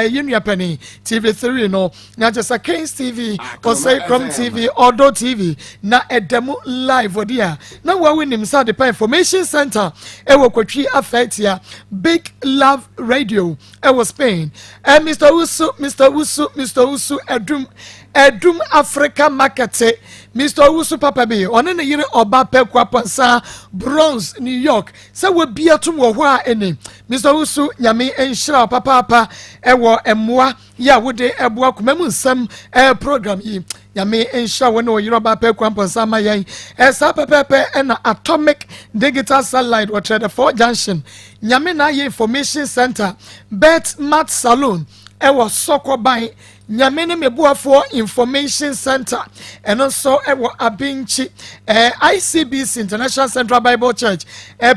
Yɛn nua panin TV3 no na kyerɛ sɛ Kings TV, Osei Krom TV, Ɔdɔ TV na ɛda mu live ɔde a na wɔawo nim sɛ Adepa Information Center ɛwɔ Kotwi Afɛtia, Big Love Radio ɛwɔ Spain. Mr Wusu, Mr Wusu, Mr Wusu, Ɛdum, Ɛdum Africa Market, Mr Owusu papa bi, ɔne ne yere ɔba pɛ Kwapansa, Bronx, New York, sɛ wɔbi atom wɔ hɔ a ɛne Mr Owusu, Nyame nhyira wo papaapa ɛwɔ mmoa yi a wode ɛboa kuma mu nsɛm program yi. Nyame nhyira wo ne ɔyere ɔba pɛ Kwapansa ma yɛn. Ɛsaa pɛpɛɛpɛ ɛna Atomic Digital Satellite wɔtrɛ the Four Junction, Nyame na ayɛ Information Center, Bet Mat Saloon ɛwɔ Sɔkɔban, Nyame ne Meboafoɔ Information Center, ɛno nso ɛwɔ Abinkyi, ICBC, International Central Bible Church,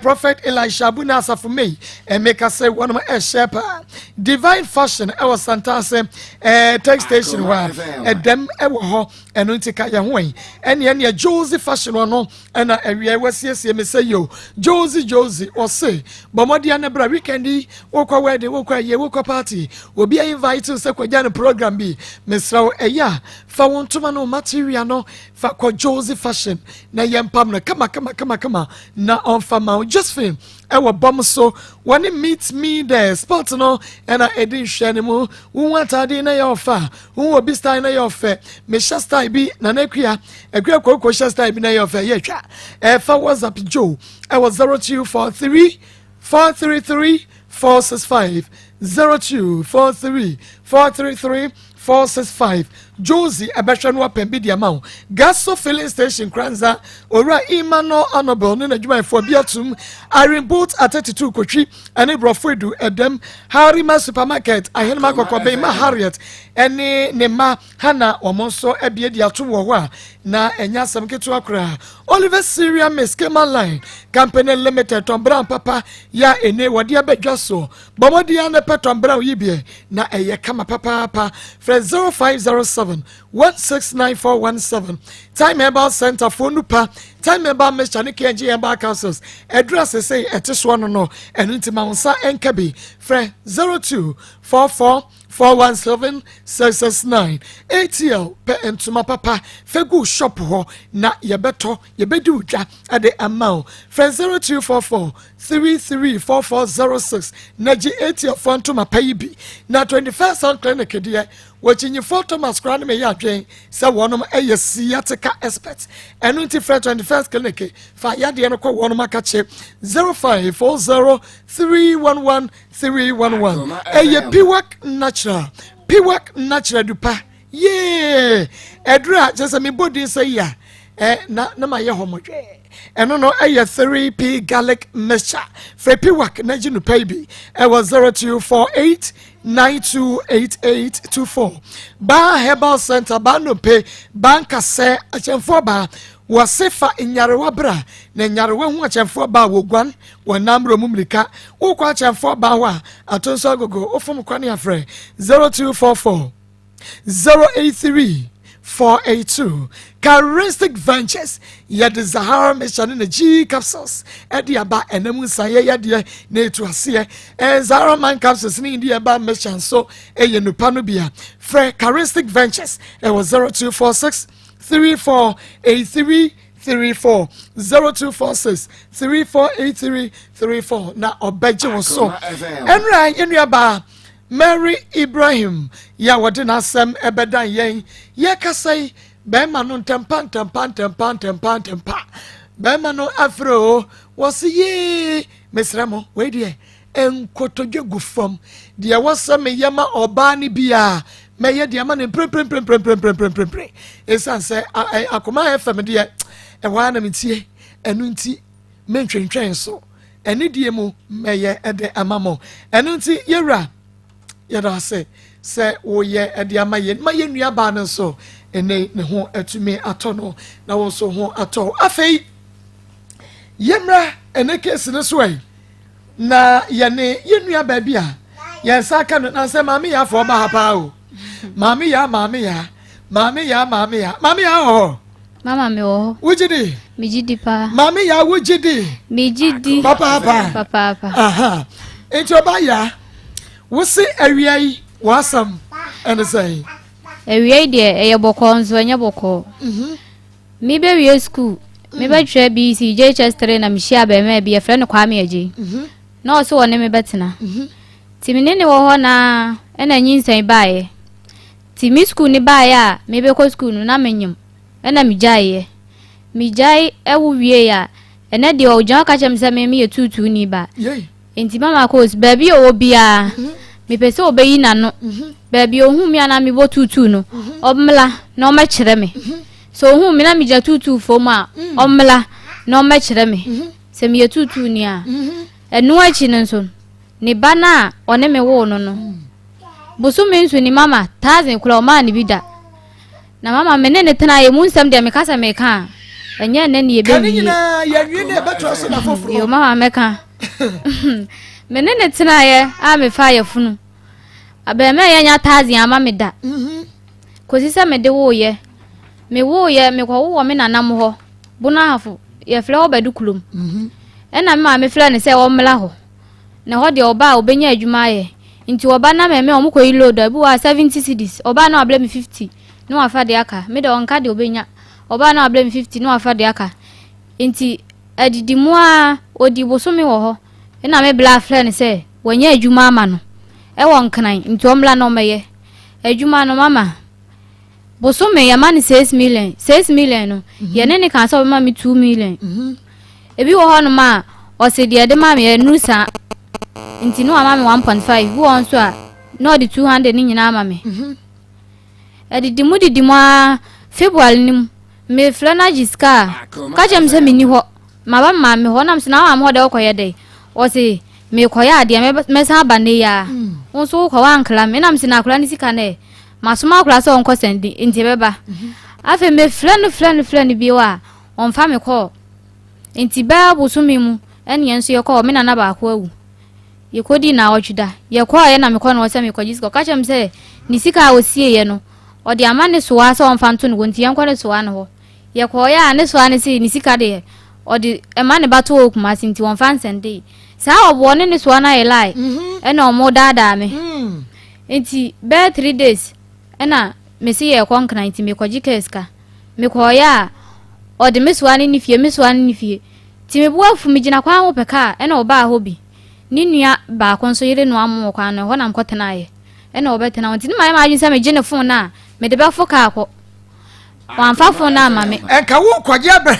Prophet Elisha Abuna Asafo Mei, ɛmeka sɛ wɔnom ɛhyɛ paa. Divine Fashion ɛwɔ Santase tech station hɔ a ɛdɛm ɛwɔ hɔ, ɛno nti ka yɛn ho yi. Ɛneɛ Josie Fashion no ɛna awia wɔasiesie me sɛ yo Josie, Josie ɔse bɔmmɔdeɛ no bra weekend yi, wokɔ wedding, wokɔ ayie, wokɔ party, obi a invite wo sɛ kɔgya no program bi, mesrɛ wo, ɛyɛ a fa wo ntoma no material no fa kɔ Josie Fashion na yɛmpam no kama kama kama kama na ɔmfa ma wo. Josephine ɛwɔ bɔm so, wɔne Meet Me There Sport no ɛna ɛdi nhwɛ no mu. Wohu atade na yɛ ɔfa, wohu obi style na yɛ ɔfɛ, mehyɛ style bi na n'akua akua koko hyɛ style bi na yɛ ɔfɛ, yɛ atwa ɛfa WhatsApp Joe ɛwɔ 0243 433 465, 0243 433 465. Josie ɛbɛhwɛ no apɛn bi di ama wo. Gaso Filling Station Kranza, Owura Emmanuel Annabel ne n'adwumayɛfoɔ bi atum. Irene Boat atɛtutu Kotwi ɛne Borɔfo Edu ɛdɛm. Harima Supermarket, Ahenema Kɔkɔbɛn ma Harriet ɛne ne ma Hana, wɔn nso abie di atum wɔ hɔ a na ɛnyɛ asɛm ketewa koraa. Oliver Syria Miss Kema Line Company Limited, Tom Brown papa ya ene wɔde abɛdwa so, bɔmmɔden ne pɛ Tom Brown yi biɛ na ɛyɛ kama papaapa. Frɛ 0507 169417. Time Herbal Center fo nupa Time Herbal Mixture ne KNG Herbal Capsules ɛduru asese ɛte soɔ no, ɛno nti ma wo nsa ɛnka bi. Frɛ 0244 417 669. ATL pɛ ntoma papa fɛgu shop hɔ na yɛbɛtɔ, yɛbɛdi wo dwa ɛde ama wo. Frɛ 0244 334406 na gye ATL fɔ ntoma pa yi bi. Na 21st Sound Clinic deɛ, wɔkyinyifoɔ Thomas koraa no meyɛ adwen sɛ wɔnom ɛyɛ sciatica expert, ɛno nti frɛ 21st Clinic fa yadeɛ no kɔ wɔnom akakye 0540 311 311. Ɛyɛ Piwak Natural, Piwak Natural dupa yee ɛduru a kyerɛ sɛ mebɔ din sɛ yi a ɛ na ma yɛ hɔ mɔdwɛ. Ɛno no ɛyɛ 3P Garlic Mixture. Frɛ Piwak na gye nupa yi bi ɛwɔ 0248 928824. Baa Herbal Center, baa nnompe, baa nkasɛ, akyɛnfoɔ baa wɔse fa nyarewa bra na nyarewa ho akyɛnfoɔ baa wɔguan wɔnam mmerɛ mu mmirika. Wokɔ akyɛnfoɔ baa hɔ a ato nso agogo wofom kwane afrɛ 0244 083 482. Charistic Ventures yɛde Zahara Mixture ne ne G capsules ɛde aba ɛnam nsa yɛyɛ na etu aseɛ. Zahara Man capsules ne ndi ɛba mixture nso ɛyɛ nupa no bi a frɛ Charistic Ventures ɛwɔ 0246 3483 34, 0246 3483 34 na ɔbɛgye wo so. Ɛnura yɛn Mary Ibrahim yɛ a wɔde n'asɛm ɛbɛdan yɛn, yɛkasa yi, bɛrima no ntɛmpa ntɛmpa ntɛmpa ntɛmpa ntɛmpa bɛrima no afrɛ o, wɔsi yee, mesrɛ mo, wei deɛ nkotodwe gu fam deɛ wɔsɛ meyɛ ma ɔbaa no bi a mɛyɛ deɛ ma no mpremprempremprempremprempre, ɛsiane sɛ Akoma FM deɛ ɛhɔ ara na metie, ɛno nti mentwentwɛn so, ɛne deɛ mu mɛyɛ ɛde ama mo. Ɛno nti yɛwura, yɛda ase sɛ woyɛ ɛde ama yɛn ma yɛn nua baa no nso ɛnɛ ne ho atumi atɔ no na wɔn nso ho atɔ. Afei yɛmmra ɛnɛ case no so ɛ na yɛne yɛn nua baabi a yɛn nsa aka no na sɛ maame yɛ afɔ ɔba ha paa o, maame yɛ, maame yɛ, maame yɛ, maame yɛ, maame yɛ wɔ hɔ. Mama, mi wɔ hɔ. Wogye di? Megye di paa. Maame yɛ, wogye di? Megye di. Papaapa. Papaapa. Aha, nti ɔba yɛ wosi awia yi W'asɛm ɛne sɛn? Awiei deɛ ɛyɛ bɔkɔɔ nso ɛnyɛ bɔkɔɔ. Mhm. Mebɛwie sukuu, mebɛtwerɛ BEC JHS 3 na mehyia abarimaa bi yɛfrɛ no Kwame Agyei. Mhm. Na ɔse ɔne me bɛtena. Mhm. Nti me ne ne wɔ hɔ naa ɛna nyinsɛn baeɛ. Nti me sukuu ne baeɛ a mebɛkɔ sukuu no na menyem ɛna megyaeɛ. Megyae ɛwo wieeɛ a ɛnɛ deɛ ɔgyina hɔ ka kyerɛ me sɛ me meyɛ tuutuuni ba. Yei. Enti mama Koos, baabi a ɔwɔ biara, mepɛ sɛ ɔbɛyi n'ano. Baabi a ɔhu me a na mebɔ tuutuu no, ɔmmra na ɔmmɛkyerɛ me. Sɛ ɔhu me na megyina tuutuufoɔ mu a, ɔmmra na ɔmmɛkyerɛ me sɛ meyɛ tuutuuni a. Ɛno akyi no nso, ne ba no a ɔne me woo no no, bosome nso ni mama thousand koraa ɔmaa no bi da. Na mama me ne ne tena yɛ mu nsɛm deɛ meka sɛ meka a, ɛnyɛ ɛnɛ ne Ka ne yɛbɛwie. nyinaa yɛnwie ne ɛbɛtoa so na foforɔ. Yo mama mɛka. Me ne ne tenaeɛ a mefaa yafunu. Abɛɛma yɛ nya taazin ama me da. Mhm. Kɔsi sɛ mede woeɛ. Me woeɛ mekɔwo wɔ me nana mo hɔ. Bono Ahafo yɛfrɛ hɔ Badu kurom. Mhm. Ɛna me maame frɛ no sɛ ɔmmra hɔ. Na hɔ deɛ ɔba a ɔbɛnya adwuma ayɛ. Nti ɔba na mɛmɛ ɔmo kɔyi load a ebi wɔ a 70 cedis. Ɔba na wabrɛ me 50 na wafa deɛ aka. Me deɛ ɔnka deɛ ɔbɛnya. Ɔba na wabrɛ me 50 na wafa deɛ aka. Nti adidi mu ara ɔdii bosome wɔ hɔ ɛna me bla frɛ no sɛ wanya adwuma ama no ɛwɔ Nkran nti ɔmmra na ɔmmɛyɛ adwuma no mama bosome yɛma no 6 million 6 million no mhm. yɛne ne kaa sɛ ɔbɛma me 2 million mhm. ebi wɔ hɔnom a ɔse deɛ ɛde ma me ɛnuru saa nti ne wama me 1.5 bi wɔ nso a na ɔde 200 ne nyinaa ama me mhm. Ɛdidi mu didi mu ara, February no mu, mefrɛ no agye sika a, ɔka kyerɛ me sɛ menni hɔ. Maba me maame hɔ, na mese na wo maame hɔ deɛ wokɔyɛ dɛn? Ɔse mekɔyɛ adeɛ, mɛsan aba nnɛ yi ara. Mm. Wo nso wokɔ woankra me. Na mese na akwadaa no sika no ɛ? Masoma akwadaa sɛ ɔnkɔ sɛnde nti ɛbɛba. Mhm. Afei mefrɛ no frɛ no frɛ no bio a, ɔmfa me kɔɔ. Nti bɛyɛ bosome mu ɛne yɛn nso yɛkɔɔ, me nana baako awu. Yɛkɔdii naawɔtwe da. Yɛkɔeɛ na mekɔ ne hɔ sɛ merekɔgye sika. Ɔka kyerɛɛ me sɛ ne sika a ɔsieeɛ no, ɔde ama ne soa sɛ ɔmfa nto ne hɔ nti yɛnkɔ ne soa no hɔ. Yɛkɔeɛ a ne soa no se ne sika deɛ ɔde ma ne ba to hɔ wɔ Kumasi nti ɔmfa nsɛndee. Saa ɔboɔ ne ne soa no ayɛ lie ɛna wɔdaadaa me. Nti bɛyɛ 3 days ɛna mese yɛrekɔ Nkran nti merekɔgye kaa sika. Mekɔeɛ a ɔde me soa no ne fie, me soa no ne fie. Nti me bo afu, megyina kwan ho pɛ kaa ɛna ɔbaa hɔ bi. Ne nua baako nso yere noa mo wɔ kwan no, ɛhɔ na mekɔtenaeɛ. Ɛna ɔbɛtena hɔ. Nti ne mayɛ m'adwene sɛ megye ne fon no a, mede bɛfo kaa kɔ. Wamfa fon no amma me. Ɛnka wokɔgye abra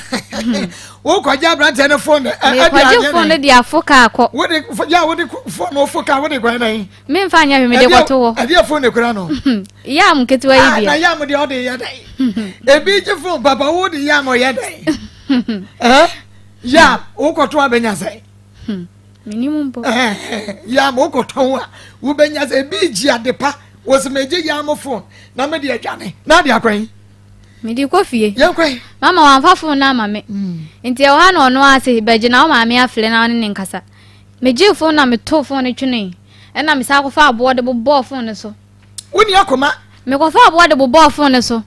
wokɔgye aberanteɛ no fon no. Mekɔgye fon no de afo kaa kɔ. Wode yɛ a wode fon no fo kaa wode kwan dɛn? Memfa nyɛ hwee mede kɔto hɔ. Ɛdeɛ fon ne kura no. Yam ketewa yi bia. Na yam deɛ ɔde yɛ dɛn? Ebi gye fon papa wode yam ɔyɛ dɛn? Ɛɛ yam wokɔto abɛnya sɛn? Hmm, menim mpo. Yam wokɔtɔn a wobɛnya sɛ ebi gye ade pa wɔsɛ megye yam fon na mede adwane na ade akwan. Mede kɔ fie. Yɛnkɔ. Mama wamfa fon no ama me. Hmm. Nti ɛwɔ ha na ɔno ase bɛgye na wo maame afrɛ na ɔne ne nkasa. Megyee fon na metoo fon no twenee. Ɛna mesan kɔfa aboɔ de bobɔɔ fon no so. Wonni akoma. Mekɔfa aboɔ de bobɔɔ fon no so.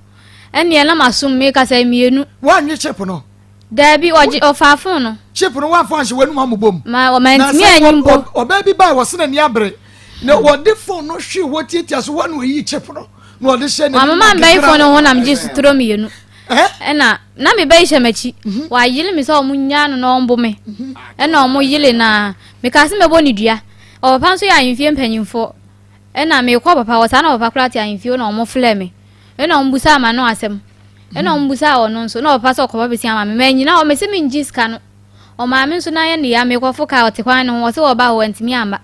Ɛnneɛ na masom mekasa mmienu. Woanwe chip no? Daabi, ɔgye ɔfaa fon no. Chip no woamfa anhyɛ w'anum ammobɔ mu. Ma mantumi anyi mpo. Ɔbaa bi baa wɔse n'ani abere na wɔde fon no hwee hɔ tiatia so hɔ na ɔyii chip no na ɔde hyɛ n'anim. Wamama mbɛyi fon no ho na megye suturo mmienu. Ɛna na me ba yi hyɛ m'akyi. Mhm. Wayele me sɛ ɔmo nyaa no na ɔmbo me. Mhm. Ɛna ɔmo yele na mekaa sɛ mɛbɔ ne dua. Ɔpapa nso yɛ ahemfie mpanyimfoɔ. Ɛna mekɔ papa hɔ saa na papa koraa te ahemfie na ɔmo flɛ me. Ɛna ɔmo busaa m'ano asɛm. Ɛna ɔmo busaa ɔno nso na ɔpapa sɛ ɔkɔba besia ma me. Manyina hɔ mese mengye sika no. Ɔmaame nso nan yɛ ne ya mekɔfo kaa ɔte kwan no ho ɔse ɔba hɔ wantumi amma.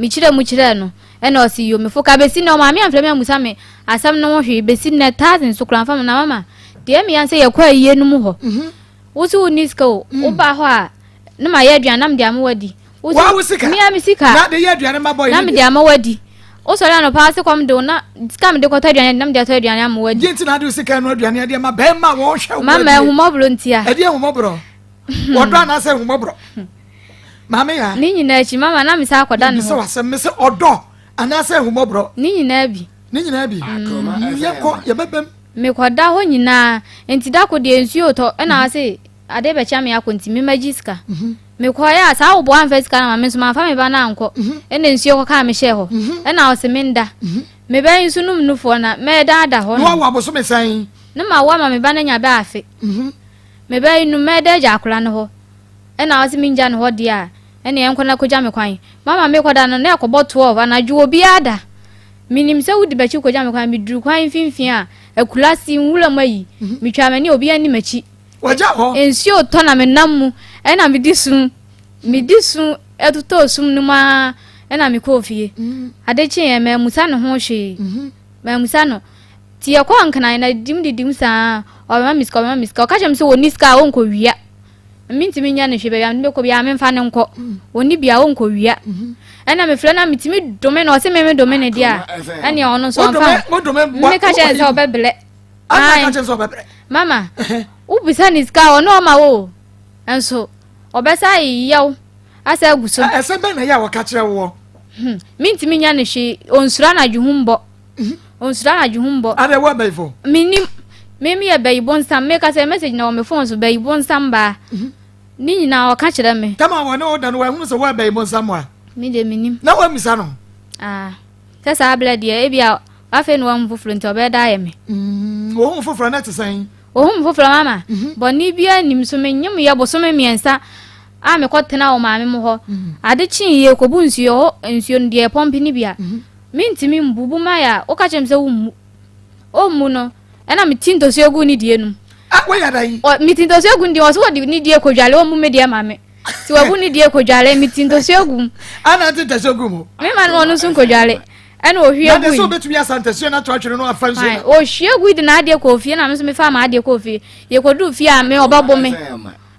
Mekyerɛ mu kyerɛɛ no ɛna ɔse yo mefo ka besi nnɛ ɔmaame amfrɛ me ammusa me asɛm no ho hwee besi nnɛ thousand so koraa mfa ma na mama deɛ meya sɛ yɛkɔ ayie no mu hɔ mhm. wo se wonni sika o mm. woba hɔ a ne ma yɛ aduane na mede ama wadi wo sika mea me sika na de yɛ aduane ma bɔ na mede ama wadi wosɔre anɔpa ase kɔm de wo na sika mede kɔtɔ aduane na mede atɔ aduane ama wadi gye nti na ade sika no aduane adeɛ ma bɛrima wɔhwɛ wo mama ahumɔborɔ ntia ɛdeɛ ahumɔborɔ wɔdɔ anaasɛ ahumɔborɔ maame ya ne nyinaa akyi mama na mesa akɔda ne hɔ wasɛm me sɛ ɔdɔ anaasɛ ahumɔborɔ ne nyinaa bi ne nyinaa bi mm. yɛkɔ yɛbɛbɛm mekɔda hɔ nyinaa nti da ko deɛ nsuo tɔ ɛna ase ade bɛkyɛ me akɔ nti memagye sika mhm. Mekɔeɛ a, saa woboa amfa sika no ama me nso mamfa me ba no ankɔ. Ɛna nsuo kɔkaa me hyɛɛ hɔ. Ɛna ɔse menda. Me ba yi nso nom nufoɔ na mɛda ada hɔ Na nom. wawo abosome sɛn? Ne ma wo ama me ba no anya bɛ afe. Me ba yi num mɛda agya akwadaa no hɔ. Ɛna ɔse mengya no hɔ deɛ a, ɛne ɛnkɔ na kɔgya me kwan. Mama mekɔda no na ɛkɔbɔ 12 anadwo obiara da. Menim sɛ wodi m'akyi kɔgya me kwan. Meduru kwan mfimfini a, akurase nwura mu ayi. Metwaa m'ani a obiara nni m'akyi. Wagya hɔ. Nsuo retɔ na menam mu ɛna medi su. Medi su ɛtotɔɔ sum no mu ara ɛna mekɔɔ fie. Ade kyeeɛ mammusa ne ho hwee. Mammusa no. Nti yɛkɔɔ Nkran na didim didim saa ɔbɛma me sika ɔbɛma me sika. Ɔka kyerɛ me sɛ ɔnni sika a ɔnkɔwia. Mentumi nyɛ no hwee baabi a mede bɛkɔ biara memfa no nkɔ. Ɔnni bi a ɔnkɔwia. Ɛna mefrɛ no a metumi dome no ɔse me me dome no deɛ a ɛneɛ ɔno nso ɔmfa ho. Meka kyerɛ no sɛ ɔbɛbrɛ. Ae. Mama, wobisa ne sika a ɔno ɔma wo nso ɔbɛsa yɛw asa agu so. Ɛsɛ bɛn na ɛyɛ a wɔka kyerɛ woɔ? Hmm, mentumi nya no hwee ɔnsuro anadwo ho mbɔ. Ɔnsuro anadwo ho mbɔ. Adɛ wo abayifo? Menim. Me meyɛ bayi bonsam. Meka sɛ message na wɔ me phone so bayi bonsam baa. Ne nyinaa ɔka kyerɛ me. Tama wɔne wo da no wɔahunu sɛ wo abayi bonsam a? Me deɛ menim. Na woammisa no? Ah, sɛ saa berɛ deɛ ebia Afei na wahu foforɔ nti ɔbɛyɛ dɛ ayɛ me. Mm, wɔhu foforɔ na ɛte sɛn? Wɔhu me foforɔ mama. Mhm. Bɔne biara nnim so menyem yɛ bosome mmiɛnsa a mekɔtena wɔ maame mo hɔ. Mhm. Ade kyee yɛ kɔbu nsuo hɔ nsuo no deɛ pɔmpe no bi a. Mhm. Mentumi mbu bu ma yɛ a woka kyerɛ me sɛ wommu. Ɔmmu no ɛna meti ntɔsuo gu ne die no mu. Ah, woyɛ dɛn? Meti ntɔsuo gu ne die ɔso wɔde ne die kɔdwale ɔmmu me deɛ ma me. Ti wabu ne die kɔdwale meti ntɔsuo gu mu. Ana nte ntɔsuo gu mu? Me ma no ɔno nso nkɔdwale. Ɛna ohwie gui. Na de sɛ obetumi asa ntasuo no ato atwene no afa nsuo no. Ohwie gui de n'adeɛ kɔɔ fie na me nso mefaa m'adeɛ kɔɔ fie. Yɛkɔduu fie a me ɔbɛbo me.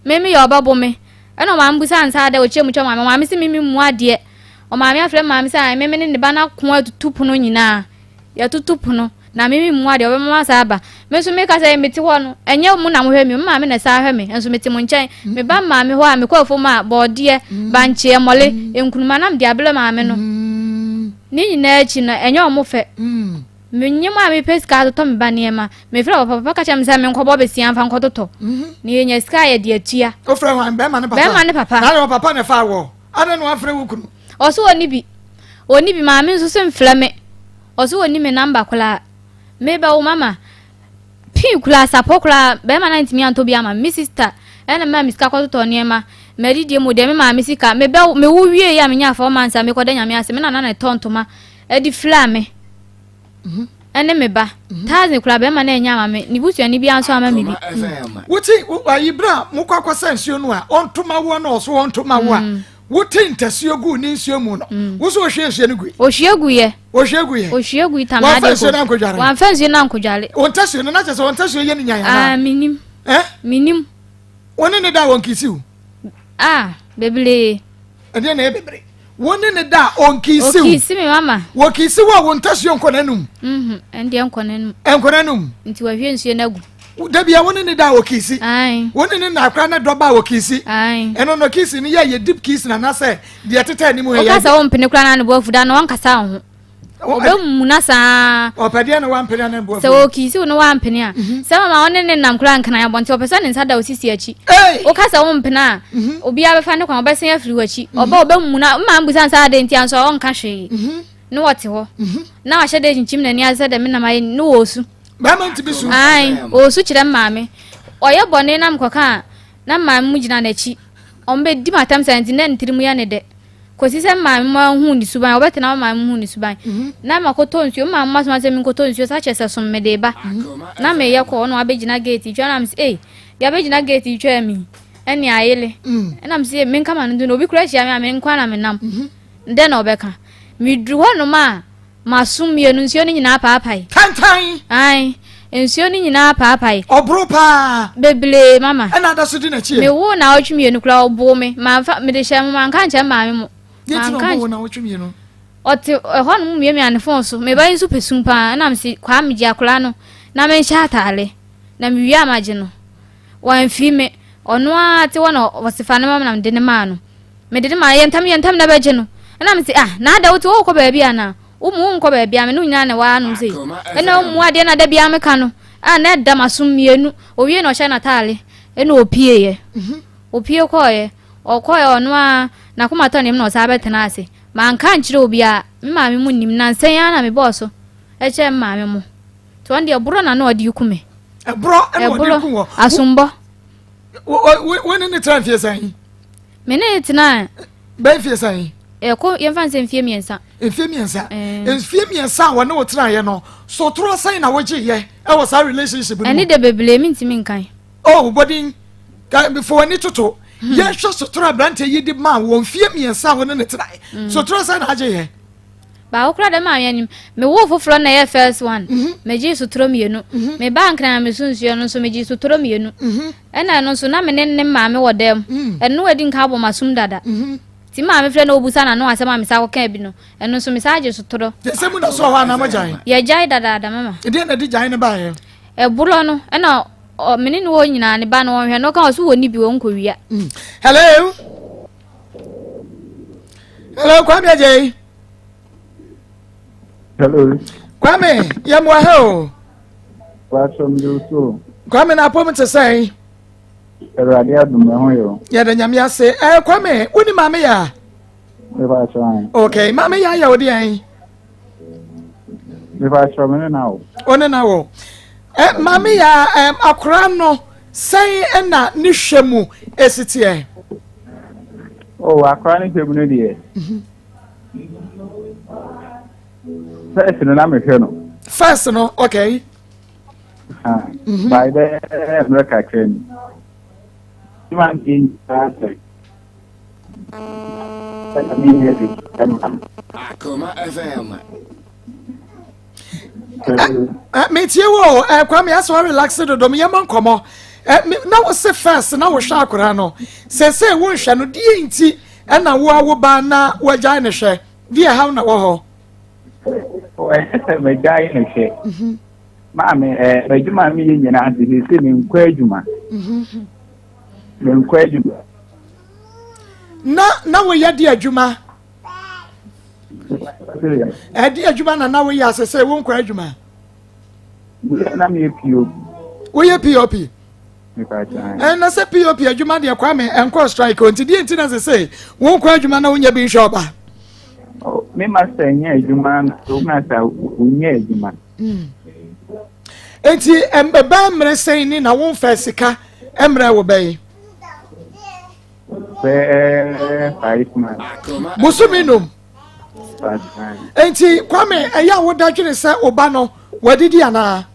Me meyɛ ɔbɛbo me. Ɛna ɔmaame busaa no sɛ adɛ ɔkyerɛ mu kyerɛ ɔmaame. Ɔmaame se me memmu adeɛ. Ɔmaame afrɛ me maame sɛ me me ne ne ba no ako atutu pono nyinaa. Yɛtoto pono. Na me memmu adeɛ, ɔbɛma masan aba. Me nso meka sɛ, Mete hɔ no, ɛnyɛ mo na mohwɛ me o, me maame na ɛsan hwɛ me, nso mete mo nkyɛn. Meba me maame hɔ a, mekɔ afuom a, bɔɔdeɛ, bankye, mmɔle, nkruma na mede abrɛ maame no. Ne nyinaa akyi no, ɛnyɛ wɔn fɛ. Menye mo a mepɛ sika atotɔ me ba nneɛma. Mefrɛ papa, papa ka kyerɛ me sɛ menkɔbɔ besia mfa nkɔtotɔ. Na yɛnya sika a yɛde atua. Wofrɛ hwan? Bɛrima ne papa? Bɛrima ne papa. Na ayɛ papa na ɛfaa wɔ? Adɛn na wafrɛ wo kunu? Ɔse ɔnni bi. Ɔnni bi, maame nso se mfrɛ me. Ɔse ɔnni me number koraa. Me bɛ wo mama pii koraa sapɔ koraa bɛrima no antumi antɔ bi ama me. Me sister ɛna maa me sika kɔtotɔ nneɛma. Madidie mu deɛ me maame sika. Me bɛ me wo wie a menya 4 months a mekɔda nyame ase. Me nana na ɛtɔ ntoma ɛde fira me. Ɛne me ba. Thousand koraa bɛrima no anya ama me. Ne busuani biara nso ama me bi. Wote ayi berɛ a mokɔ akɔsa nsuo no a ɔntoma woɔ na ɔso ɔntoma wo a wote ntasuo guu ne nsuo mu no wo so ohwie nsuo no gui. Ohwie guiɛ. Ohwie guiɛ. Ohwie gui tam adeɛ ko. Wɔnfa nsuo no ankodware. Wɔnfa nsuo no ankodware. Wɔn ntasuo no na kyerɛ sɛ wɔn ntasuo yɛ ne nyan anaa. Ah menim. Eh? Menim. Wɔn ne ne da wɔn kisiw. Ah bebree. Ɛdeɛ na ɛyɛ bebree. Wo ne ne da a ɔnkiisi wo. Ɔkiisi me mama. Wɔkiisi wo a wo ntasuo nkɔ n'anum. Mhm, ɛndeɛ nkɔ n'anum. Nkɔ n'anum. Nti wahwie nsuo no agu. Da bia wo ne ne da a ɔkiisi. Ae. Wo ne ne na akora ne dɔba a ɔkiisi. Ae. Ɛno no kiisi no yɛ yɛ deep kiisi na anasɛ deɛ ɛtetɛ anim yɛ. Woka sɛ wompene koraa na ne bo afu da no ɔnkasa wo ho. Ɔbɛmuna saa. Ɔpɛ deɛ na wampene a na ne bo afu. Sɛ ɔkiisi wo na wampene a. Mhm. Sɛ mama wo ne ne nam koraa nkran abɔnten ɔpɛ sɛ ne nsa da wo sisi akyi. Woka sɛ wompene a mhm. obiara bɛfa ne kwan ɔbɛsen afiri w'akyi. Mhm. Ɔba ɔbɛmuna mma mbusa nsa adɛn nti anso a ɔnka hwee. Ne wɔte hɔ. Na wahyɛ dɛ kyinkyim n'ani ase sɛ dɛ me nam ayɛ ne wɔsu. Bɛrima ntumi su. Ae, ɔsu kyerɛ maame. Ɔyɛ bɔne na mekɔka a na maame mu gyina n'akyi. Ɔmbɛdi m'atam saa nti na ne tirim yɛ ne dɛ. Kɔsi sɛ maame mu ahu ne suban, ɔbɛtena hɔ maame mu hu ne suban. Mhm. Na makɔtɔ nsuo, maame mu asoma sɛ menkɔtɔ nsuo, sa kyerɛ sɛ som mede ba. Mhm. Na meyɛ kɔ, ɔno abɛgyina gate twɛ na mesɛ, ei, deɛ abɛgyina gate twɛ mi, ɛne ayele. Mm. Ɛna mesɛ, menka ma no nto no, obi kora hyia me a, me nkwa na menam. Mhm. Dɛn na ɔbɛka? Meduru hɔnom a, M'aso mmienu, nsuo no nyinaa paapae. Tantan! Ae, nsuo no nyinaa paapae. Ɔboro paa. Bebree, mama. Ɛna ada so di n'akyi ɛ? Mewoo naawɔtwe mmienu koraa, ɔboo me. Mamfa, mede hyɛɛ mo, manka ankyerɛ maame mo. Deɛ nti na ɔboo wo naawɔtwe mmienu? Ɔte ɛhɔnom miamia ne fon so. Me ba yi nso pɛ sum paa. Ɛna mese, Kwame, gye akwadaa no na menhyɛ ataale. Na mewie a magye no. Wamfiri me. Ɔno ara te hɔ na ɔse fa no ma me na mede no maa no. Mede no maa no, yɛ ntɛm yɛ ntɛm na bɛgye no. Ɛna mese ah na ada wote hɔ wokɔ baabi anaa? Wo mu wonkɔ baabi a me ne wo nyinaa na ɛwɔ hanom sei. Ɛna ɔmmu adeɛ na da biara meka no. Ah na ɛda m'asom mmienu. Owie na ɔhyɛ n'ataale ɛna opieeɛ. Opie kɔɔeɛ. Ɔkɔɛ ɔno ara n'akoma tɔ ne yam na ɔsan bɛtena ase. Manka ankyerɛ obiara, me maame mo nnim. Nansa yi ara na mebɔɔ so kyerɛɛ me maame mo. Nti ɔno deɛ borɔ na na ɔde reku me. Ɛborɔ na ɔde reku wɔ? Asombɔ. Wo ne ne tena mfie sɛn? Me ne ne tena. Bɛyɛ mfie sɛn? Ɛkɔ yɛmfa nsɛ mfie mmiɛnsa. Mfie mmiɛnsa. Mfie mmiɛnsa a wɔne wo tenaeɛ no, sotorɔ sɛn na wogyeyɛ ɛwɔ saa relationship no mu? Ɛne de bebree mentumi nkan. Oh, bɔdin, fo w'ani toto. Hmm. Yɛhwɛ sotorɔ aberanteɛ yi de maa wɔ mfie mmiɛnsa a wɔne ne tenaeɛ. Hmm. Sotorɔ sɛn na agyeyɛ? Baako koraa dɛm a yɛnim. Mewoo foforɔ na ɛyɛ first one. Mhm. Megyee sotorɔ mmienu. Mhm. Mebaa Nkran a meso nsuo no nso megyee sotorɔ mmienu. Mhm. Ɛna ɛno nso na me ne ne maame wɔ dan mu. Mm. Ɛno adi nka abɔ m'asom dada. Nti maame frɛ na ɔbusa n'ano asɛm a mesa kɔkaa bi no, ɛno nso mesa agye sotorɔ. Sɛ mu na so hɔ anaa mogyae? Yɛgyae dadaada mama. Ɛdeɛ na ɛde gyae no baeɛ? Ɛborɔ no ɛna me ne no wɔ nyinaa ne ba no ɔnhwɛ no ɔka ɔso wɔ ne bi ɔnkɔwia. Mm. Hello? Hello, Kwame Ajay. Hello. Kwame, yɛmmoa ha o. Wasɛm de so. Kwame na apɔm te sɛn? Awurade adom ɛho yɛ o. Yɛda nyame ase. Ɛ eh, Kwame, wo ni maame ya? Mepa kyerɛ an. Okay, maame ya yɛ wo deɛn? Mepa kyerɛ me ne na wo. Wo ne na wo. Ɛ eh, maame ya eh, akora no sɛn ɛna ne hwɛ mu esi teɛ? Oh, akora ne hwɛ mu no deɛ. Mhm. First no na mehwɛ no. First no, okay. Ah, mm -hmm. By the mmerɛ kakra ni. Ma ndeɛ nyinaa sɛ. Ɛna menyɛ bi ɛma no. Akoma FM. Metie wo o, Kwame asɛ wa relax dodo, meyɛ ma nkɔmmɔ. Na wo se first na wohwɛ akora no, sɛsɛ wonhwɛ no, deɛ nti ɛna wo a wo ba na wagyae ne hwɛ, deɛ ɛhaw na wɔ hɔ? Ɛnyɛ sɛ magyae ne hwɛ. Mhm. Maame, ɛɛ m'adwuma a meyɛ nyinaa de sɛ menkɔ adwuma. Mhm. Menkɔ adwuma. Na na woyɛ de adwuma? Ɛde adwuma na na woyɛ asɛ sɛ wonkɔ adwuma? Na meyɛ POP. Woyɛ POP? Ɛna sɛ POP adwuma deɛ Kwame ɛnkɔ strike o nti deɛ nti na sɛ sɛ wonkɔ adwuma na wonya bi nhwɛ ɔba? Oh, me master nyɛ adwuma na wo master wonyɛ adwuma. Hmm. Nti ɛbɛn mmerɛ sɛn ni na womfa sika mmerɛ wo bɛyi? Bɛɛ five months. Bosome num. Nti Kwame ɛyɛ a woda dwene sɛ wo ba no wadidi anaa?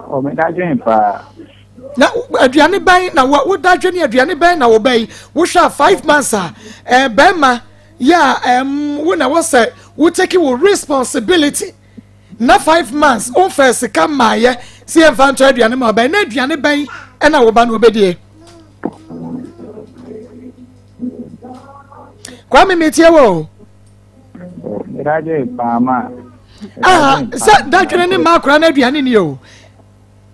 Ɔmeda dwene paa. Na aduane bɛn na woda dwene aduane bɛn na wo bɛyi wohwɛ a five months a ɛɛ bɛrima yɛ a ɛm wo na wɔsɛ wo take wo responsibility na five months womfa sika mmaayɛ sɛ yɛmfa ntɔ aduane ma ɔbɛn na aduane bɛn ɛna wo ba no ɔbɛdie. Kwame metie wo o. Ah, sɛ dadwene ne mma akora no aduane ni o.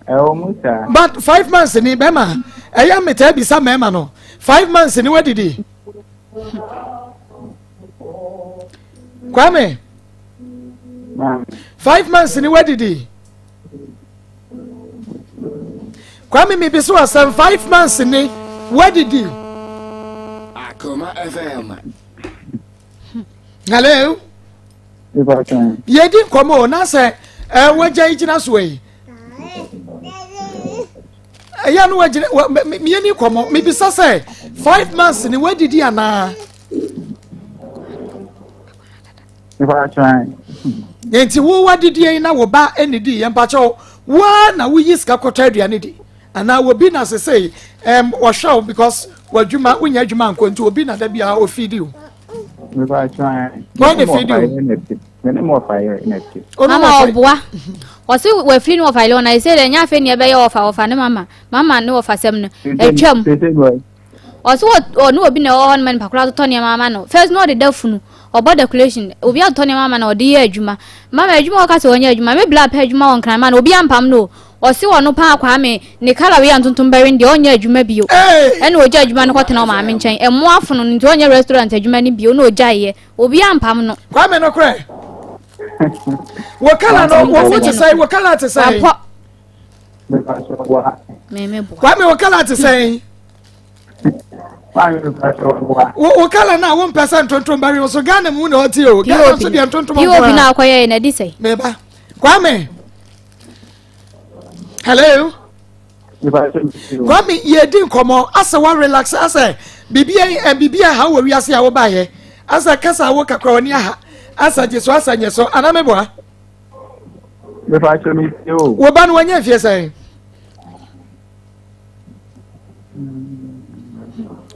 Ɛwɔ mu saa. But five months ni bɛma ɛyɛ metaa bisa mmarima no five months ni wadidi. Kwame. Five months ni wadidi. Kwame mi so asɛm five months ni wadidi. Akoma FM. Hello. Yɛdi nkɔmɔ o na sɛ ɛɛ wagya yi gyina so yi. Ɛyɛ no wagyina wɔ mmiɛ ni nkɔmɔ mibisa sɛ five months ni wadidi anaa. Nti wo wadidie yi na wo ba nnidi yɛ mpakyɛw woa na woyi sika kɔtɔ aduane di anaa obi na sesei ɛm wɔhwɛ wo because w'adwuma wonya adwuma nkɔ nti obi na da biara ofidi wo. Wɔn na fidi wo. Mama ɔboa ɔsi wafiri ne wɔfa yɛ ɔna ɛsɛ dɛ nyɛ afei ne ɛbɛyɛ wɔfa wɔfa ne mama mama ne wɔfa sɛm no atwam. Ɔse ɔne obi na ɛwɔ hɔ no ma nipa koro atotɔ nneɛma ama no. First na ɔde da funu, ɔbɔ decoration, obi atotɔ nneɛma ama no ɔde yɛ adwuma. Mama adwuma ɔka sɛ ɔnyɛ adwuma, me bla pɛ adwuma wɔ Nkran ma no, obi ampam no o. Ɔse ɔno paa Kwame, ne colour wei a ntontom bɛwe no deɛ ɔnyɛ adwuma bio. Ɛna ɔgya adwuma no kɔtena ɔmaame nkyɛn. Ɛmo afono no nti ɔnyɛ restaurant adwuma no bio na ɔgyaeɛ. Obi ampam no. Kwame no korɛ. Wo colour no, wo te sɛn, wo colour te sɛn? Wapɔ. Kwame wo kala te sɛn? Wo kala no a wompɛ sɛ ntontom bɛwe wo so Ghana mu na ɔte o. Ghana nso deɛ ntontom nko ara. POP na akɔyɛ na ɛde sɛ. Meba. Kwame. Hello. Kwame yɛdi nkɔmmɔ asɛ wa relax asɛ biribi eh, biribi aha wɔ wiase a wobaeɛ asɛ kasa a woka kora w'ani aha asɛ gye so asɛ nyɛ so anaa meboa. Wo ba no wanya mfeɛ sɛn?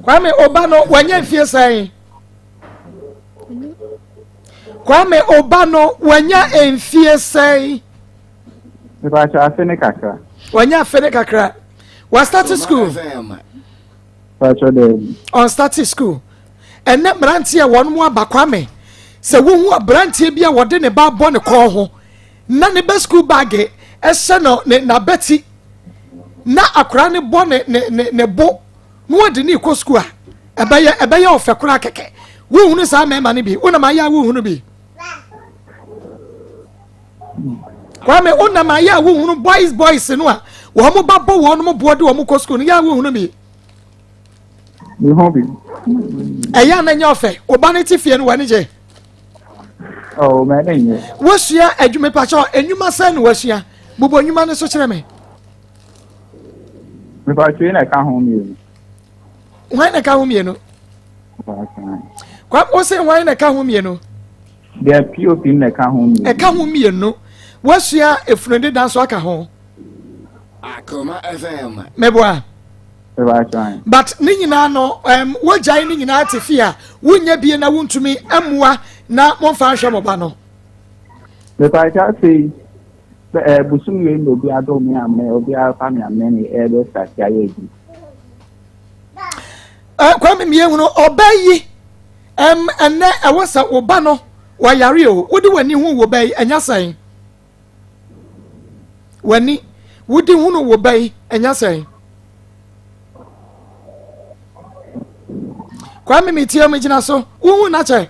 Kwame oba no wanya mfie sɛn? Kwame oba no wanya mfie sɛn? Mepakyɛ afe ne kakra. Wanya afe ne kakra. Wa start school. Pakyɛ daabi. On start school. Ɛnɛ mmeranteɛ a wɔn mu aba Kwame sɛ wohu aberanteɛ bi a wɔde ne ba abɔ ne kɔn ho na ne ba sukuu baage hyɛ no ne n'abati na akwaraa no bɔ ne ne ne ne bo na wɔde ne kɔ sukuu a ɛbɛyɛ ɛbɛyɛ ɔfɛ koraa kɛkɛ wohunu saa mmarima no bi wonam ayɛ a wohunu bi kwame wonam ayɛ a wohunu boys boys no a wɔn ba bɔ wɔn boɔ de wɔn kɔ sukuu no yɛ a wohunu bi. Ɛyɛ a na nyɛ ɔfɛ ɔba no te fie no w'ani gye. Oh, m'ani nye. Wasua adwuma pakyɛ enwuma sɛn na wasua bobɔ nnwuma no so kyerɛ me. Mepatwe na ɛka ho mmienu. Hwan na ɛka ho mmienu? Kwa wo se hwan na ɛka ho mmienu? Deɛ POP na ɛka ho mmienu. Ɛka ho mmienu. Wasua efunu deda nso aka ho. Akoma FM. Meboa. But ne nyinaa no um, wogyae ne nyinaa te fie a wonyɛ bie na wontumi mmoa na momfa nhwɛ mo ba no. Mepakyɛ afei eh, bosom wei na obi adom me amɛ obi afa me amɛ ne ɛbɛ start ayɛ adwuma. Eh, Kwame mmienu ɔbɛ yi ɛnɛ ɛwɔ sɛ wo ba no wɔyare o wode w'ani hu wo ba yi ɛnya sɛn? W'ani, wode hunu wo ba yi, ɛnya sɛn? Kwame metie me gyina so, wohu na kyɛ?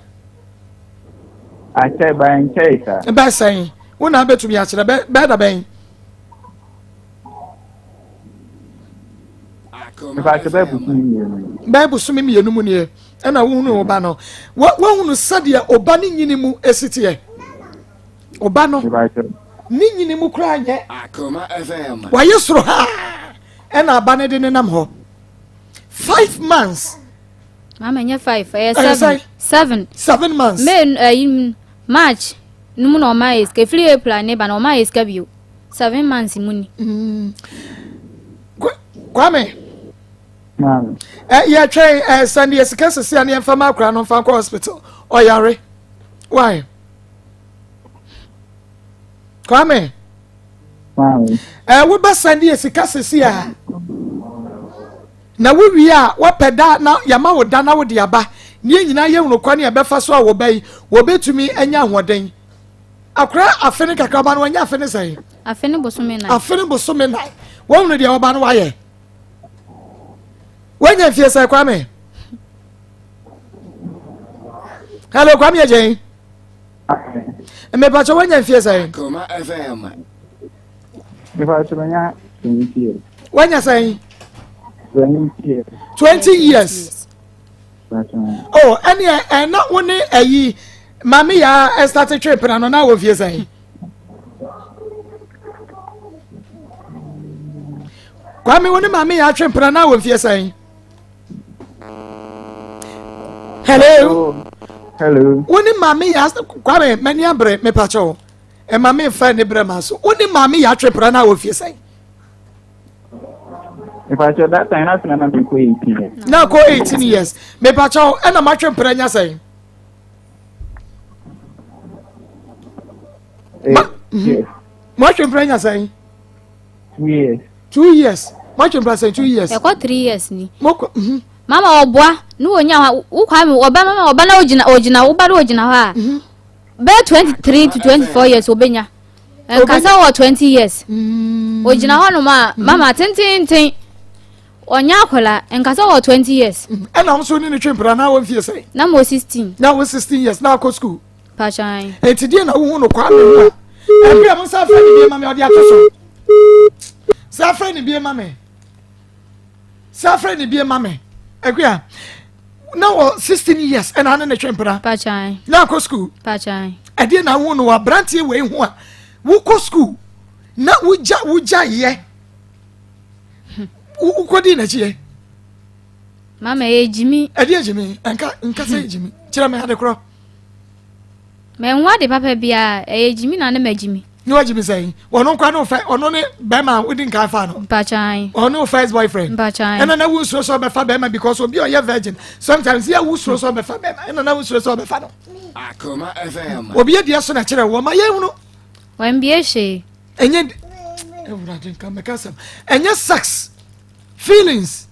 Akyɛ ba nkyɛe saa. Bɛ sɛn? Wo na bɛtumi akyerɛ bɛ bɛɛ da bɛn? Bɛɛ bosome mmienu mu nie ɛna wohunu wo ba no. Wohunu sɛdeɛ ɔba ne nyini mu esi teɛ. Ɔba no ne nyini mu koraa nyɛ. Wayɛ soro ha ɛna aba no de ne nam hɔ. 5 months. Mama nyɛ five ɛyɛ seven. Seven. 7 months. May ɛyi March no mu na ɔma yɛ sika efiri April ne ba na ɔma yɛ sika bio 7 months mu ni. Kwame. Ɛ yɛtwɛn ɛ sɛnde yɛ sika sisi a ne yɛmfa ma akora no mfa nkɔ hospital ɔyare. Why? Kwame. Ɛ wobɛ sɛnde yɛ sika sisi a na wowie a wɔpɛ da na yɛma wo da na wode aba ne yɛn nyinaa yɛhunu kwan a ɛbɛfa so a wɔba yi wɔbɛtumi anya ahoɔden akora afe ne kakraba no wɔanya afe ne sɛn afe ne bosome nan afe ne bosome nan wɔhunu deɛ wɔba no wayɛ wɔanya mfie sɛ Kwame. Hello Kwame Agyen mepatwɛ woanya mfie sɛn? Woanya sɛn? 20 years. Oh, ɛneɛ ɛna wo ne ayi maame yaa ɛstate twe pena no na wɔ fie sɛn? Kwame wo ne maame yaa twe pena na wɔ fie sɛn? Hello. Hello. Wo ne maame yɛ Kwame m'ani abere mepakyɛ wo. Ɛma me nfa ne brɛ ma so. Wo ne maame yɛ atwe pra na wɔ fie sɛn? Mepakyɛ that time na na mekɔ 18 years. Na kɔ 18 years. Mepakyɛ wo ɛna matwe mpra nya sɛn? Yes. Matwe mpra nya sɛn? 2 years. 2 years. Matwe mpra sɛn 2 years? Ɛkɔ 3 years ni. Mokɔ. Mama ɔboa ne wɔnya hɔ wo Kwame ɔba mama ɔba na ogyina ogyina wo ba na ogyina hɔ a bɛyɛ 23 to 24 years obenya nkasa wɔ 20 years ogyina hɔ nom a mama tententen ɔnya akwala nkasa wɔ 20 years. Ɛna wɔn nso ne ne twe mpira na wɔn fie sɛn? Na mo 16. Na wɔn 16 years na akɔ school. Pakyan. Eti deɛ na wohu no Kwame ho a ɛbi a mo nsa afɛ ne bie ma mi ɔde ato so sɛ afɛ ne bie ma mi sɛ afɛ ne bie ma mi. Akua, na wɔ 16 years ɛna ane ne twe mpena. Pakyan. Na akɔ school. Pakyan. Ɛdeɛ na wo no wɔ aberanteɛ wei ho a wokɔ school na wogya wogya yɛ wokɔdi n'akyi yɛ. Mama ɛyɛ gyimi. Ɛdeɛ gyimi nka nka sɛ yɛ gyimi kyerɛ me ade korɔ. Mɛnhu ade papa biara ɛyɛ gyimi na ne ma gyimi. Ne wa gyimi sɛn ɔno nkwa ne ofɛ ɔno ne bɛrima a wodi nkan fa no. Mpakyan. Ɔno wo first boyfriend. Mpakyan. Ɛna na wusuro sɛ ɔbɛfa bɛrima because obi a ɔyɛ virgin sometimes yɛ wusuro sɛ ɔbɛfa bɛrima ɛna na wusuro sɛ ɔbɛfa no. Akoma FM. Obi adiɛ so na kyerɛ wɔ ma yɛn hunu. Wɔn bie hwee. Ɛnyɛ ewurade nka mɛka sɛm ɛnyɛ sex feelings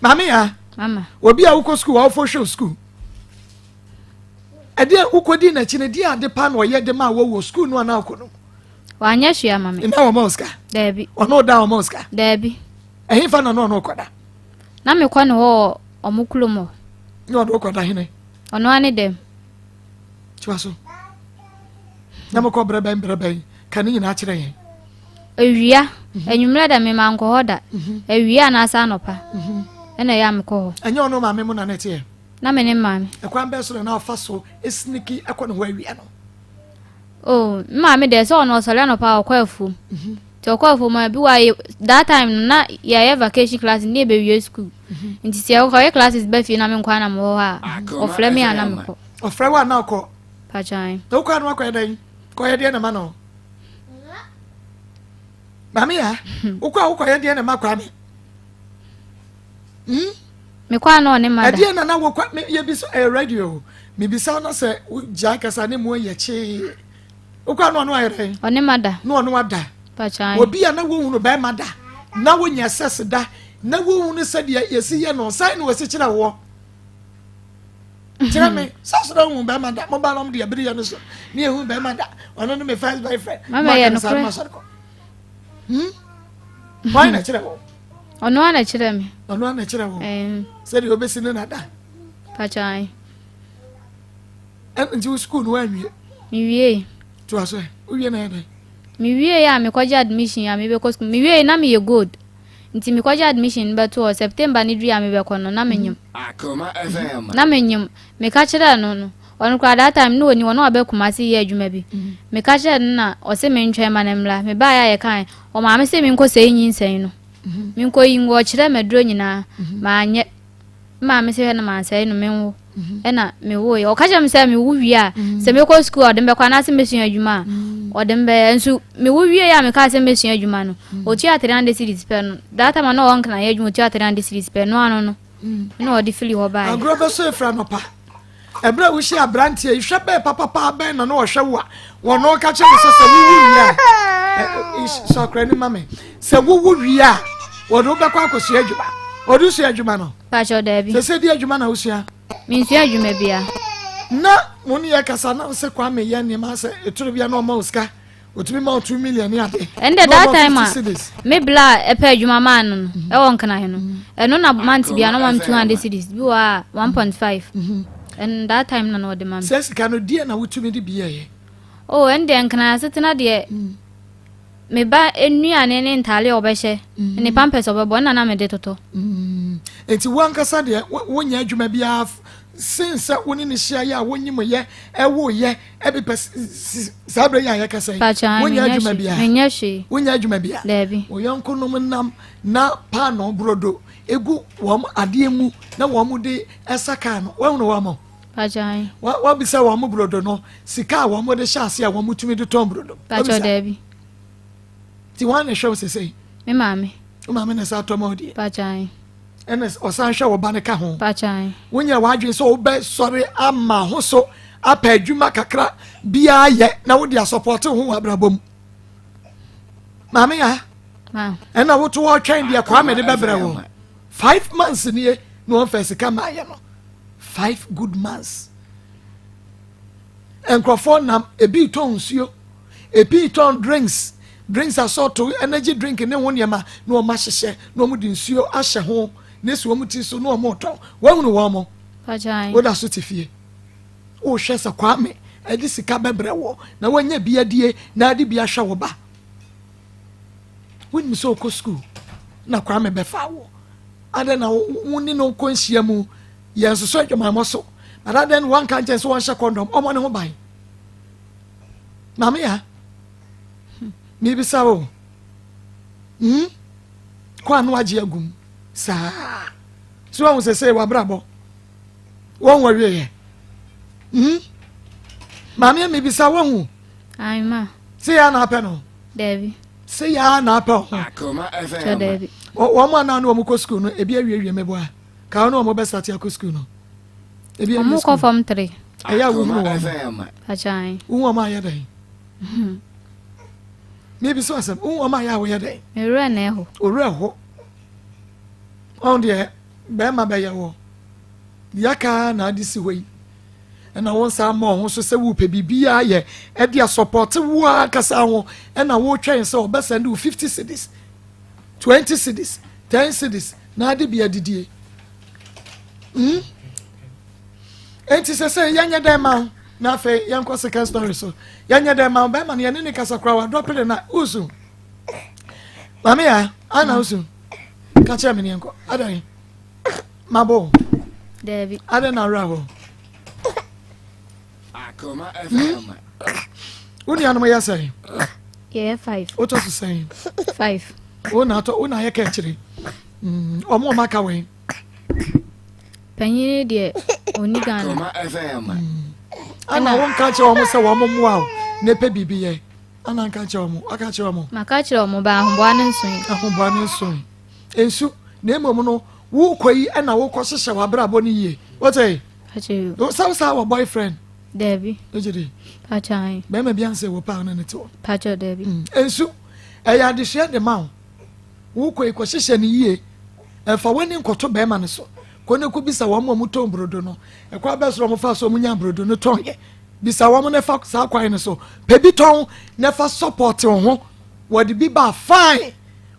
maame ya. Mama. Obi a wokɔ school awofo hwɛ school. Ɛdeɛ wokɔdi n'akyi no deɛ ade pa na ɔyɛ de ma wɔ wɔ school no anaa wokɔ no. Wanyɛ hwee ama me. Na wɔma wo sika? Daabi. Ɔno da wɔma wo sika? Daabi. Ɛhefa na ɔno ɔkɔda? Na mekɔ ne hɔ wɔ ɔmo kurom hɔ. Ne ɔde wokɔda hene? Ɔno ara ne dɛm. Tiwa so. Na mokɔ berɛ bɛn berɛ bɛn ka ne nyinaa kyerɛ yɛn. Awia, mhm. anwummerɛ da mema nkɔ hɔ da. Mhm. Awia anaasɛ anɔpa. Mhm. Ɛna ɛyɛ a mekɔ hɔ. Ɛnyɛ ɔno maame mu na na ɛteɛ? Na me ne maame. Ɛkwan bɛn so na na ɔfa so sniki ɛkɔ ne hɔ awia no? Oh, me maame deɛ sɛ ɔno ɔsɔre anɔpa a ɔkɔ afuom. Mhm. Nti ɔkɔ afuom a bi wɔ a that time no na yɛyɛ vacation class ne yɛbɛwie school. Mhm. Nti sɛ ɔkɔyɛ classes ba fie na me nkɔ a na mewɔ hɔ a, ɔfrɛ me a na mekɔ. Ɔfrɛ wo a na ɔkɔ? Pakyan. Na wokɔ a na wakɔyɛ dɛn? Kɔyɛ deɛ na ma no? Maame ya, wokɔ a wokɔyɛ deɛ na ma Kwame? Hmm? Mekɔ a na ɔne ma da. Ɛdeɛ na na wokɔ me yɛbisa ɛyɛ radio mebisa na sɛ wogyae kasa ne mu yɛ kyee wokɔ a na ɔno ayɛ dɛn? Ɔne ma da. Na ɔno ada. Obi a na wohunu bɛrima da na wonya sɛs da na wohunu sɛdeɛ yɛsi yɛ no sɛn na wɔsi kyerɛ woɔ kyerɛ me sɛ so na wohu bɛrima da mo ba nom deɛ bere yɛ no so ne yɛhu bɛrima da ɔno ne me first boyfriend mama yɛ nokorɛ hmm? Hwan na kyerɛ wo? Ɔno ara na kyerɛ me. Ɔno ara na kyerɛ wo. Sɛdeɛ wobɛsi ne nada. Pakyan. Nti wo sukuu no woanwie? Mewie. To aso ɛ, wowie na yɛ dɛn? Mewie a mekɔgye admission a mebɛkɔ sukuu. Mewie na meyɛ gold. Nti mekɔgye admission no bɛto hɔ. September no duru a mebɛkɔ no na menyim. Akoma FM. Na menyim. Meka kyerɛɛ no no, ɔno koraa that time na ɔnni hɔ, na waba Kumasi reyɛ adwuma bi. Meka kyerɛɛ no na ɔse mentwɛn ma no mmra. Mebaeɛ a yɛkaeɛ, ɔmaa me se menkɔsɛe nyinsɛn no. Menkɔyi ngu, ɔkyerɛɛ me aduro nyinaa, manyɛ. Me maame se hwɛ na mansɛe no, menwo. Ɛna mewoeɛ. Ɔka kyerɛɛ me sɛ mewo wie a, sɛ mekɔ sukuu a ɔde me bɛkɔ anaasɛ mɛsua adwuma a, ɔde me bɛyɛ. Nso mewo wieeɛ a mekaa sɛ mɛsua adwuma no, ɔtuaa 300 cedis pɛ no. That time a na ɔwɔ Nkran yɛ adwuma, ɔtuaa 300 cedis pɛ, ɛno ano no. Ɛna ɔde firi hɔ baeɛ. Agorɔ bɛsɔ efiri anɔpa. Ɛberɛ a wohyia aberanteɛ yi, hwɛ bɛn papapaa bɛn na na ɔhwɛ wo a wɔn ka kyerɛ no sɛ sɛ wowu wie a sɔ akora ni ma me sɛ wowu wie a wɔde wobɛkɔ akɔsua adwuma wɔde sua adwuma no. Pakyɛ daabi. Sɛ sɛ di adwuma na wosua. Mensua adwuma bia. Na mo ne yɛ kasa na sɛ Kwame yɛ nneɛma sɛ etoro bia na ɔma wo sika. Otumi ma wo 2 million ne ade. Ɛnde that time a me bla a ɛpɛ adwuma maa no no mhm. ɛwɔ nkran no mhm. ɛno na month bia na ɔma me 200 cedis bi wɔ a 1.5 mhm. and that time na na ɔde ma me. Sɛ sika no deɛ na wotumi de bi yɛyɛ. Oh ɛnde nkran asetena deɛ mm. me ba nnuane ne ntaale a ɔbɛhyɛ mm. ne pampers ɔbɛbɔ ɛna na mede totɔ. Mm. Eti wo ankasa deɛ wonyɛ adwuma biara sen sɛ wo ne ne hyia yɛ a wonyim yɛ ɛwo yɛ Ɛbi pɛ saa berɛ yi a yɛkasa yi wonyɛ adwuma bia wonyɛ adwuma bia wo yɔnko nom nam na paano brodo egu wɔn adeɛ mu na wɔn de ɛsa kaa no wɔn wɔn mo wabisa wɔn brodo no sika a wɔn de hyɛ ase a wɔn tumi de tɔn brodo wabisa ti wɔn na ɛhwɛ wo sese yi me maame wo maame na ɛsɛ atɔ ma wo deɛ ɛna ɔsan hwɛ wo ba no ka ho wonyɛ w'adwene sɛ wobɛsɔre ama ho so apɛ adwuma kakra biara yɛ na wode asɔpɔte ho wɔ abrabɔ mu maame ya ɛna woto ɔtwɛn deɛ kwame de bɛbrɛ wo 5 months nie na wɔmfa sika maayɛ no 5 good months. Nkurɔfoɔ nam, ebi retɔn nsuo, ebi retɔn drinks, drinks asɔɔto, energy drink ne ho nneɛma na wɔn ahyehyɛ na wɔn de nsuo ahyɛ ho na esi wɔn ti so na wɔn retɔn. Wɔahunu wɔn mo? Woda so te fie. Wohwɛ sɛ Kwame ɛde sika bɛbrɛ wɔ na wɔanya bi adie na ade bi ahwɛ wo ba. Wonim sɛ ɔkɔ sukuu na Kwame bɛfa wɔ. Adɛn na wo ne no nkɔ nhyia mu? Yɛnsosɔ adwamammɔ so. But adɛn na wanka nkyɛn sɛ wɔnhyɛ kɔndɔm ɔmmɔ ne ho ban? Maame ya, mebisa wo. Hmm? Kɔ ano agye agum saa. So wɔn sɛ sɛ wabrabɔ wɔn wɔ wieɛ. Hmm? Maame ya mebisa wɔn hu. Ayi ma. Sɛ yɛ ana apɛ no? Dabi. Sɛ yɛ ana apɛ ho. Akoma Kyɛ FM. dabi. Wɔn a na ne wɔn kɔ sukuu no, ebi awiewie mɛboa ka wɔn ne wɔn bɛsate akɔ sukuu no, ebi awie Ɔmo kɔ sukuu. Form 3. Ɛyɛ a wohunu Akoma wɔn? FM. Pakyan. Wohu wɔn ayɛ dɛn? Mebi so asɛm, wohu wɔn ayɛ a wɔyɛ dɛn? Mewura na ɛhɔ. Owurɛ hɔ ɔn deɛ bɛrima bɛyɛ wɔ deɛ aka na ade si hɔ yi, ɛna wɔn nsa ama ɔho so sɛ wopɛ biribiara yɛ ɛde asɔpɔte wo ankasa ho, ɛna wotwɛn sɛ ɔbɛsɛn de wo 50 cedis, 20 cedis, 10 cedis na ade bi adidie. Enti sɛ yɛnyɛ dɛn ma wo na afei yɛnkɔ second story so? Yɛnyɛ dɛn ma wo? Bɛrima no yɛne ne kasa koraa wadrɔpe ne na wosu. Maame ya, ana wosu? Ka kyerɛ me ne yɛnkɔ. Adɛn, mabɔ? Dabi. Adɛn na awerɛ hɔ? Akoma FM. Wo nuanom yɛ sɛn? Yɛyɛ five. Wotɔ so sɛn? Five. Wo na atɔ, wo na ayɛ ka akyire. Ɔmo aka wɛn? Panyin deɛ, ɔni Ghana. Akoma FM. Ana wo nka kyerɛ wɔn sɛ wɔn mmoa wo na epɛ biribi yɛ? Ana nka kyerɛ wɔn? Aka kyerɛ wɔn? Maka kyerɛ ɔmo ba, ahoboa no nso yi. Ahoboa no nso nsu na emom no wokɔ yi, ɛna wokɔ hyehyɛ w'abrabɔ no yie, wote? Pakyɛ. Sɛ wo saa wɔ boyfriend? Dabi. Ogye di? Pakyan. Bɛrima bi ansɛ wɔ paa ne ne te hɔ? Pakyɛ, dabi. Nsu ɛyɛ adesua de ma wo. Wokɔ yi, kɔ hyehyɛ no yie. Ɛfa w'ani nkɔto bɛrima no so. Kɔ ne kɔ bisa wɔn a wɔtɔn brodo no, ɛkɔ abɛsoro wɔn fa so wɔn nya brodo no tɔn yɛ. Bisa wɔn na fa saa kwan no so pɛ bi tɔn na fa support wɔn ho. Wɔde bi ba, fine.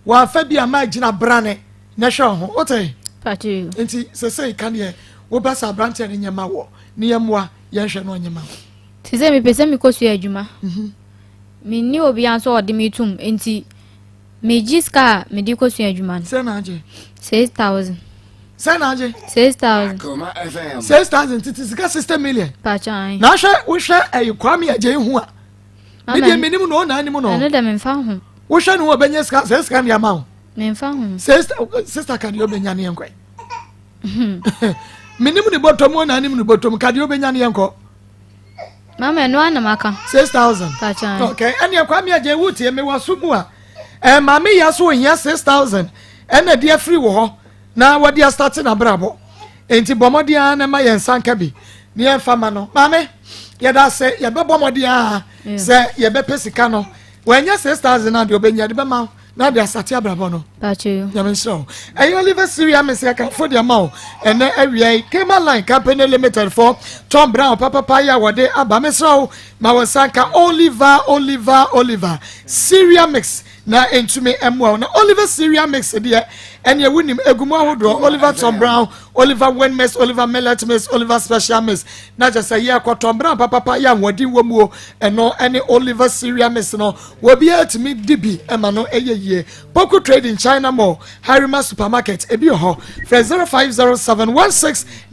Wɔafa bi ama gyina brane na hwɛ wɔn ho, wote? Pakyɛ. Nti sɛsɛ ka deɛ wobɛ sɛ aberanteɛ no nyɛma wɔ ne yɛmmoa yɛnhwɛ no ɔnyɛma wo. Te sɛ mepɛ sɛ mekɔ sua adwuma. Menni obiara nso a ɔde me tum, nti megye sika a mede kɔ sua adwuma no. Sɛ na agye? 6,000. Sɛ na agye? 6,000. Akoma FM. 6,000, tete sika 60 million. Pakyan. Na ahwɛ, wohwɛ ɛyi Kwame Agye hu a, me deɛ menim no, ɔna anim no. Ɛno dɛ, memfa ho. Wohwɛ no, wɔbɛnya sika sɛ sika ne ama wo? Memfa ho. Sister, ka deɛ ɔbɛnya ne yɛnkɔ. Menim ne bɔtɔm, ɔna anim ne bɔtɔm. Ka deɛ ɔbɛnya ne yɛnkɔ. Mama, ɛno ana maka. 6,000. Pakyan. Okay, ɛneɛ Kwame Agye wotie me wɔ so mu a, maame ya so ohia 6,000 ɛna de afiri wɔ hɔ na wɔde astate n'abrabɔ. Nti bɔ mmɔden ara na ma yɛn nsa nka bi ne yɛmfa ma no. Maame, yɛda ase. Yɛbɛbɔ mmɔden ara sɛ yɛbɛpɛ sika no. Wɔnyɛ 6,000 na deɛ ɔbɛnya de bɛma wo na de asate abrabɔ no. Pakyɛ. Nyame nhyira wo. Ɛyɛ Oliver Syria mesi akamfo de ama wo ɛnɛ awia yi. Kema Line Company Limited for Tom Brown papapa yi a wɔde aba. Mesrɛ wo, ma wɔ nsa nka Oliver, Oliver, Oliver Syria Mix na ntumi mmoa wo. Na Oliver Syria Mix deɛ, ɛneɛ wonim egu mu ahodoɔ: Oliver Tom Brown, Oliver Win Mix, Oliver Millet Mix, Oliver Special Mix. Na kyerɛ sɛ yɛ Tom Brown papapa yɛ ahoɔden wɔ mu o. Ɛno ɛne Oliver Syria Mix no. Obiara tumi di bi ɛma no ɛyɛ yie. Poku Trading, China Mall, Harima Supermarket, ebi wɔ hɔ. Frɛ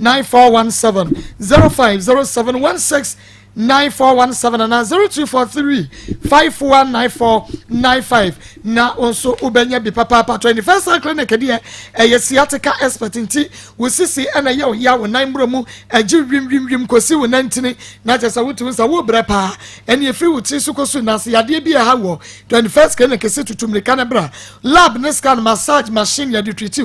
0507169417, 0507169417 ana 0243519495 na wo nso wobɛnya bi papaapa. 21st Cell Clinic deɛ, ɛyɛ sciatica expert. Nti wo sisi ɛna ɛyɛ wo ya, wo nan mmerɛ mu ɛgye wimwimwim kɔsi wo nantini na kyerɛ sɛ wotumi sɛ wobrɛ paa, ɛne ɛfiri wo tiri so kɔsu nase yadeɛ bi ɛha wɔ 21st Clinic sɛ tutu mmirika no bra. Lab ne scan, massage machine yɛde treat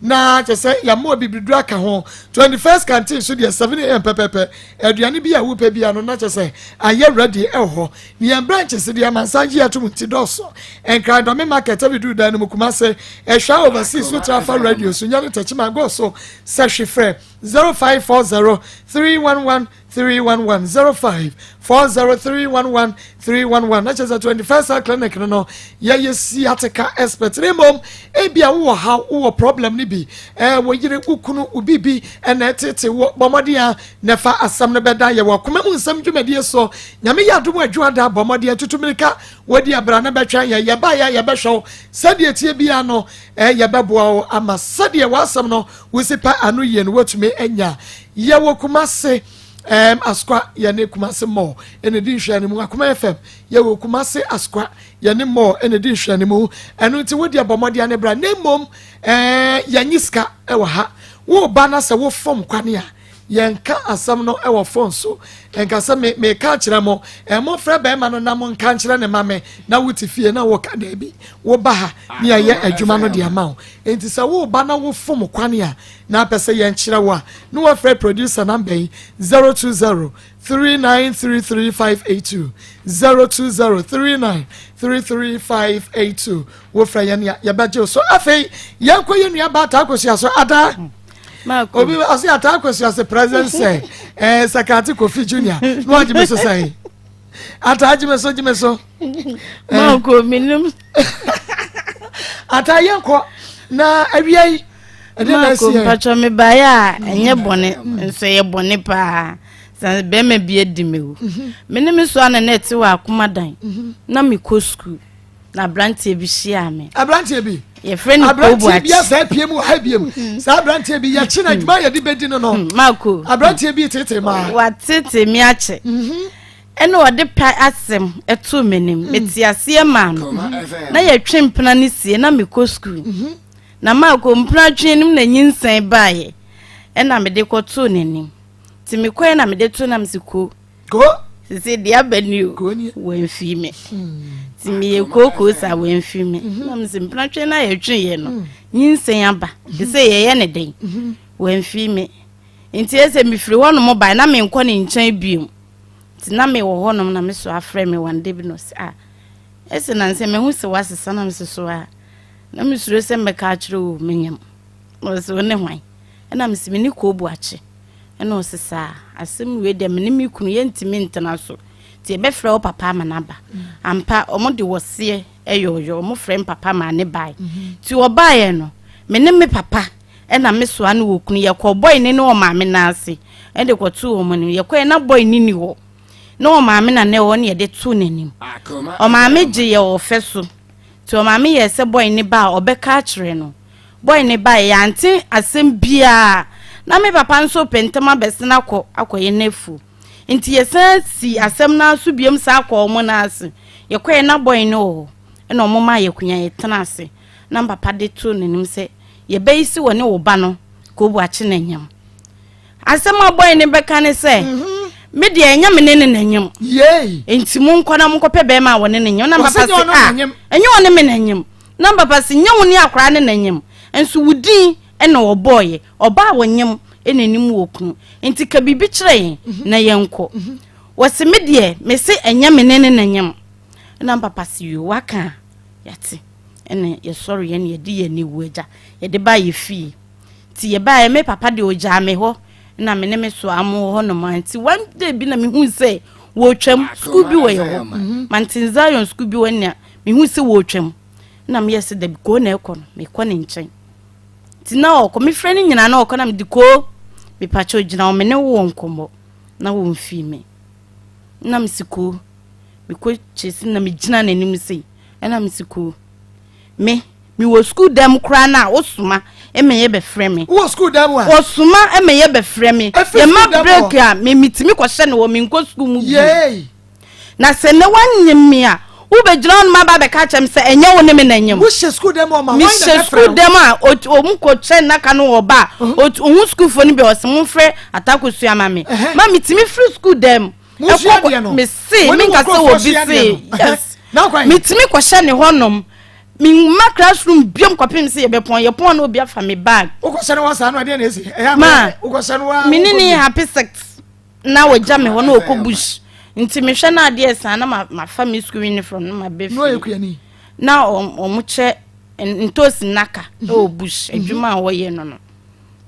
na kyerɛ sɛ yɛama bibiduro aka ho. 21st Canteen so deɛ, 7 a.m. pɛpɛpɛ, aduane bi a wopɛ bia no na kyerɛ sɛ ayɛ ready ɛwɔ hɔ. Ne yɛn branches deɛ, amansan gye atom nti dɔɔso: Nkran Dɔme Market, abɛduru dan no mu, Kumase, ɛhwɛ overseas so tra fa radio so nyane Tɛkyima go so sɛ hwe frɛ 0540 311. 311 05 40 311 311. Na kyerɛ sɛ 21st Health Clinic no yɛyɛ sciatica expert. Ne mmom ebia wowɔ ha, wowɔ problem no bi, wɔ yere, wo kunu, wo bibi ɛna ɛtete wɔ, bɔ mmɔden a na fa asɛm no bɛda yɛwɔ akoma mu nsɛm dwumadie so. Nyame yɛ adom, adwuma bɔ mmɔden atutu mirika wɔdi abra no bɛtwɛn yɛ. Yɛba yɛ yɛbɛhwɛ wo sɛdeɛ tie bia no, yɛbɛboa wo ama sɛdeɛ w'asɛm no wosi pa ano yie no woatumi anya. Yɛwɔ Kumase Asokwa, yɛne Kumase Mall ɛna di nhwɛ no mu. Akoma FM yɛwɔ Kumase Asokwa, yɛne Mall ɛna di nhwɛ no mu. Ɛno nti wodeɛ bɔ mmɔden ne bra. Na mmom yɛnyi sika ɛwɔ ha. Woba na sɛ wofom kwane a, yɛnka asɛm no ɛwɔ phone so. Nka sɛ me meka kyerɛ mo, mofrɛ bɛrima no na monka nkyerɛ ne ma me na wote fie na woka daabi. Woba ha ne yɛyɛ adwuma no de ama wo. Enti sɛ woba na wofom kwane a, na apɛ sɛ yɛnkyerɛ wo a, na wɔfrɛ producer number yi, 020 3933582, 020 3933582. Wofrɛ yɛn a, yɛbɛgye wo so. Afei yɛnkɔ yɛ nua ba Ataa Kosua so. Ada obi ɔsi Ataa Kosua sɛ president sɛ Sakrati Kofi Junior na wagye me so sɛn. Ataa, gye me so, gye me so. Maako minim. Ataa, yɛnkɔ na awia yi ɛde na Maako asi yɛn. Mpatwɔ, me baeɛ a ɛnyɛ bɔne nso ɛyɛ bɔne paa. Sɛ bɛrima bi adi me wu. Me ne me so ana na ɛte wɔ akoma dan. Na mekɔ sukuu. Na aberanteɛ bi hyia me. Aberanteɛ bi. Yɛfrɛ no Aberanteɛ bi Kobo. asa apue mu wɔ ha biem. Saa aberanteɛ bi yɛkyi na adwuma yɛde bɛdi no. Maako. Aberanteɛ bi tete maa. Watete me akyɛ. Ɛna ɔde pa asɛm ɛtoo m'anim. Mete aseɛ maa no. Na yɛtwe mpena ne sie na mekɔ sukuu. Na maako mpena twe anim na nyinsɛn baeɛ. Ɛna mede kɔtoo n'anim. Nti mekɔɛ na mede too na mese ko. Ko. Sisi deɛ aba ni o. Ko nie. Wɔmfi me. Nti meyɛ kookoo sa wɔmfi me. Na mese mpena twe na yɛtweeɛ no. Nyinsɛn aba. Te sɛ yɛyɛ ne den. Wɔmfi me. Nti ɛsɛ mefiri hɔnom bae na menkɔ ne nkyɛn bio. Nti na mewɔ hɔnom na me so afrɛ me one day bi na ɔsɛ a ɛsɛ na nsɛ mehu sɛ woasesa. Na mese so a na mesuro sɛ mmɛka akyerɛ wo menyam. Na ɔsɛ wo ne hwan? Ɛna mese me ne Koobu akye. Ɛna ɔsɛ saa asɛm wei deɛ, me ne me kunu yɛntumi ntena so, nti yɛbɛfrɛ wo papa ama no aba. Ampa, ɔmo de wɔseɛ ɛyɛ ɔyɔ, ɔmo frɛ m papa ma ne bae. Nti ɔbaeɛ no, me ne me papa ɛna me soa no wɔ kunu yɛkɔ bɔe ne ne ɔmaame n'ase ɛde kɔtoo wɔn anim. Yɛkɔɛ na bɔe ne ni hɔ na ɔmaame na ne hɔ ne yɛde too n'anim. Ɔmaame gye yɛ ɔfɛ so. Nti ɔmaame yɛ sɛ bɔe ne ba a ɔbɛka akyerɛ no. Bɔe ne ba yɛante asɛm biara. Na me papa nso pɛ ntɛm abɛsena akɔ akɔyɛ n'afuo, nti yɛsan si asɛm no aso biom saa akɔ ɔmo no ase. Yɛkɔɛ na bɔe ne wɔ hɔ ɛna ɔmo maa yɛkunya yɛtena ase na papa de too n'anim sɛ yɛbɛyi si wɔ ne wo ba no Koobu akye n'anyam. Asɛm a bɔe ne bɛka ne sɛ me deɛ ɛnyɛ me ne ne n'anyam. Yei. Nti monkɔ na monkɔpɛ bɛrima a wɔne ne nyam. Na Wɔsɛ papa nyɛ se ɔno a n'anyam. Ɛnyɛ ɔne me n'anyam. Na papa se nyɛ wo ne akwaraa ne n'anyam nso wo din ɛna ɔbɔɔyɛ ɔbaa a wɔnyam ɛna anim wɔ kunu, nti ka biribi kyerɛ yɛn na yɛnkɔ. Wɔse me deɛ mese ɛnyɛ me ne ne n'anyam. Ɛna papa se yo, waka a yɛate. Ɛna yɛsɔre yɛn yɛde yɛn ani wu agya yɛde baa yɛ fie. Nti yɛbaeɛ, me papa deɛ ɔgyaa me hɔ na me ne me so amo wɔ hɔnom a. Nti one day bi na mehu sɛ wɔretwam sukuu bi wɔ yɛ hɔ, Mountain Zion sukuu bi wɔ nea mehu sɛ wɔretwam na meyɛ sɛ dabi, koo na ɛkɔ no mekɔ ne nkyɛn. Nti na ɔkɔ, mefrɛ no nyinaa na ɔkɔ na mede koo mepakyɛ gyina hɔ, me ne wo wɔ nkɔmmɔ na wɔmfii me. Na mesi koo mekɔ kyesi na megyina n'anim sei ɛna mesi koo me mewɔ sukuu dɛm koraa na wosoma ɛma yɛ bɛfrɛ me. Wowɔ sukuu dɛm a. Wɔsoma ɛma yɛ bɛfrɛ me. Ɛfiri yɛma sukuu dɛm break hɔ. a me metumi kɔhyɛ no wɔ menkɔ sukuu mu bio. Yei. Na sɛ nnɛ woanyem me a, wobɛgyina hɔ nom aba bɛka kyerɛ me sɛ ɛnyɛ wo ne me nanyem. Wohyɛ sukuu dɛm ɔma hwan na mehyɛ bɛfrɛ sukuu wo? dɛm a ɔmu kɔkyɛ nnaka no wɔ ba a ɔhu sukuufoɔ no bi a ɔsɛ momfrɛ Atakosua ma me. Ma metumi firi sukuu dɛm Mosua ɛkɔ adeɛ no. mese Wo ne wo menka sɛ nkurɔfoɔ wɔ bi sua adeɛ se no. yes. Na kwan? Metumi kɔhyɛ ne hɔnom, memma classroom biom kɔpem sɛ yɛbɛpɔn. Yɛpɔn na obi afa me bag. Wokɔhyɛ no wɔ saa no adeɛ na ɛsi ɛyɛ Ma, wokɔhyɛ no wa. Me ne ne happy sex na wɔgya me hɔ na ɔkɔ bush, nti mehwɛ no adeɛ saa na mafa me school uniform na mabɛ Na ɔyɛ fie. Kuani. Na ɔmo kyɛ ntoosi nnaka ɛwɔ bush. Adwuma a wɔyɛ no.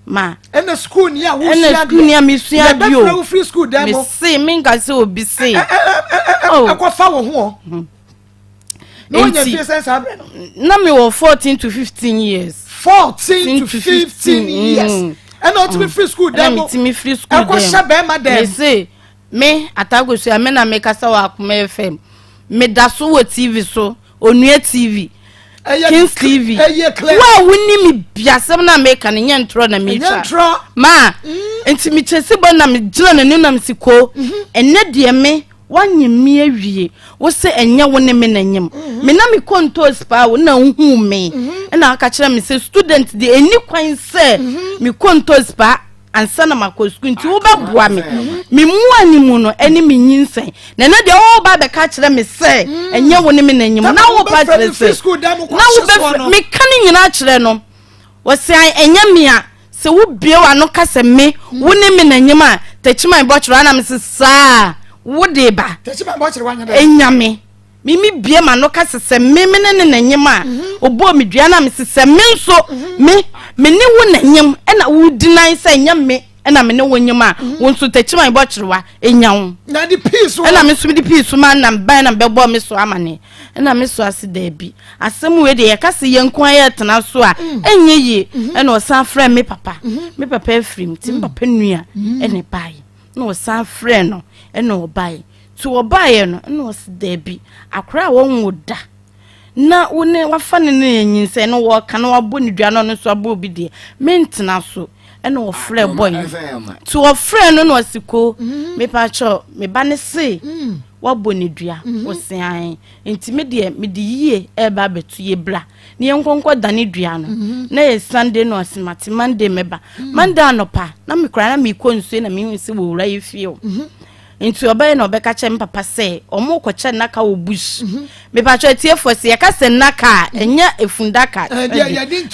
Ma. Ɛna sukuu ni a wosua deɛ. Ɛna sukuu ni a mesua deɛ o. Yɛbɛfrɛ wo firi sukuu dan mu. Mese menka sɛ obi se. Ɛkɔfa wo ho ɔ. Hmm. Na wonya mfie sɛn saa berɛ no? Na mewɔ 14 to 15 years. 14 to 15 years. Mm. Ɛna wotumi firi sukuu dan mu. Ɛna metumi firi sukuu dan mu. Ɛkɔhyɛ bɛrima dan mu. Mese me Atagosua me na mekasa wɔ Akoma FM. Meda so wɔ TV so. Onua TV, Kings TV. Wo a wonni me bi asɛm na meka no nyɛ ntorɔ na metwa. Ma mm. nti mekyɛ si bɔ na megyina n'anim na mesi ko. Mhm. Ɛnɛ deɛ me wanye me awie wo sɛ ɛnyɛ wo ne me na nyim mhm. me na mekɔ ntoos paa wo na wohuu me mhm. ɛna aka kyerɛ me sɛ student deɛ ɛni kwan sɛ mekɔ ntoos paa ansa na makɔ sukuu nti wobɛboa me me mmoa ne mu no ɛne me nyinsɛn na ɛno deɛ woba bɛka kyerɛ me sɛ mm. ɛnyɛ wo ne me n'anyim na wopa kyerɛ sɛ na wobɛfrɛ meka ne nyinaa kyerɛ no wɔsɛ ɛnyɛ me a sɛ wobie w'ano ka sɛ me mm. wo ne me n'anyim a takyiman bɔkyerɛ ana me sɛ saa wode ba ɛnya me Me me bue m'ano ka sɛ sɛ me me ne ne na nyem a mhm. ɔbɔɔ me dua no a mese sɛ me nso mhm. me me ne wo na nyem ɛna wodi nan sɛ nyɛ me ɛna me ne wo nyem a mhm. wo nso takyiman bɔ kyerewa ɛnya wo ɛna me nso mede pii so ma nam ban na bɛbɔ me so amane ɛna me so ase daabi asɛm wei deɛ yɛka sɛ yɛn nko ayɛ tena so a mm. ɛnyɛ yie ɛna ɔsan frɛ me papa me papa afiri mu nti me papa nua ɛna ɛbaeɛ na ɔsan frɛ no ɛna ɔbaeɛ Nti wɔbaeɛ no, ɛna ɔse daabi, akwadaa a wɔnwo da na wo ne wafa ne ne anyinsɛn no wɔka na wabɔ ne dua na ɔno nso abɔ obi deɛ mentena so ɛna ɔfrɛ bɔe no nti ɔfrɛ no na ɔse ko mhm. mepakyɛ me ba ne se mm. wabɔ ne dua mhm. ɔse ae nti me deɛ mede yie ɛreba abɛto yɛ bra na yɛnkɔnkɔ dane dua no mhm. na yɛ sunday na ɔse mate monday mɛba mm. monday anɔpa na mekora na mekɔ nsuo na mehu sɛ wɔwura yɛ fie o Nti ɔbɛyɛ na ɔbɛka kyerɛ me papa sɛ ɔmo kɔkyɛ nnaka wɔ bush. Mhm. Mepatwɛ atiefoɔ sɛ yɛka sɛ nnaka a mhm. ɛnyɛ efundaka. Eh,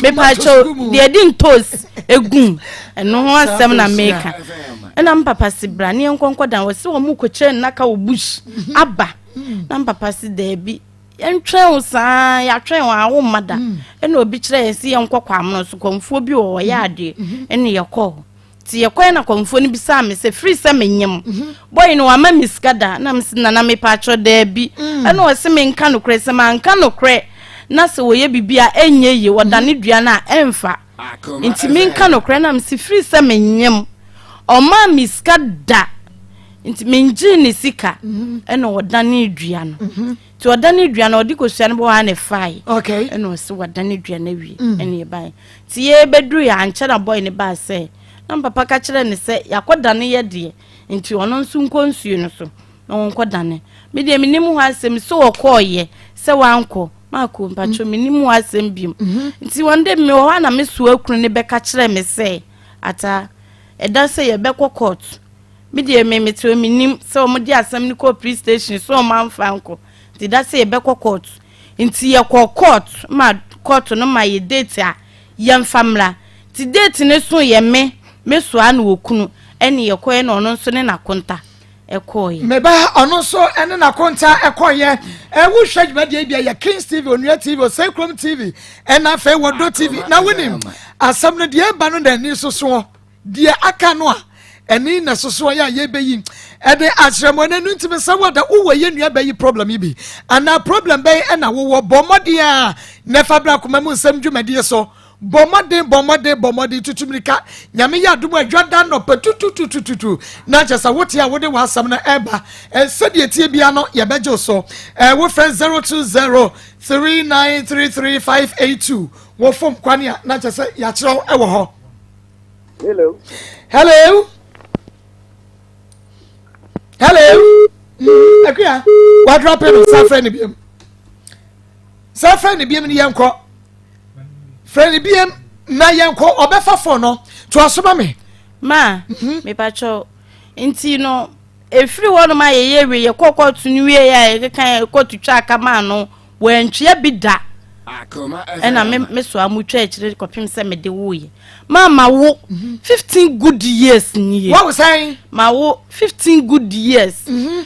Mepatwɛ deɛ yɛde ntoos egum ɛno ho asɛm na meka. Ɛna me papa se bra ne yɛnkɔ nkɔ dan wɔsi ɔmo kɔkyɛ nnaka wɔ bush mhm. aba. Na me papa se daabi yɛntwɛn wo saa yɛatwɛn wo a womma da. Mm. Ɛna obi kyerɛ yɛn sɛ yɛnkɔ kwamono so kɔmfoɔ bi wɔ hɔ yɛ adeɛ ɛna yɛkɔɔ. Nti yɛkɔɛ na kɔmfoɔ no bisaa me sɛ firi sɛ menyem mhm. bɔyi no wama me sika da na mese nana mepaakyɛ daabi mm. ɛna ɔse menka nokorɛ sɛ manka nokorɛ na sɛ wɔyɛ biribi a ɛnyɛ yie wɔdane mhm. dua no a ɛmfa nti menka nokorɛ na mese firi sɛ menyem ɔmaa me sika da nti mengyee ne sika mhm. ɛna ɔdane dua no nti ɔdane dua no ɔde kosua no bɔ hɔ a na ɛfae ɛna ɔse wadane dua no awie mm. ɛna ɛbae Nti yɛbɛduruiɛ ankyɛ na boy no baa sɛ, na me papa ka kyerɛɛ no sɛ yɛakɔdane yɛ deɛ, nti ɔno nso nkɔ nsuo no so na ɔnkɔdane. Me deɛ mennim hɔ asɛm, sɛ ɔkɔeɛ, sɛ wankɔ, Marco mpakyɛw mennim hɔ asɛm biom. Mhm. Nti one day mewɔ hɔ a na me soa kunu no bɛka kyerɛɛ me sɛ, Ata, ɛda sɛ yɛbɛkɔ court. Me deɛ me mete hɔ mennim sɛ wɔde asɛm no kɔɔ police station sɛ wɔn amfa ankɔ. Nti da sɛ yɛbɛkɔ court. Nti yɛkɔɔ court ma court no ma yɛ date a yɛmfa mmra. Nti date no so yɛ me, me soa ne okunu ɛne yɛkɔeɛ na ɔno nso ne n'akonta ɛkɔeɛ. Me ba ɔno nso ɛne n'akonta ɛkɔeɛ. Wohwɛ dwumadie yi bi a yɛ Kings TV, Onua TV, Osei Kurom TV ɛna afei Wɔdɔ TV. Na wonim asɛm no deɛ ɛba no na ani sosoɔ. Deɛ aka no a ɛne na soso yɛ a yɛbɛyi ɛde akyerɛ mo ɛno ntumi sɛ wada wowɔ yɛ nua bɛyi problem yi bi anaa problem bɛyi ɛna wowɔ bɔ mmɔden a na ɛfa bra koma mu nsɛm dwumadie so bɔ mmɔden bɔ mmɔden bɔ mmɔden tutu mirika nyame yɛ adom adwa da nɔpɛ tututututu na kyɛ sɛ wote a wode w'asɛm no ɛba sɛdeɛ tie bia no yɛbɛgye so wofrɛ 020 3933 582 wɔ fam kwane a na kyɛ sɛ yɛakyerɛw ɛwɔ hɔ Hello. Hello. Hello. Mm, Akuya, wadrɔ pɛ no sa frɛ ne biam. Sa frɛ ne biam ne yɛnkɔ. Frɛ ne biam na yɛnkɔ ɔbɛfa fon no. To asoma me. Ma, mhm. mepakyɛw. Nti no, efiri hɔ nom a yɛyɛ wie yɛkɔ kɔɔto no wie a yɛkeka yɛkɔ twitwa aka maa no Wantua bi da. Ɛna me me soa mu twa akyire kɔpem sɛ mede woeɛ. Maa ma wo 15 good years nie. Wawo sɛn? Ma wo 15 good years. Mhm.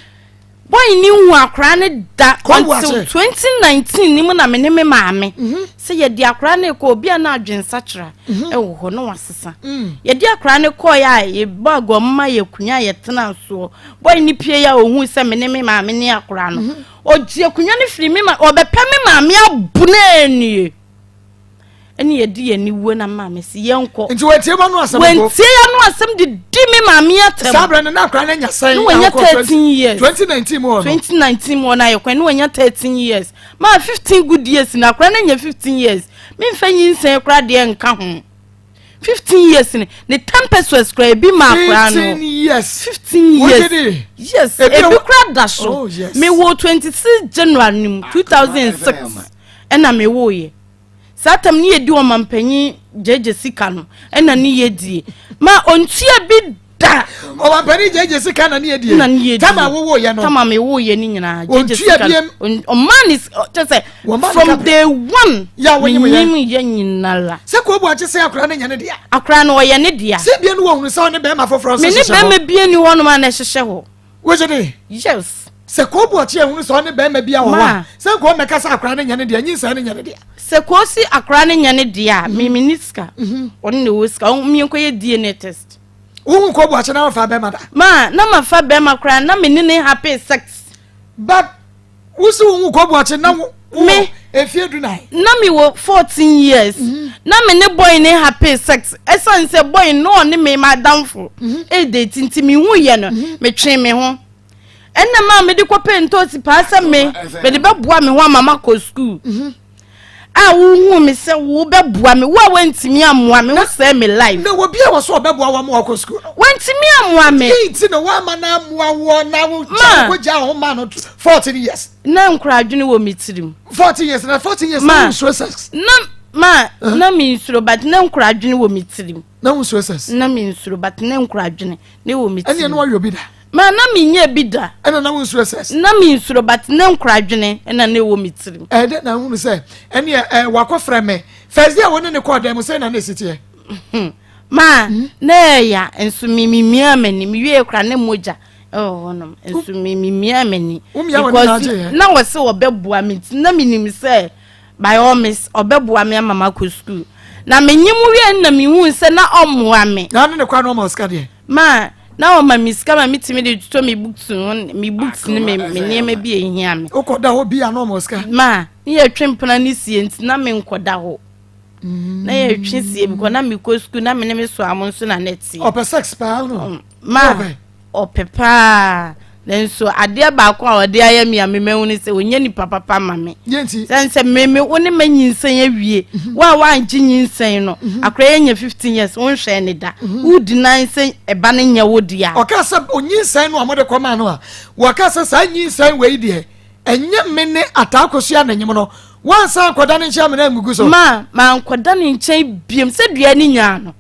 Boy ne hu akora ne da until 2019 ni mu na me ne me maame mhm. sɛ yɛde akora ne kɔ obi a na adwensakyera mhm. ɛwɔ hɔ na wasesa mm. yɛde akora ne kɔɔ yɛ a yɛbɔ aguamma yɛ kunya yɛtena soɔ boy ne pie yɛ a ohun sɛ me ne me maame ne akora no mhm. ɔgye akonnwa no firi me ma ɔbɛpɛ me maame abu no anie ɛne yɛde yɛn ani wuo na maame si yɛn kɔ. Nti wɔntie mu ano asɛm mpo. Wɔntie ano asɛm de di me maame atɛm. Saa abirɛ no na akora no anya sɛn. Ne wɔnya 13 years. 2019 mu hɔ no. 2019 mu hɔ no ayɛ kwan ne wɔnya 13 years. Maa 15 good years na akora no anya 15 years. Memfa nyinsɛn koraa deɛ nka ho. 15 years ni ne tempestuous kura ebi ma akora no. 15 years. 15 years. Yes, ebi kura da so. Oh, yes. Me wo 26 January ni mu 2006 ɛna me wo yɛ. Saa tam ne yɛdi ɔmampanyin gyegye sika no ɛna ne yɛdie ma ɔntua bi da. Ɔmampanyin gyegye sika na ne yɛdie. Na ne yɛdie. Tama wowo yɛ no. Tama me wo yɛ ne nyinaa. Gyegye sika no. Ɔma ne kyɛ sɛ from day one. Yɛ a wɔnyim yɛ. Menyim yɛ nyinara. Sɛ kò bu akye sɛ akora ne nyɛ ne dea. Akora no ɔyɛ ne dea. Sɛ bia no wɔhunu sɛ ɔne bɛrima foforɔ nso hyehyɛ hɔ. Me ne bɛrima bia ni hɔnom a na ɛhyehyɛ hɔ. Wogye di? Yes. Sɛ kò bu akye ehunu sɛ ɔne bɛrima bi a wɔ hɔ a, sɛ nkò mɛka sɛ akora ne nyɛ ne dea, nyinsɛn ne nyɛ ne dea. Sɛ kò si akora ne nyɛ ne dea a, me me ni sika. Ɔno na ɛwɔ sika. Ɔmo yɛnkɔ yɛ DNA test. Wohu kò bu akye na wɔfa bɛrima da? Ma na ma fa bɛrima koraa na me ne ne happy sex. But wosi wo kɔ buakye na wo me efie du nan. Na mi wɔ 14 years. Na me ne boy ne happy sex ɛsan sɛ boy no ɔne me ma adamfo e date nti me hu yɛ no me twe me ho ɛnna maa me de kɔ pɛ ntoosi paa sɛ me me de bɛboa me ho ama ma kɔ school. A wohu me sɛ wobɛboa me wo a woantumi ammoa me wosɛe me life. Na obi a wɔ so ɔbɛboa wo ama wakɔ sukuu no. Wantumi ammoa me. Dɛn nti na woama no ammoa woɔ na wogyaa wo ho maa no 14 years? Na nkora adwene wɔ me tirim. 14 years na 14 years na wonsuro sex. Na ma na mensuro but na nkora adwene wɔ me tirim. Na wonsuro sex. Na mensuro but na nkora adwene ne wɔ me tirim. Ɛnneɛ na wayɛ obi da. Ma na menyɛ bi da. Ɛna na wonsuro sex. Na mensuro but na nkora adwene ɛna na ɛwɔ me tirim. Ɛdɛ na nhunu sɛ ɛneɛ ɛɛ wakɔfrɛ me first day a wɔne ne kɔɔ dan mu sɛ na na esi teɛ. Ma na ɛya nso me memia m'ani mewie kora ne mogya ɛwɔ hɔnom nso me memia m'ani because na wɔse wɔbɛboa me nti na menim sɛ by all means ɔbɛboa me ama makɔ sukuu na menye mu wie na mehu sɛ na ɔmmoa me. Na ne ne kora na ɔma sika deɛ. Ma na ɔma me sika ma metumi de totɔ me books ho me books ne me me nneɛma bi a ehia me. Wokɔda hɔ bi a na ɔma sika. Ma ne yɛtwe mpena ne sie nti na menkɔda hɔ. Na yɛtwe sie bi kɔ na mekɔ sukuu na me ne me so amo nso na ne teɛ. Ɔpɛ sex paa no. Ma Ɔpɛ paa. Nanso adeɛ baako a ɔde ayɛ me a memahu ne sɛ ɔnyɛ nipa papa ma me. Sɛn sɛ me me wo ne ma nyinsɛn awie. Mhm. Wo a woangye nyinsɛn no, mhm. akora yɛ nya 15 years wonhwɛɛ ne da. Mhm. Wodi nan sɛ ɛba no nyɛ wo dea. Ɔka sɛ onyinsɛn no a mode kɔmaa no a, wɔka sɛ saa nyinsɛn wei deɛ ɛnyɛ me ne ataakosua na nyem no. Wansan akɔda ne nkyɛn amena angugu so. Ma mankɔda ne nkyɛn biom sɛ dua ne nyaa no.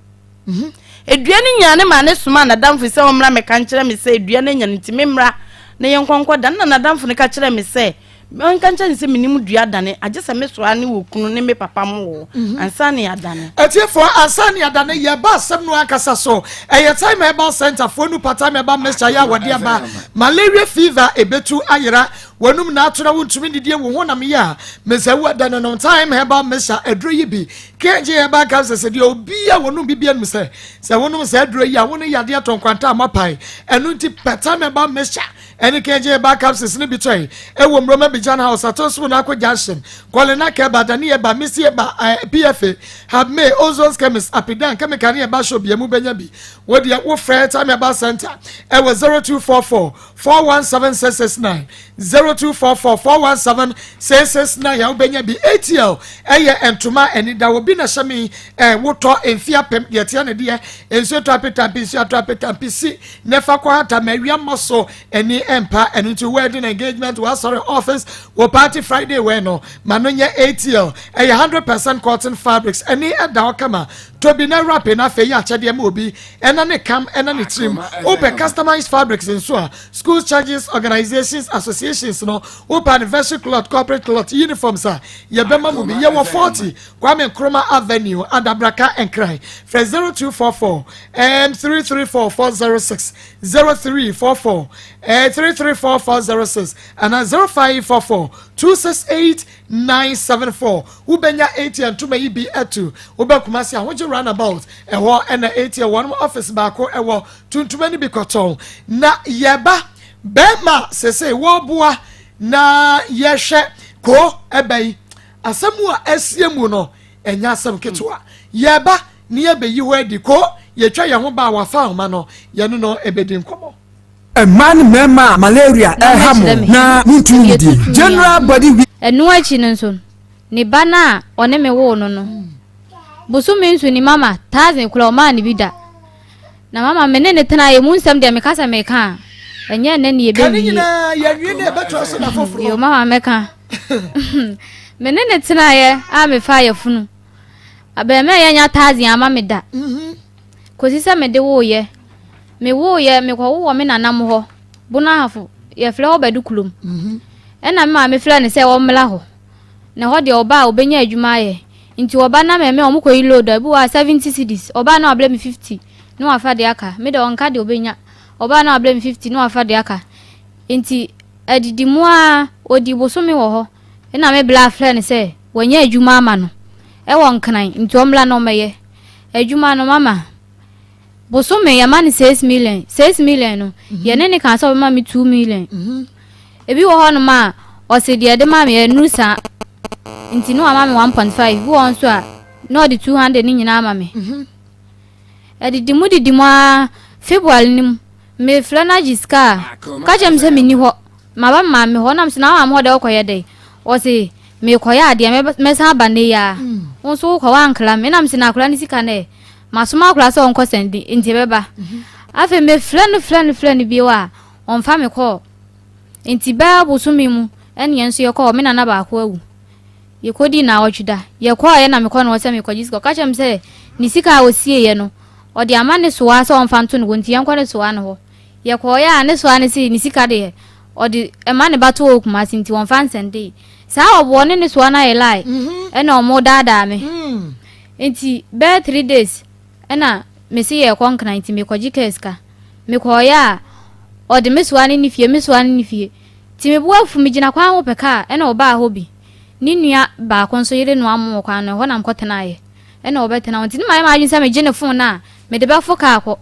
Mhm. Dua no nyaa ne maame somaa n'adamfo sɛ ɔmmra mmɛka nkyerɛ me sɛ dua no anya no nti memmra na yɛnkɔ nkɔda. Nna n'adamfo no ka kyerɛɛ me sɛ menka nkyerɛ no sɛ menim dua dane, agye sɛ mesoa ne wɔ kunu ne me papa mo wɔ mhm. ansa ne yɛadane. Atiefoɔ, ansa ne yɛadane, yɛba asɛm no ankasa so. Ɛyɛ Time Herbal Center foɔ nu pa Time Herbal Mixture yɛ a wɔde aba. Malaria fever ebetu ayera. Wɔnum na ato na wontumi didie wo ho nam yɛ a mesɛ wo ɛdɛ no nom Time Herbal Mixture aduro yi bi. KJ Herbal Capsules deɛ obi a wɔnom bi bianom sɛ sɛ wonom saa aduro yi a wo ne yadeɛ tɔ nkwanta a moapae. Ɛno nti pɛ Time Herbal Mixture ɛne KJ Herbal Capsules no bi tɔe ɛwɔ Muroma Bijan House, Atonso Nako Junction, Kɔlena Kɛba, Dani Eba, Misi Eba, eh, PFA, Habme, Ozon's Chemist, Apidan, Chemical ne Eba Shop bia mu bɛnya bi. Wo deɛ wofrɛ Time Herbal Center ɛwɔ 0244 417 669 0244 417 669 a wobɛnya bi. ATL ɛyɛ ntoma anida obi na hyɛ me eh, wotɔ mfe apem deɛ teɛ ne deɛ nsuo tɔ apetampe nsuo atɔ apetampe si ne fa kɔ hata ma awia mmɔ so ani mpa. Ɛno nti wedding, engagement, wasɔre, office wɔ party Friday wɛ no ma no nyɛ ATL. Ɛyɛ 100% cotton fabrics, ɛni ɛda hɔ kama. Tobi na wrap na afei yɛ akyɛdeɛ ma obi ɛna ne kam ɛna ne tirim. Wopɛ customized fabrics nso a, schools, churches, organizations, associations no, wopɛ anniversary cloth, corporate cloth, uniforms a, yɛbɛma mu bi. Yɛwɔ 40 Kwame Nkrumah Avenue, Adabraka, Nkran. Frɛ 0244 334 406. 0344 334406 anaa 0544 268 974. Wobɛnya ATM ntoma yi bi atu. Wobɛ Kumasi Ahogye roundabout, ɛhɔ ɛna ATM wɔn office baako ɛwɔ. Tuntuma no bi kɔtɔn na yɛba bɛrima sese wɔboa na yɛhwɛ ko ɛbɛ yi asɛm a ɛsie mu no, ɛnyɛ asɛm ketewa. Yɛba ne yɛbɛyi hɔ adi ko yɛtwa yɛn ho ba a wafa ahoma no, yɛne no ɛbɛdi nkɔmmɔ. Mmaa ne mmarima a malaria ɛha mo na montumi nidi, general body weak. Ɛno akyi no nso, ne ba no a ɔne me woo no, bosome nso ni, mama 1,000 kora ɔmaa ne bi da. Na mama me ne ne tena yɛ mu nsɛm deɛ, meka sɛ meka a, ɛnyɛ nnɛ ne ka ne yɛbɛwie. Nyinaa yɛnwie ne yɛbɛtoa so na yo foforɔ. Mama, mɛka me ne ne tenaeɛ a mefa yɛfunu abɛɛmɛ a yɛnya 1,000 ama me da kòsi sɛ mede woyɛ, mewooyɛ, mekɔwo wɔ me nanam hɔ Bonahafo, yɛfrɛ hɔ Bɛdo kurom. Ɛna me maame frɛ no sɛ ɔmmra hɔ na hɔ deɛ ɔba a ɔbɛnya adwuma ayɛ. Nti ɔba na mɛmɛ ɔmo kɔyi load a, ebi wɔ a 70 cedis, ɔbaa na wabrɛ me 50 na wafa deɛ aka. Me deɛ ɔnka deɛ ɔbɛnya, ɔbaa na wabrɛ me 50 na wafa deɛ aka. Nti adidi mu a ɔdi bosome wɔ hɔ, ɛna me bla frɛ no sɛ wɔnyɛ adwuma ama no ɛwɔ Nkran, nti ɔmmra na ɔmmɛyɛ adwuma no. Mama, bosome yɛma no 6 million. 6 million no, yɛne ne ka sɛ ɔbɛma me 2 million. Ebi wɔ hɔnom a ɔsi deɛ ɛde ma me ɛnuru saa, nti ne wama me 1.5. Bi wɔ hɔ nso a na ɔde 200 ne nyinaa ama me. Ɛdidi mu didi mu a, February no mu mefrɛ no agye sika a, ka kyerɛ me sɛ menni hɔ, maba maame hɔ. Nam sɛ na maame hɔ deɛ, wokɔyɛ dɛ? Ɔse mekɔyɛ adeɛ, mɛsan aba nne yi a. Wo nso wokɔ woankra me. Nam sɛ na akora no sika no ɛ masoma akora sɛ ɔnkɔ sɛnde, nti ɛbɛba. Afei mefrɛ no, frɛ no, frɛ no bio a, ɔmfa me kɔɔ. Nti bɛɛ bosome mu ɛne yɛn nso yɛkɔɔ, me nana baako awu, yɛkɔdii naawɔtwe da. Yɛkɔɔyɛ na mekɔ no hɔ sɛ mekɔgye sika. Ɔka kyerɛ me sɛ ne sika a ɔsieeɛ no, ɔde ama ne soa sɛ ɔmfa nto ne hɔ, nti yɛnkɔ ne soa no hɔ. Yɛkɔɔyɛ a, ne soa no se ne sika deɛ ɔde ɛma ne ba to wɔ Kumase, nti wɔmfa nsɛnde saa. Ɔboɔ ne ne soa no ayɛ lie, ɛna ɔmo daadaa me. Nti bɛyɛ 3 days ɛna mesi yɛkɔ Nkran, nti mekɔgye kaa sika. Mekɔɔyɛ a, ɔde me soa ne ne fie, me soa ne ne fie. Nti mebo afu, megyina kwan ho pɛ kaa, ɛna ɔbaa hɔ bi, ne nua baako nso yere no amo wɔ kwan no ɛhɔ na mkɔtenaeɛ, ɛna ɔbɛtena hɔ. Nti ne mayɛ m'adwene sɛ megye ne phone no a, mede bɛfo kaa kɔ.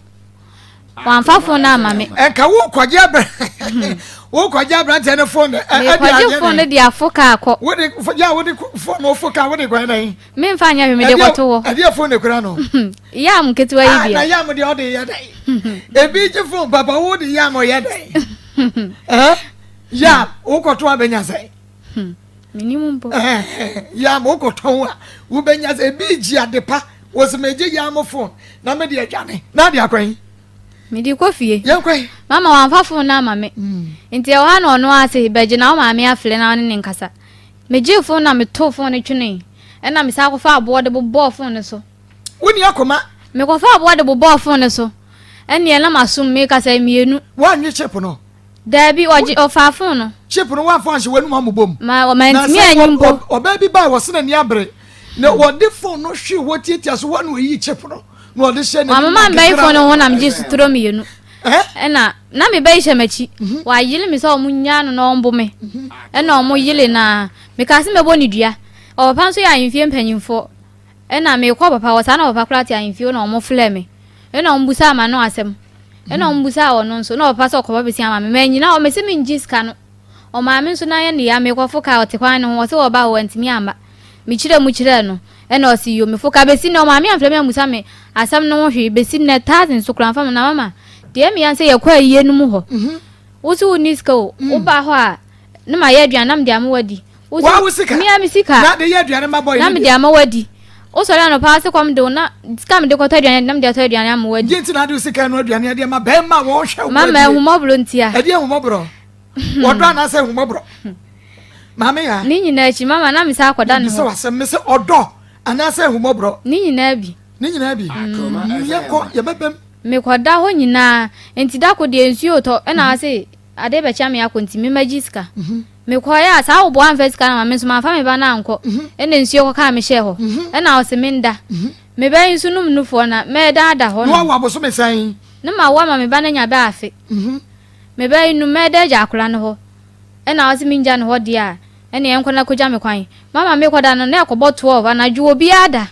Wamfa phone no ama me. Ɛnka wokɔgye abra, wokɔgye aberanteɛ no phone ɛde mekɔgye phone no de afo kaa kɔ. Wode yɛ a, wode phone no fo kaa, wode kɔɛ dɛn? Memfa nyɛ hwee, mede kɔto hɔ. Ɛdeɛ phone ne kura no? Yam ketewa yi bia. Na yam deɛ, ɔde yɛ dɛn? Ebi gye phone papa, wode yam ɔyɛ dɛn? Ɛɛ, yam wokɔto abɛnya sɛn? Menim mpo. Yam wokɔtɔn a wobɛnya sɛ ebi gye ade pa. Wɔsɛ megye yam phone na mede adwane na ade akwan. Mede kɔ fie. Yɛnkwan. Mama, wamfa phone no ama me. Nti ɛwɔ ha na ɔno ase bɛgye na wo maame afrɛ na ɔne ne nkasa. Megye phone na metoo phone no twene, ɛna mesa akɔfa aboɔ de bobɔɔ phone no so. Woni akoma. Mekɔfa aboɔ de bobɔɔ phone no so, ɛneɛ na masom mekasa mmienu. Woanwe chip no? Daabi, ɔgye ɔfa phone no. Chip no woamfa anhyɛ w'anum amobɔ mu? Ma mantumi anyi mpo. Ɔbaa bi baa, wɔse n'ani abere na wɔde phone no hwee hɔ tiatia so hɔ na ɔyi chip no na ɔde hyɛ n'anim. Wamama mbɛyi phone no ho na megye sotoro mmienu, ɛna na me bɛyi hyɛ m'akyi. Wayele me sɛ ɔmo nyaa no na ɔmbo me, ɛna ɔmo yele na meka sɛ mɛbɔ ne dua. Ɔpapa nso yɛ ahemfie mpanyimfoɔ, ɛna mekɔ papa hɔ saa na papa koraa te ahemfie na ɔmo frɛ me, ɛna ɔmo busa ama no asɛm, ɛna ɔmo busa ɔno nso na ɔpapa sɛ ɔkɔba bɛsi ama me manyina hɔ. Mese mengye sika no, ɔmaame nso na yɛ ne ya. Mekɔfo kaa, ɔte kwan no ho, ɔsɛ wɔba hɔ, wantumi amma. Mekyerɛ mu kyerɛ no, ɛna ɔsi yo, mefo ka bɛsi nnɛ ɔmaame amfrɛ me amusa me asɛm no ho hwee. Bɛsi nnɛ 1,000 so kora mfa me. Na mama, deɛ meya sɛ yɛkɔ ayie no mu hɔ, wo so wonni sika o. Woba hɔ a ne ma yɛ aduane na mede ama wadi. Wa wo sika? Mea me sika. Na de yɛ aduane ma bɔ. Na mede ama wadi. Wosɔre anɔpa ase kɔm de wo, na sika mede kɔtɔ aduane na mede atɔ aduane ama wadi. Gye nti na ade sika no aduane adeɛ ma bɛrima wɔhwɛ wo. Mama, ehumɔborɔ ntia. Ɛdeɛ ehumɔborɔ? Wɔdɔ anaasɛ ehumɔborɔ, maame ya? Ne nyinaa akyi, mama, na mesa akɔda ne hɔ. Wasɛm me sɛ ɔdɔ anaasɛ ehumɔborɔ? Ne nyinaa bi. Ne nyinaa bi. Yɛkɔ yɛbɛbɛm. Mekɔda hɔ nyinaa nti da ko deɛ nsuo tɔ, ɛna ase ade bɛkyɛ me akɔ, nti memagye sika. Mekɔɛ a, saa woboa amfa sika no ma me nso mamfa me ba no ankɔ. Ɛna nsuo kɔkaa me hyɛɛ hɔ, ɛna ɔse menda. Mebɛyi nso nom nufoɔ na mɛda ada hɔ no. Na wawo abosome sɛn? Ne ma wo ama me ba no anya bɛ afe. Me ba yi no mɛda agya akora no hɔ. Ɛna ɔse mengya no hɔ deɛ a, ɛneɛ ɛnkɔ na kɔgya me kwan. Mama mekɔda no na ɛkɔbɔ 12 anadwo obiara da.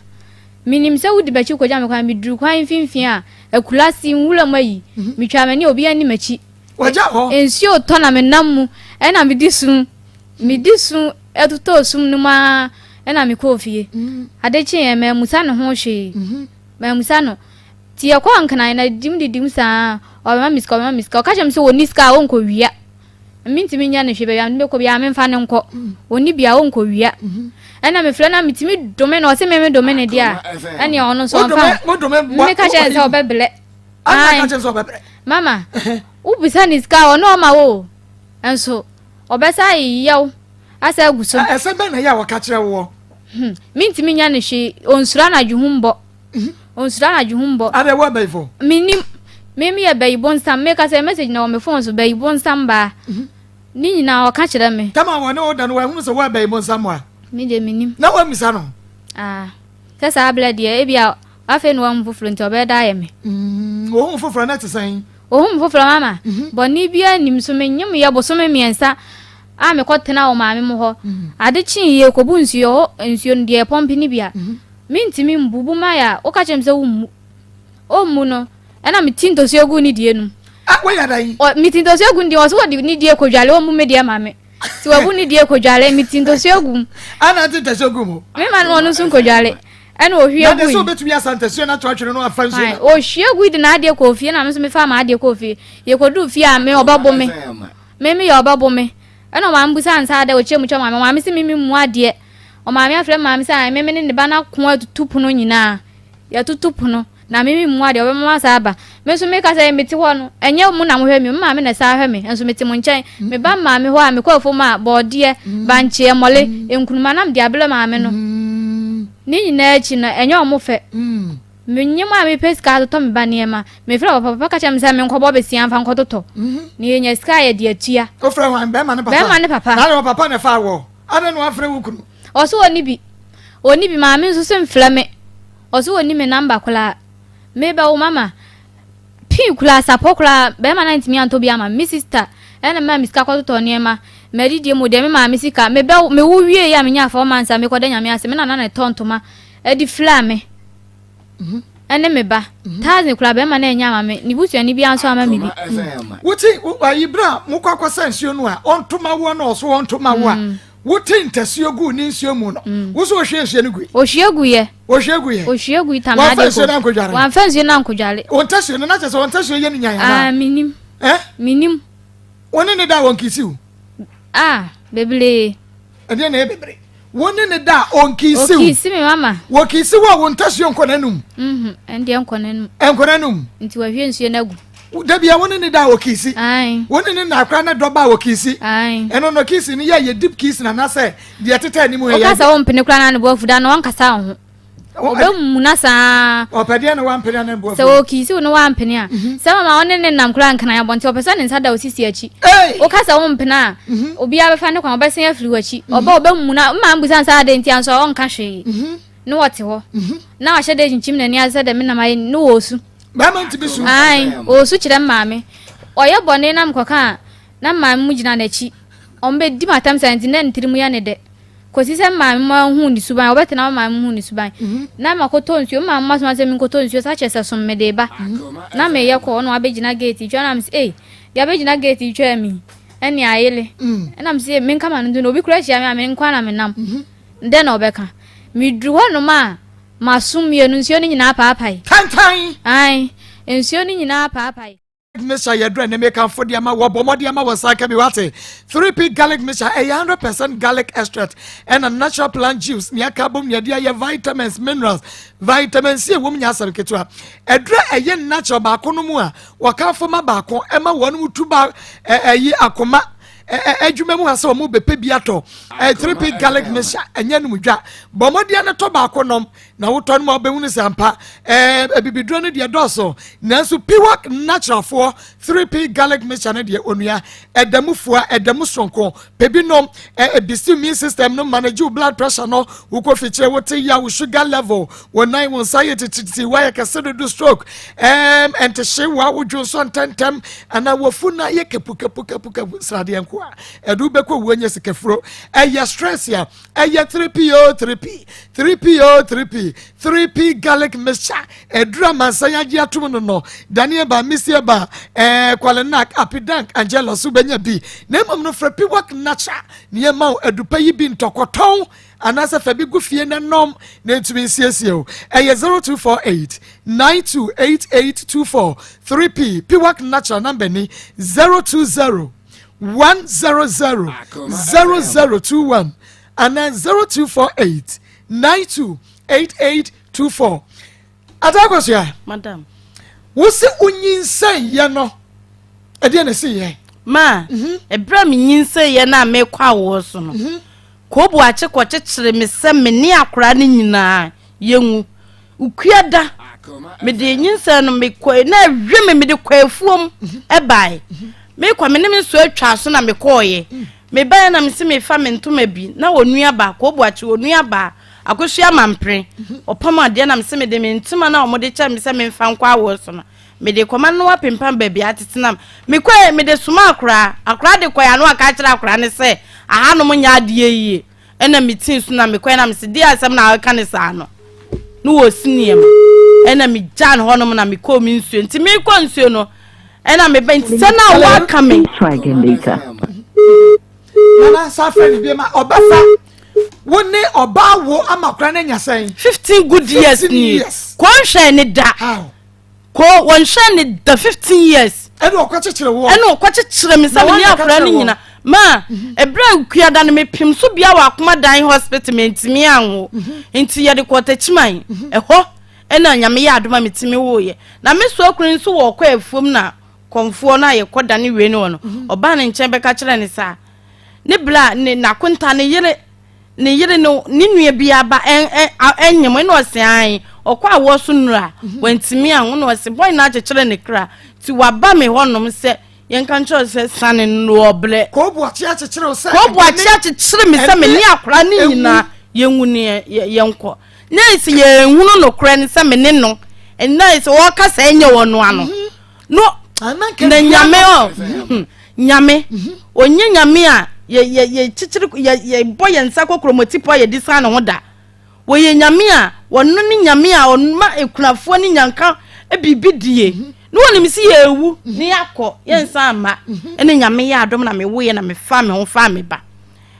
Menim sɛ wodi m'akyi kɔgya me kwan. Meduru kwan mfimfini a, akurase nwura mu ayi. Metwaa m'ani a obiara nni m'akyi. Wagya hɔ. Nsuo retɔ na menam mu ɛna medi su. Medi su totɔɔ sum no mu ara ɛna mekɔɔ fie. Ade kyeeɛ mammusa ne ho hwee. Mammusa no. Nti yɛkɔɔ Nkran na didim didim saa ɔbɛma me sika ɔbɛma me sika. Ɔka kyerɛ me sɛ ɔnni sika a ɔnkɔwia. Mentumi nyɛ no hwee baabi a mede bɛkɔ biara memfa no nkɔ. Ɔnni bi a ɔnkɔwia. Ɛna mefrɛ no a metumi dome no ɔse me me dome no deɛ a ɛneɛ ɔno nso ɔmfa meka kyerɛ no sɛ ɔbɛbrɛ. Mama wobisa ne sika a ɔno ɔma wo nso ɔbɛsa ayeyɛ wo asa agu so. Ɛsɛ bɛn na ɛyɛ a wɔka kyerɛ woɔ? Mentumi nyɛ no hwee ɔnsuro anadwo hu mbɔ. Onsuro anadwo hu mbɔ. Adɛ wo abayifo? Menim. Me meyɛ bayi bonsam. Meka sɛ message na wɔ me phone so bayi bonsam baa. Ne nyinaa ɔka kyerɛ me. Tama wɔne wo da no wahunu sɛ wo abayi bonsam a? Me deɛ menim. Na wammisa no? Ah, sɛ saa berɛ deɛ ebia afei na wahu foforɔ nti ɔbɛyɛ da ayɛ me. Ohun foforɔ na ɛte sɛn? Ohun foforɔ mama. Bɔne biara nnim so menyem yɛ bosome mmiɛnsa a mekɔ tena wɔ maame mo hɔ. Ade kyee yɛ kɔbu nsuo hɔ nsuo no deɛ pɔmpe no bi a. Mentumi mbu, bu ma yɛ a, woka kyerɛ me sɛ wommu. Ɔmmu no, ɛna meti ntɔsuo gu ne deɛ no mu. Ah, woyɛ dɛn? Ɔ, meti ntɔsuo gu ne deɛ, ɔso wɔde ne deɛ kɔdwale, ɔmmu me deɛ ma me. Nti wabu ne deɛ kɔdwale, meti ntɔsuo gu mu. Ana ate ntasuo gu mu? Me ma no ɔno nso nkɔdwale. Ɛna ohwie Na de gui. sɛ obetumi asa ntasuo no ato atwene no afa nsuo Fine. no. Ohwie gui de n'adeɛ kɔɔ fie na me nso mefaa m'adeɛ kɔɔ fie. Yɛkɔduu fie a, me ɔbɛbo me. Me meyɛ ɔbɛbo me. Ɛna ɔmaame busaa no sɛ adɛn, ɔkyerɛ mu kyerɛ maame. Ɔmaame se me memmu adeɛ. Ɔmaame afrɛ me maame sɛ ae me me ne ne ba no ako atutu pono nyinaa. Yɛatutu pono na me memmu adeɛ ɔbɛma masan aba. Me nso meka sɛ mete hɔ no ɛnyɛ mo na mohwɛ me o, me maame na ɛsan hwɛ me nso mete mo nkyɛn. Meba me maame hɔ a mekɔ afuom a bɔɔdeɛ, bankye, mmɔle, nkruma na mede abrɛ maame no. Ne nyinaa akyi no ɛnyɛ wɔn fɛ. Menye mo a mepɛ sika atotɔ me ba nneɛma. Mefrɛ papa, papa ka kyerɛ me sɛ menkɔbɔ besia mfa nkɔtotɔ. Na yɛnya sika a yɛde atua. Wofrɛ hwan? Bɛrima ne papa? Bɛrima ne papa. Na adɛn ɔpapa na ɛfaa woɔ? Adɛn na wafrɛ wo kunu? Ɔse ɔnni bi. Ɔnni bi. Maame nso se mfrɛ me. Ɔse ɔnni me number koraa. Mebɛ wo mama. Pii koraa, sapɔ koraa, bɛrima no antumi antɔ bi ama me. Me sister ɛna ɛmaa me sika kɔtotɔ nneɛma. Madidie mu deɛ me maame sika. Mebɛ wo, mewo wieeɛ a menyaa 4 months a mekɔda Nyame ase. Me nana na ɛtɔ ntoma de firaa me. Ɛne me ba. Thousand koraa bɛrima no annya ama me. Ne busuani biara nso amma me bi. Wote ayi berɛ a mokɔ akɔsa nsuo no a ɔnto ma woɔ na ɔso ɔnto ma wo a wote ntasuo guu ne nsuo mu no wo so ɔhwie nsuo no gui. Ɔhwie guiɛ. Ɔhwie guiɛ. Ɔhwie gui tam adeɛ ko. Wamfa nsuo no ankɔdware. Wamfa nsuo no ankɔdware. Ɔntasuo no na kyerɛ sɛ ɔntasuo yɛ ne nyan anaa? Ah, menim. Eh? Menim. Wo ne ne da a wɔnkisi wo? Ah, bebree. Ɛdeɛ na ɛyɛ bebree. Wo ne ne da a ɔnkisi wo. Ɔkisi me mama. Wɔkisi wo a wo ntasuo nkɔ n'anum. Mhm, ɛndeɛ nkɔ n'anum. Nkɔ n'anum. Nti wahwie nsuo no agu. Da bia wo ne ne da a ɔkisi. Ae. Wo ne ne na akora ne dɔba a ɔkisi. Ae. Ɛno no kisi no yɛ yɛ deep kiss na nasɛ deɛ tetɛ anim yɛ. Ɔka sɛ wompene koraa na ne bo afu da no ɔnkasa wo ho. Ɔbɛmuna saa. Ɔpɛ deɛ na wampene a na ne bo afu. Sɛ ɔkiisi wo na wampene a. Sɛ mama wo ne ne nam koraa nkran abɔnten ɔpɛ sɛ ne nsa da wo sisi akyi. Woka sɛ wompene a, obiara bɛfa ne kwan ɔbɛsen afiri w'akyi. Ɔba ɔbɛmuna mma mbusa nsa adɛn nti a nso a ɔnka hwee. Ne wɔte hɔ. Na wahyɛ dɛ kyinkyim n'ani ase sɛ dɛ me nam ayɛ ne wɔɔsu. Bɛrima ntumi su. Ae, ɔɔsu kyerɛ maame. Ɔyɛ bɔne na mekɔka a, na maame mu gyina n'akyi. Ɔmo bɛdi m'atam saa nti na ne tirim yɛ ne dɛ. Kɔsi sɛ maame mu ahu ne suban, ɔbɛtena hɔ maame mu hu ne suban. Na makɔtɔ nsuo, maame mu asoma sɛ menkɔtɔ nsuo, saa kyerɛ sɛ som mede ba. Na meyɛ kɔ, ɔno abɛgyina gate twɛ na mesɛ, ei, deɛ abɛgyina gate twɛ mi, ɛne ayele. Ɛna mesɛ, menka ma no nto no, obi kura hyia me a, me nko ara na menam. Dɛn na ɔbɛka? Meduru hɔ nom a, maso mmienu, nsuo no nyinaa paapae. Tantan! Ae, nsuo no nyinaa paapae. Mixture yɛ duro ne mekamfo de ama wɔ bɔ mmɔden ama wɔ nsa aka bi wate 3P garlic mixture ɛyɛ 100% garlic extract ɛna natural plant juice nea aka bom nea ɛde ayɛ vitamins minerals vitamin C ɛwɔ mu nyɛ asɛm ketewa ɛduro ɛyɛ natural baako no mu a wɔkamfo ma baako ɛma wɔn mu tu ba ɛyi akoma adwuma mu ha sɛ wɔn bɛpɛ bi atɔ. Ɛyɛ 3P garlic mixture, ɛnyɛ nom dwa. Bɔ mmɔden no tɔ baako nom na wotɔ no ma wobɛhunu sɛ ampa ɛɛ abibiduro no deɛ dɔɔso, nanso Piwak Naturalfoɔ 3P garlic mixture no deɛ, onua, ɛda mu fua, ɛda mu soronko. Pɛ bi nom. Ɛbisi immune system no, manage wo blood pressure no, wokɔ fikyire, wote ya, wo sugar level, wo nan, wo nsa yɛ tititi, woayɛ kɛse dodo, stroke, ɛntehye wa, wodwo nso ntɛntɛm anaa wafu na yɛ kepu kepu kepu kepu, sradeɛ nko a ɛde wobɛkɔ wuo nyɛ sikafuro, ɛyɛ stress a, ɛyɛ 3P o, 3P, 3P o, 3P, 3P garlic mixture. Ɛduru amansan agye atom no. Daniel ba, Misia ba, Kwalenak, Apidank, Angela so bɛnya bi. Na mmom no, frɛ Piwak Natural nneɛma o, adupa yi bi ntɔkɔtɔn anaasɛ fa bi gu fie na nom na ntumi nsiesie o. Ɛyɛ 0248 928824. 3P Piwak Natural number ni 020 100 0021 anaa 0248 928824. Atakosua. Madam. Wosi wonyinsɛn yɛ no, ɛdeɛ na ɛsi yɛ? Ma ɛberɛ a menyinsɛn yɛ no a mekɔ awoɔ so no, koobu akye kɔkyekyere me sɛ me ne akwaraa no nyinaa yɛnwu. Ukua da mede nyinsɛn no mekɔ na awie me, mede kɔ afuom ɛbae. Mekɔ, me ne me nso atwa so na mekɔɔyɛ. Mebaeɛ na mese mefa me ntoma bi na onua ba koobu akye, onua ba Akosua Mampere ɔpam adeɛ, na mese mede me ntoma na ɔmode kyɛ me sɛ memfa nkɔ awoɔ so no, mede kɔma no apempam baabi atetenam. Mekɔɛ, mede soma akoraa, akoraa de kɔɛ ano aka kyerɛ akoraa ne sɛ ahanom nyɛ adeɛ yie. Ɛna metii so na mekɔɛ na mese deɛ asɛm na aka ne saa no ne wɔ si nneɛma, ɛna megyaa no hɔnom na mekɔɔ me nsuo. Nti mekɔ nsuo no ɛna meba, nti sɛ na waka me. Try again later. Nana sa fɛ ne bi ma ɔbɛfa wo ne ɔbaa wo ama kora no anya sɛn? 15 good years. 15 ni years. Kò nhwɛ ne da. How? Ko wɔnhwɛ ne da 15 years. Ɛne ɔkɔ kyekyere woɔ? Ɛna ɔkɔ kyekyere me sɛ Na me ne wɔn na akora ka no kyerɛ nyina. Ma ɛberɛ a kuada no mepem so bia wɔ Akoma Dan Hospital, mantumi anwo, nti yɛde kɔ Takyiman ɛhɔ. Ɛna Nyame yɛ adom a metumi woyɛ na me so akuru nso wɔ ɔkɔ afuom na kɔmfoɔ no a yɛkɔ dane wie no wɔ no, ɔbaa ne nkyɛn bɛka kyerɛ ne saa ne bla ne nakonta ne yere, ne yere no ne nua bi aba ɛn ɛn ɛnyem. Ɛna ɔse an ɔkɔ awɔ so nnura wantumi anwo, na ɔse bɔn na akyekyere ne kra nti waba me hɔnom sɛ yɛnka nkyerɛ sɛ sane no ɔbrɛ. Koobu akye akyekyere wo sɛ Kɔɔbo akye akyekyere me sɛ me ne akora ne ɛwu. nyinaa yɛnwu ne yɛnkɔ na sɛ yɛnhunu nokorɛ no sɛ me ne no ɛnna sɛ wɔka sɛ ɛnyɛ wɔ no ano no. Ananka Na bia Nyame no. ɔ Nyame onye Nyame a yɛ yɛ yɛ kyekyere yɛ yɛbɔ yɛn nsa kɔ kuromoti po a yɛde san ne ho da. Wɔyɛ Nyame a wɔno ne Nyame a ɔma ekunafoɔ ne nyanka biribi die ne wɔnim sɛ yɛwu ne yɛakɔ yɛnsan mma. Ɛne Nyame yɛ adom na mewoyɛ na mefa me ho fa me ba,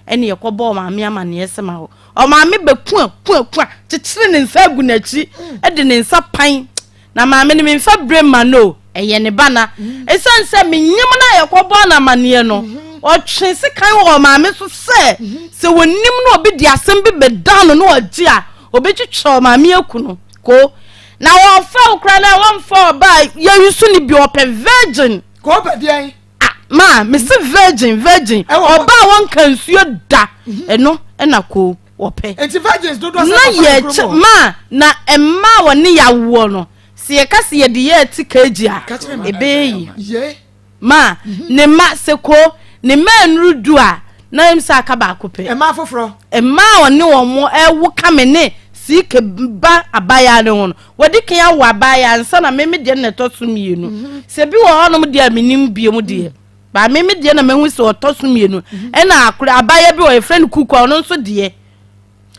ɛne yɛkɔbɔɔ maame amanneɛ sɛ ma hɔ ɔmaame bɛkua kua kua kyekyere ne nsa agu n'akyi, ɛde ne nsa pan na maame no memfa bere ma no, ɛyɛ ne ba na ɛsiane sɛ menyem no a yɛkɔbɔɔ no amanneɛ no, ɔtwe sekan wɔ maame so sɛ sɛ wɔnim no obi de asɛm bi bɛda no na ɔgye a obɛtwitwa ɔmaame aku no ko na wɔmfa wo kora no a wɔmfa ɔba a yɛyi so no bi, ɔpɛ virgin. Kɔɔpɛ deɛn? Ah, ma mese virgin, virgin. Ɛwɔ ɔba a wɔnka nsuo da, ɛno ɛna ko wɔpɛ. Nti virgins dodoɔ sɛ na kɔfa ne yɛkyɛ kurom hɔ. ma na mmaa a wɔne yawoɔ no, sɛ yɛka sɛ yɛde yɛ ti kagyi a Ka kyerɛ me. ɛbɛyɛ yi. Ye. Ma ne ma sɛ ko ne mma nnuru du a na ɛm sɛ aka baako pɛ. Mmaa foforɔ? Mmaa a ɔne wɔn mo ɛwo kame ne siike ba abaayaa ne ho no, wɔde kan awo abaayaa nsa na meme deɛ na ɛtɔ so mmienu. Sɛ bi wɔ hɔnom deɛ a menim bio deɛ ba, meme deɛ na mehu sɛ ɔtɔ so mmienu. Ɛna akora abaayaa bi wɔ yɛfrɛ no Kuku a ɔno nso deɛ.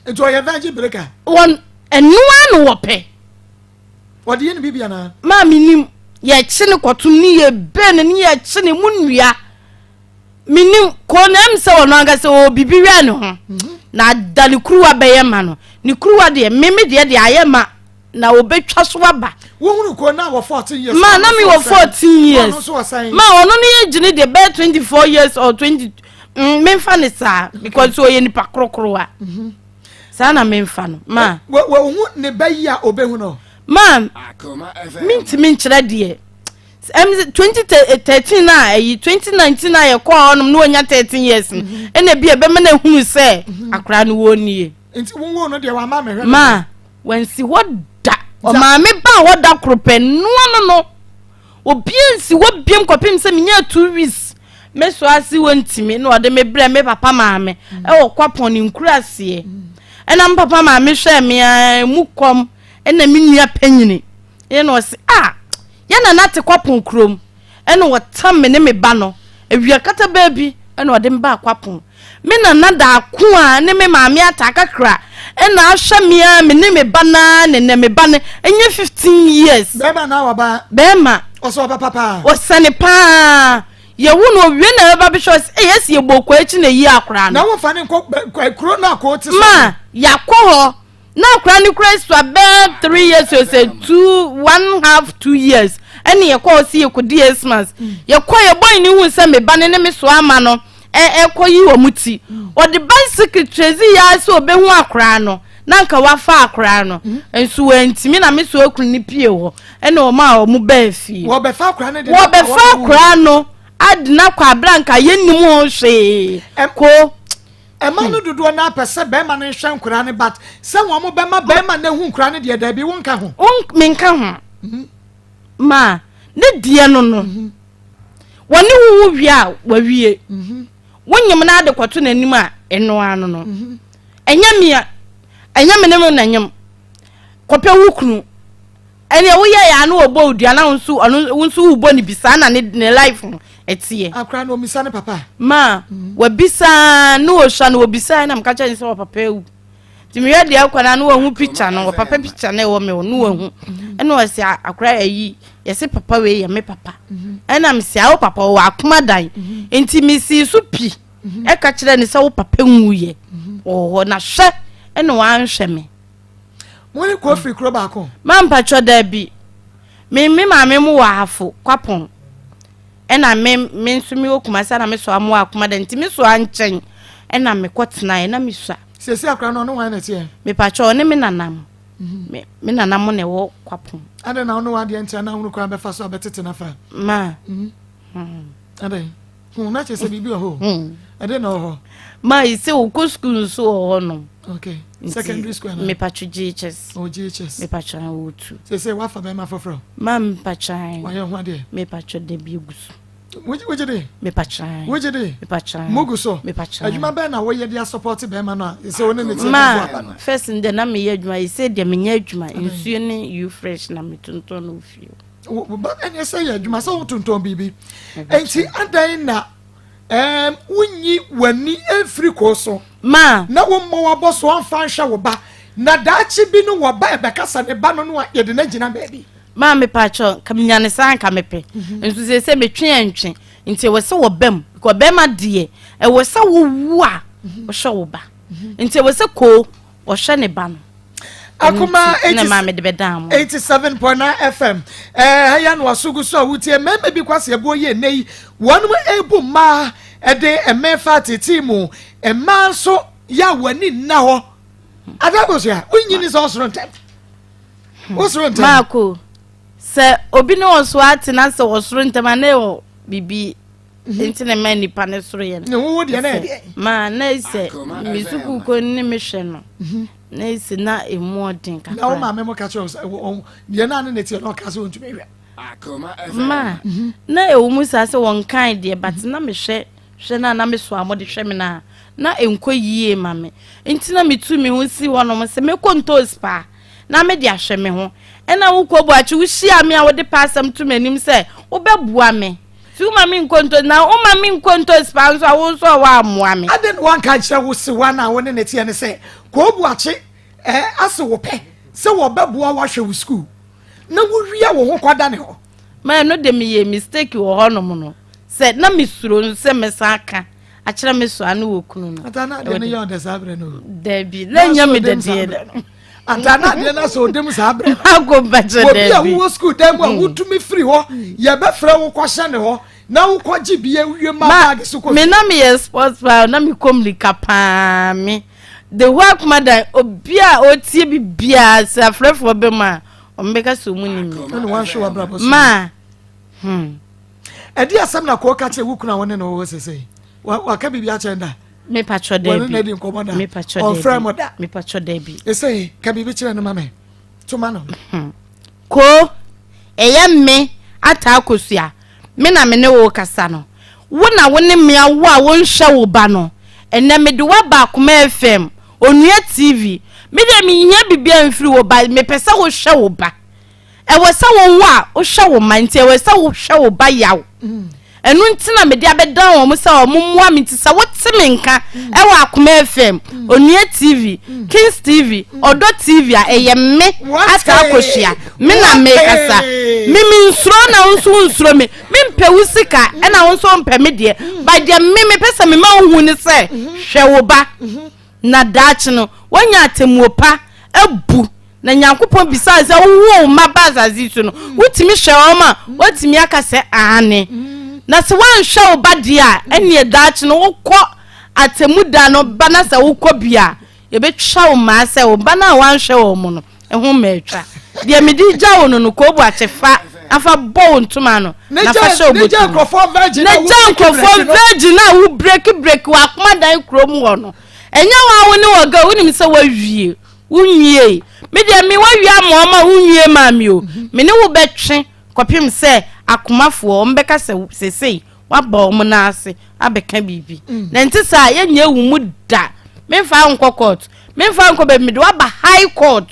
Nti ɔyɛ virgin breaker? Wɔn ɛnoa no wɔpɛ. Wɔde yɛ ne biribi anaa? Maa menim yɛkye ne kɔtom ne yɛbɛ no ne yɛkye ne mu nnua, menim kɔɔ na ɛm sɛ ɔno ankasa ɔwɔ biribi wɛ ne ho na da ne kuruwa bɛyɛ ma no, ne kuruwa deɛ meme deɛ deɛ ayɛ ma na obɛtwa so aba. Wohunu ko na wɔ 14 years? Ma na me wɔ 14 years. Ɔno nso wɔ sɛn? Ma ɔno ne yɛ gyene deɛ bɛyɛ 24 years or 20, memfa ne saa because ɔyɛ nipa korokorowa saa na memfa no ma. Wɔhu ne ba yi a obɛhu no? Ma mentumi nkyerɛ deɛ. Ɛm 2013 a ɛyi 2019 a yɛkɔɔ hɔnom na wɔnya 13 years no mhm. ɛna bi ɛbɛma no ahunu sɛ mhm. akora no wɔ nie. Nti wo no deɛ wama mehwɛ. Ma wansi hɔ da ɔmaame ba hɔ da koro pɛ noa no no obiara nsi hɔ biam kɔpem sɛ menya 2 weeks me so ase wɔ ntumi na ɔde me brɛ me papa maame mhm. ɛwɔ kwapɔn ne nkuraseɛ ɛna me papa maame hwɛ me a mu kɔm ɛna me nua panyini ɛna ɔse ah yɛ nana te kwapɔn kurom ɛna ɔtam me ne me ba no awia kata baabi ɛna ɔde me ba kwapɔn me nana daako a ne me maame ata kakra ɛna ahwɛ me a me ne me ba naa ne nɛ me ba no ɛnyɛ 15 years. Bɛrima na waba. Bɛrima. Ɔsɛ ɔba papa. Ɔsɛne paa yɛwo no owie na ɛbɛba bɛhwɛ ɔsɛ ɛyɛ si yɛbɔ kɔ akyi na eyi akora no. Na wofa ne nkɔ kuro na akɔ ti so. Ma yakɔ hɔ na akora no kura sua bɛɛ 3 years o sɛ two one half 2 years ɛne yɛkɔ hɔ si yɛkɔdi 8 months yɛkɔ yɛbɔ yi ne hu sɛ me ba ne ne me so ama no ɛkɔ yi wɔn ti ɔde bicycle trezi ya sɛ ɔbɛhu akora no na nka wafa akora no nso wɔntumi na me so ekunu ne pie hɔ ɛna wɔn a wɔn bɛɛ fie. Wɔbɛfa akora no de. Wɔbɛfa akora no adena kɔ abira nka yɛnnim ho hwee ko. Ɛma no dodoɔ no apɛ sɛ bɛrima no nhwɛ nkora no, but sɛ wɔn mo bɛma bɛrima no ehu nkora no deɛ, daabi, wo nka ho. Menka ho ma ne deɛ no wɔne wo wie a wawie wonyim no ade kɔto n'anim a ɛno ano no ɛnyɛ mea ɛnyɛ me ne mo nanyim kɔpɛ wo kunu ɛnea woyɛ yɛ ano wɔbɔ odua na wo nso ɔno wo nso wobɔ ne bi saa na ne life no ɛteɛ. Akora no omisa ne papa. Ma wabisa ne wɔsua no wɔbisa na meka kyerɛ ne sɛ wɔpapa awu nti mehwɛ deɛ akɔ na ne wahu picture no wɔpapa picture no ɛwɔ me hɔ ne wahu ɛna ɔsɛ akora ayi yɛsɛ papa wei yɛ me papa ɛna mesɛ awo papa ɔwɔ akoma dan nti mesii so pi ɛka kyerɛ ne sɛ wo papa nwuyɛ wɔ hɔ na hwɛ ɛna wanhwɛ me. Mo ne kɔ firi kuro baako. Ma mpatwɔ daabi, me maame mu wɔ Ahafo Kwapɔn ɛna me nso me wɔ Kumasi ɛna me soa mo wɔ akoma da nti me soa nkyɛn ɛna me kɔ tenaeɛ na me sua. Siesie akora no ɔne wɔn na ɛteɛ. Mepatwɔ ɔne me nanam me nanam mo na ɛwɔ Kwapɔn. Adɛn na ɔne wɔn adeɛ nkyɛn na ahunu kwan bɛfa so a bɛtete nafa. Ma. Adɛn hu na kyerɛ sɛ biribi wɔ hɔ ɛde na wɔ hɔ. Ma yi sɛ wokɔ sukuu nso wɔ hɔ nom. Okay, secondary school ana. Mepatwo JHS. Oh, JHS. Mepatwo na wotu. Sese wafa bɛrima foforɔ. Ma mepatwo. Wayɛ ho adeɛ. Mepatwo de bi egu so. Wogye de. Mepatwo. Wogye de. Mepatwo. Mugu so. Mepatwo. Adwuma bɛn na woyɛ de asupɔte bɛrima no a sɛ wo ne ne ti Ma first deɛ na meyɛ adwuma yi sɛ deɛ menyɛ adwuma nsuo ne you fresh na metontɔn no fie. Ɛnyɛ sɛ yɛ adwuma sɛ wotontɔn biribi nti adan na wonyi w'ani mfiri koo so. Ma. Na wommɔ w'abɔ so amfa nhwɛ wo ba na daakye bi no wɔba ɛbɛkasa ne ba no a yɛde no agyina baabi. Maa mepakyɛ ka menya ne saa nka mepɛ nso sɛ sɛ metwe ɛntwe nti ɛwɔ sɛ wɔba mu because bɛrima deɛ ɛwɔ sɛ wowu a wɔhwɛ wo ba nti ɛwɔ sɛ koo wɔhwɛ ne ba no. Akoma na maame de bɛdan mo. 87.9 FM ɛɛ ya no asogu so a wotie mmarima bi kwasi ɛboɔ yie nne yi wɔn ebu mmaa ɛde mmɛnfa tete mu mmaa nso yɛ a wɔn ani nna hɔ adaboso a wonyi ne sɛ ɔsoro ntɛm wosoro ntɛm. Maako sɛ obi ne ɔso ate na sɛ ɔsoro ntɛm a na ɛwɔ biribi nti na ma nipa ne soro yɛ no. Ne wo deɛ na ɛdeɛ. Ma na sɛ me sukuu kɔ ne me hwɛ no na esi na emu ɔden kakra. Na wo maame mo ka kyerɛ wo sɛ wɔn deɛ naa ne ne teɛ na ɔka sɛ ɔntumi hwɛ. Ma na ɛwɔ mu saa sɛ wɔn kan deɛ but na mehwɛ hwɛ na na meso a wɔde hwɛ me na na nkɔ yie ma me nti na metu me ho si hɔnom sɛ mekɔ ntoos paa na mede ahwɛ me ho ɛna wokɔ buakye wohyia me a wode pa asɛm to m'anim sɛ wobɛboa me nti woma me nkɔ ntoos na woma me nkɔ ntoos paa nso a wo nso a woammoa me. Adɛn na wanka nkyerɛ wo sewa no a wo ne ne teɛ no sɛ kɔɔ buakye ɛɛ ase wo pɛ sɛ wɔbɛboa wo ahwɛ wo sukuu na wowia wo ho kɔda ne hɔ. Ma ɛno de meyɛ mistake wɔ hɔnom no sɛ na mesuro sɛ mɛsan aka akyerɛ me so ano wɔ kunu no. Ata na adeɛ no yɛ ɔdɛ saa berɛ no. Dabi na nyɛ me dɛdeɛ no. Ata na adeɛ no asɛ ɔdɛm saa berɛ no. Akɔ mpakyɛ dabi. Obi a wowɔ sukuu dan mu a wotumi firi hɔ yɛbɛfrɛ wo kɔhyɛ ne hɔ na wokɔgye bie wie ma baage so kɔ. Me na meyɛ sports paa na mekɔ mmirika paa me the whole akoma dan obi a ɔtie bibiara sɛ afrɛfoɔ bɛ mu a ɔmo bɛka sɛ ɔmo nim me. Ɛna wanhwɛ w'abrabɔ so. Ma. Ɛde asɛm na kɔɔ ka kyerɛ wo kunu a wɔne no wɔ sese waka biribi akyerɛ da. Mepatwɔ daabi. Wɔne no adi nkɔmmɔ da. Mepatwɔ daabi. Ɔmfrɛ mo da. Mepatwɔ daabi. Ɛsɛ ka biribi kyerɛ no ma me. Toma no. Koo, ɛyɛ me Ataa Kosua, me na me ne wo kasa no. Wo na wo ne me awo a wonhwɛ wo ba no. Ɛnnɛ mede wo aba Akoma FM, Onua TV. Me deɛ menhia biribiara mfiri wo ba, mepɛ sɛ wohwɛ wo ba. Ɛwɔ sɛ wowo a wohwɛ wo mma nti ɛwɔ sɛ wohwɛ wo ba yaw. Ɛno nti na mede abɛdan wɔn sɛ wɔn mmoa me nti sɛ wote me nka ɛwɔ Akoma FM, Onua TV, Kings TV, Ɔdɔ TV a ɛyɛ me Ata Akosua me na mekasa. Me mensuro na wo nso wonsuro me. Mempɛ wo sika ɛna wo nso wompɛ me deɛ. But deɛ me mepɛ sɛ mema wohu ne sɛ hwɛ wo ba na daakye no woanya atemmuo pa abu. Na Nyankopɔn bisaa sɛ, Wowoo wo mma baa asase yi so no, wotumi hwɛ wɔn a? Woatumi aka sɛ, Aane. Na sɛ woanhwɛ wo ba deɛ a, ɛnneɛ daakye no wokɔ atemmu da no ba na sɛ wokɔ bi a, yɛbɛtwa wo mmaa sɛ wo ba no a woanhwɛ wɔn no ho mma atwa. Deɛ mede regya wo no no, koobo akye fa na fa bɔ wo ntoma ano na fa hyɛ wo Ne gya bɔtɔ mu. nkurɔfoɔ virgin Na a gya wo nkurɔfoɔ virgin a wo breki breki wɔ akomadan kurom hɔ no. Ɛnyɛ wo a wo ne wɔ girl, wonim sɛ woawie. Wonwiei. Me deɛ me wawie ama wɔn a wonwie maa me o. Me ne wo bɛtwe kɔpem sɛ akomafoɔ wɔn bɛka sɛ sesei waba wɔn nan ase abɛka biribi. Na nte saa a yɛnyɛ wo mu da. Memfa wo nkɔ court. Memfa wo nkɔ baabi mede wo aba high court.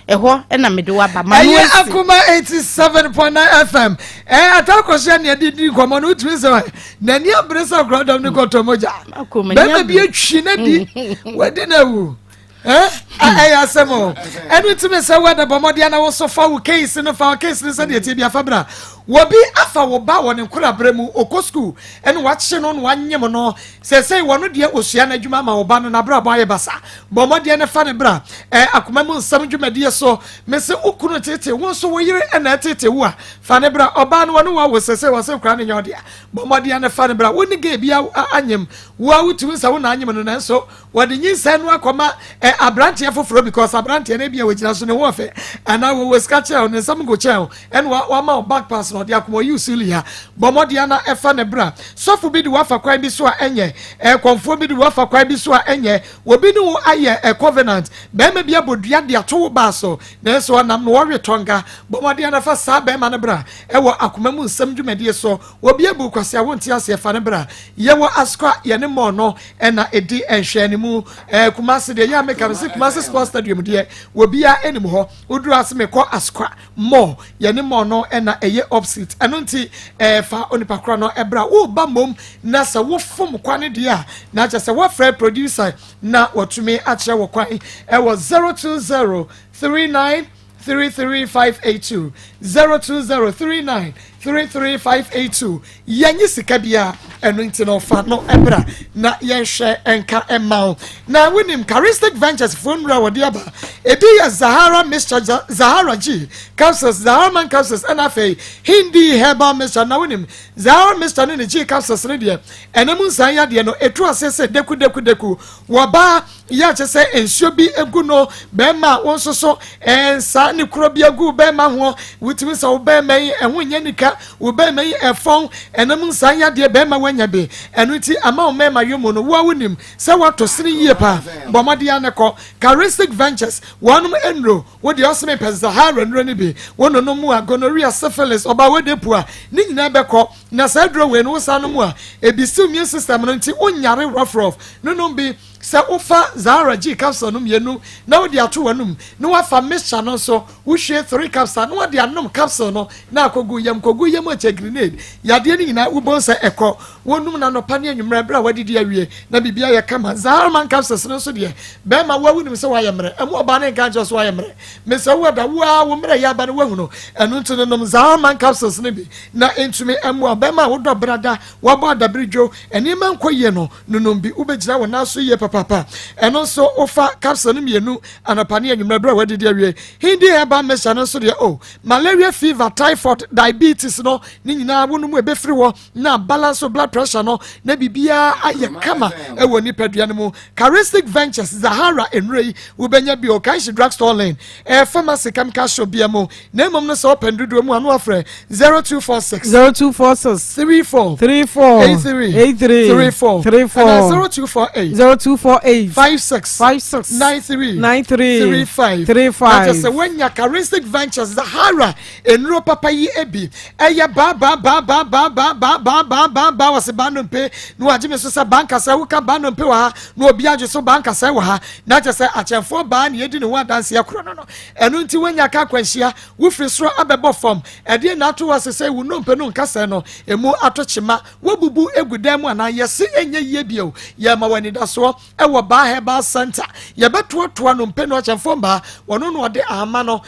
Ɛhɔ na mede wo aba. Ma no Ɛyɛ asi. Akoma 87.9 FM. Ɛ atakɔhyɛ nea de di nkɔmmɔ no wotumi sɛ n'ani abere sɛ akora dɔm ne kɔtɔ mogya. Akoma, Bɛrima bi ani abere. atwi na di wadi na awu. Ɛyɛ asɛm o. Ɛno nti me sɛ woada bɔ mmɔden na wo so fa wo case no, fa wo case no sɛdeɛ ɛteɛ bi afa bra. Wɔbi afa wo ba wɔ ne nkoraberɛ mu, ɔkɔ sukuu ɛna wakye no na wanyem no. Sɛsɛi wɔno deɛ ɔsua no adwuma ama wo ba no n'abrabɔ ayɛ basa. Bɔ mmɔden no fa ne bra. Akoma mu nsɛm dwumadie so. Me se wo kunu tete wo nso wo yere ɛna ɛtete wo a, fa ne bra. Ɔbaa no wɔne wo awo sɛsɛi wɔse koraa no nyɛ ɔdea. Bɔ mmɔden no fa ne bra. Wo ne gay bi anyem, wo a wotumi sɛ wo na anyem no nanso Wɔde nyinsɛn no akɔma ɛ aberanteɛ foforɔ because aberanteɛ no ebia wɔgyina so ne ho ɔfɛ anaa wɔwɔ sika kyɛn wo ne nsam nko kyɛn wo ɛna wama wo back pass na ɔde akoma ɔyi usulia bɔ mmɔden na ɛfa ne bra. Sɔfo bi de wafa kwan bi so a ɛnyɛ ɛ kɔnfoɔ bi de wafa kwan bi so a ɛnyɛ obi ne wo ayɛ ɛ covenant bɛrima bi abɔ dua de ato wo baa so nanso ɔnam na wɔwe tɔnga bɔ mmɔden na fa saa bɛrima no bra ɛwɔ akoma mu nsɛm dwumadie so. Obi abu kwasea wonte aseɛ fa no bra. Yɛwɔ Asukwa yɛne mall no ɛna ɛdi nhwɛanimu. Ɛɛ Kumasi deɛ yɛ a meka no sɛ Kumasi Sports Stadium deɛ obiara ɛnim hɔ. Woduru ase mekɔ Asukwa mall yɛne mall no ɛna ɛyɛ opposite. Ɛno nti ɛɛ fa onipa korɔ no ɛbra. Woba mmom na sɛ wofom kwane deɛ a na kyerɛ sɛ woafrɛ producer na watumi akyerɛ wo kwan ɛwɔ 020 39 33582 02039 33582 Yɛnnye sika biara, ɛno nti no fa no bra na yɛnhwɛ nka mma wo. Na wonim Charistic Ventures foɔ nnuro a wɔde aba, ebi yɛ Zahara Mixture, Zahara G capsules, Zahara Man capsules, ɛna afei Hindi Herbal Mixture. Na wonim Zahara Mixture ne ne G capsules no deɛ, ɛna mu nsan yadeɛ no ɛtu aseɛ sɛ deku deku deku. Wɔbaa Yɛ kyɛ sɛ nsuo bi gu no bɛrima a wo nso so nsa ne kuro bi agu bɛrima ho, wotumi sɛ wo bɛrima yi ɛho nyɛ nika, wo bɛrima yi ɛfɔn ɛnam nsa yadeɛ bɛrima wanya bi, ɛno nti ama wo mɛrima yɔ mu no, wo a wonim sɛ woatɔ sini yie paa, bɔ mmɔden ara na kɔ Charistic Ventures wɔnom nnuro, wo deɛ ɔse mepɛ Zahara nnuro no bi, wo nonom mu a gonorrhea, syphilis, ɔbaa wode pua, ne nyinaa bɛkɔ, na saa aduro wei no wo san nom a ɛbisi immune system no nti wonyare rough rough, nonom bi. Sɛ wofa Zahara G capsule no mmienu na wode ato w'anum na woafa mixture no nso, wohwie 3 cups a na wode anom capsule no na akɔgu yam. Kɔgu yam akyɛ grenade yadeɛ no nyinaa wobɛhu sɛ ɛkɔ. Wonom no anɔpa ne anwummerɛ berɛ a woadidi awie na biribi ayɛ kama. Zahara man capsules no nso deɛ, bɛrima wo a wonim sɛ woayɛ mmerɛ, ɛmu ɔbaa no nka nkyerɛ wo sɛ woayɛ mmerɛ. Mesrɛ wo ada, wo ara wo mmerɛ yɛ aba no woahu no. Ɛno nti no nom Zahara man capsules no bi na ɛntumi mmoa wo. Ɔbarima a wodɔ brada, woabɔ adabiridwo, nneɛma nkɔ yie no, nonom bi. Wobɛgyina wo nan so yie papaapa. Ɛno nso, wofa capsule no mmienu anɔpa ne anwummerɛ berɛ a woadidi awie. Hindi herbal mixture no nso deɛ, oh, malaria, fever, typhoid, diabetes no, ne nyinaa wonom ɛbɛfiri hɔ na balance wo blood pressure no na biribiara ayɛ kama ɛwɔ nipadua no mu. Charistic Ventures Zahara nnuro yi wobɛnya bi wɔ Kanshi Drugstore Lane, ɛyɛ pharmacy chemical shop bia mu. Na mmom no sɛ wopɛ ndodoɔ mu a, na wafrɛ 0246 0246 34 34 83 83 34 34 anaa 0248 0248 56 56 93 93 35. 35. Na kyerɛ sɛ woanya Charistic Ventures Zahara nnuro papa yi bi. Ɛyɛ baa baa baa baa baa baa baa baa baa baa baa wɔse baa nnompe na wagye me so sɛ baa nkasɛɛ. Woka baa nnompe wɔ ha na obi agye so baa nkasɛɛ wɔ ha, na kyerɛ sɛ akyɛnfoɔ baa na yɛdi ne ho adanseɛ korɔ no no. Ɛno nti woanya ka akwanhyia, wofiri soro abɛbɔ fam, ɛdeɛn na ato wo ase sɛ wo nnompe no nkasɛɛ no emu ato kyema, woabubu agu dan mu anaa? Yɛse ɛnyɛ yie bio, yɛrema wo anidasoɔ. Wɔ Baa Herbal Centre, yɛbɛtoatoa nnompe no akyɛmfoɔ mmaa, wɔno na ɔde ahama no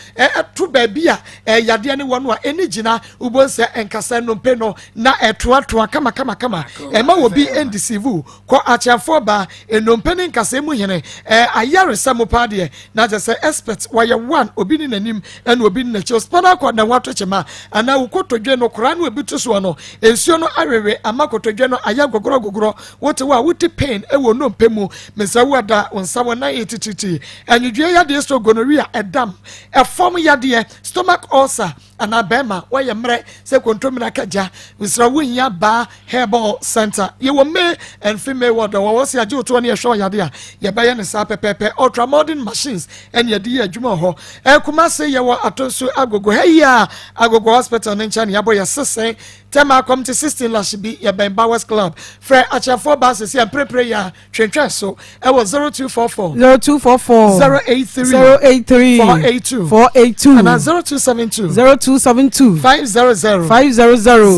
to baabi a yadeɛ no wɔ no a ɛni gyina, wobɛhu sɛ nkasa nnompe no na ɛtoatoa kama kama kama. Ɛma obi ndeceive. Kɔ akyɛmfoɔ baa, nnompe ne nkasɛɛ mu hene, ayaresa mu paa deɛ, na kyerɛ sɛ expert, wɔyɛ one, obi ne n'anim ɛna obi ne n'akyi. Spinal cord na ɛho ato kyema anaa wo kotodwe no koraa no ebi to soɔ no, nsuo no awewe ama kotodwe no ayɛ gogorɔ gogorɔ. Wote hɔ a wote pain wɔ nnompe mu, mesrɛ wo ada wo nsa wɔ nan titiritii, anwodwoeɛ yadeɛ, stroke, gonorrhea, ɛdam, ɛfam yadeɛ, stomach ulcer, anaa bɛrima woayɛ mmerɛ sɛ kontomire aka gya, mesrɛ wo hia Baa Herbal Center. Yɛwɔ male and female ward wɔ hɔ, sɛ yɛagye wo toɔ ne yɛhwɛ ɔyadeɛ a, yɛbɛyɛ no saa pɛpɛɛpɛ. Ultra modern machines ɛne yɛde yɛ adwuma wɔ hɔ. Kumase yɛwɔ Atonsu Agogo ha yi a Agogo Hospital no nkyɛn ne yɛabɔ yɛ sese. Tema Committee 16 Lashibi, yɛbɛn Bowers Club. Frɛ akyɛfoɔ baa sese a mprepre yi a twentwɛn so ɛwɔ 0244 0244 083 083 482 482 anaa 0272 0272 500 500 012.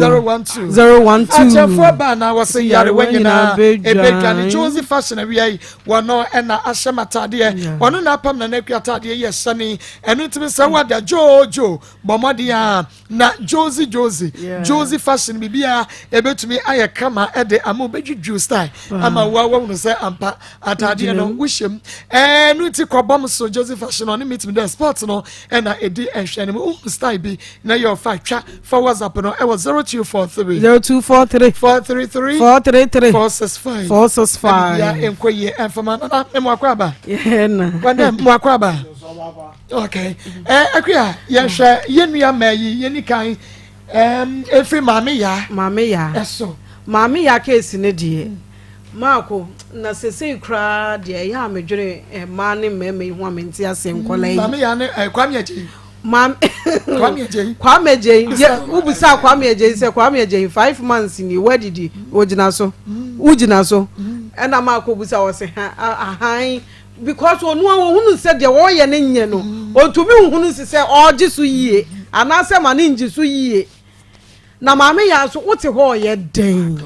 012. Akyɛfoɔ baa na wɔsɛ yarewa nyinaa ebedwane. Ebedwane. Josie Fashion awia yi wɔno ɛna ahyɛ m'ataadeɛ, wɔno na apam Nana Akua ataadeɛ yi ɛhyɛ ne. Ɛno ntumi sɛ wada Jojo bɔ mmɔden a na Josie Josie Josie Fashion biribiara ebetumi ayɛ kama ɛde ama obɛdwidwiw style ama wo a wɔhunu sɛ ampa ataadeɛ no wohyɛ mu. Ɛno nti kɔbɔm so Josie Fashion ɔne meet me there sport no ɛna ɛdi nhwɛ no mu. Wohu style bi na yɛ ɔfa twa fa WhatsApp no ɛwɔ 0243 0243 433 433 465. 465. Biribiara nkɔ yie ɛmfama nana mmoakɔ aba. Yeah, na. Wɔdɛ mmoakɔ aba. Okay, Akua, yɛhwɛ yɛn nua mmaa yi, yɛni kan efiri Maame Yaa. Maame Yaa. Ɛso. Maame Yaa case ne deɛ. Maako, na sesei koraa deɛ ɛyɛ a medwene mmaa ne mmarima yi ho a mente aseɛ nkɔla yi. Maame Yaa ne Kwame Agyei. Maame Kwame Agyei. Kwame Agyei deɛ wobisa Kwame Agyei sɛ Kwame Agyei 5 months ni wadidi ogyina so wogyina so ɛna maako busa wɔ sɛ ha ahan because ɔno a wɔhunu sɛ deɛ wɔreyɛ ne nyɛ no ɔntumi nhunu si sɛ ɔregye so yie anaasɛ ma ne ngye so yie. Na Maame Yaa nso wote hɔ ɔyɛ dɛn?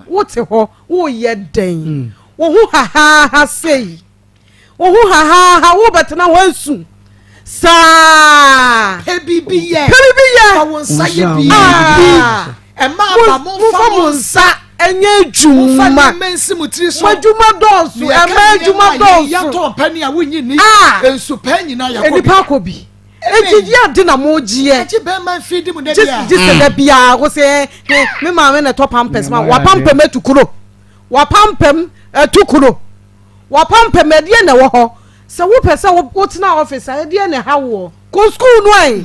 Wote hɔ woyɛ dɛn? Wo ho hahaha sei, wo ho hahaha, wobɛtena hɔ asu saa. Pɛ biribi yɛ. Pɛ biribi yɛ. Fa wo nsa yɛ biribi. Ah. Ɛma aba momfa mo nsa ɛnyɛ momfa adwuma. nneɛma nsi mo tiri so. Mo adwuma dɔɔso, ɛma adwuma dɔɔso. Yɛtɔn pɛ a wonyi ni. Ah. Nsu pɛ nyinaa yɛkɔ bi. Nipa akɔ bi eti di ade na mo gyeɛ. Agye bɛrima mfiri di mu da gye bia. Gye sɛ da biara wo sɛ ɛ me maame na ɛtɔ Pampers ma wapampam atu kuro, wapampam atu kuro, wapampam. Ɛdeɛ na ɛwɔ hɔ sɛ wopɛ sɛ wotena office a, ɛdeɛ na ɛha woɔ? Kɔ school no ɛ,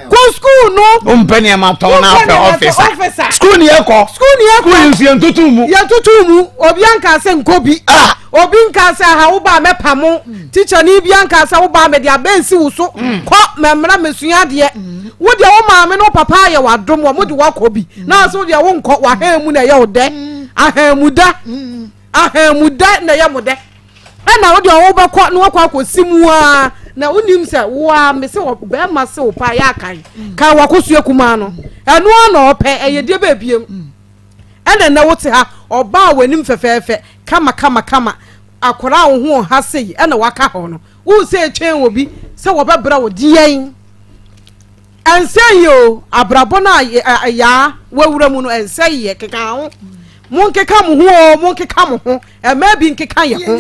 kɔ school no. Wompɛ nneɛma tɔn na Wompɛ apɛ nneɛma tɔn, office a office a. School ni yɛkɔ. School ni yɛkɔ. School yi nso yɛntutu mu. Yɛtutu mu, obi anka sɛ nkɔ bi. Ah. Obi nka sɛ ha wo ba mɛpa mo teacher ni bi anka sɛ wo ba mɛde abɛnsi wo so kɔ mɛmra mɛsua adeɛ. Wo deɛ wo maame ne wo papa ayɛ w'adom wɔ mo de wakɔ bi na so deɛ wo nkɔ w'ahan mu na ɛyɛ wo dɛ ahan mu da ahan mu dɛ na ɛyɛ mo dɛ ɛna wo deɛ wobɛkɔ na wakɔ akɔsi mu a na wonim sɛ wo a me sɛ bɛrima se wo pa yɛ akan kan wakɔsua kumaa no ɛno a na ɔpɛ ɛyɛ deɛ bɛɛbiem ɛna ɛnɛ wote ha ɔbaa w'anim fɛfɛɛfɛ kama kama kama akwaraa a wo ho ɔha sei ɛna waka hɔ no wo sɛ etwɛn wɔ bi sɛ wɔbɛbrɛ wo deɛn. Ɛnsɛ yɛ o, abrabɔ no a yaa wawura mu no ɛnsɛ yɛ, keka ho. Monkeka mo ho o, monkeka mo ho. Ɛmaa bi nkeka yɛ ho.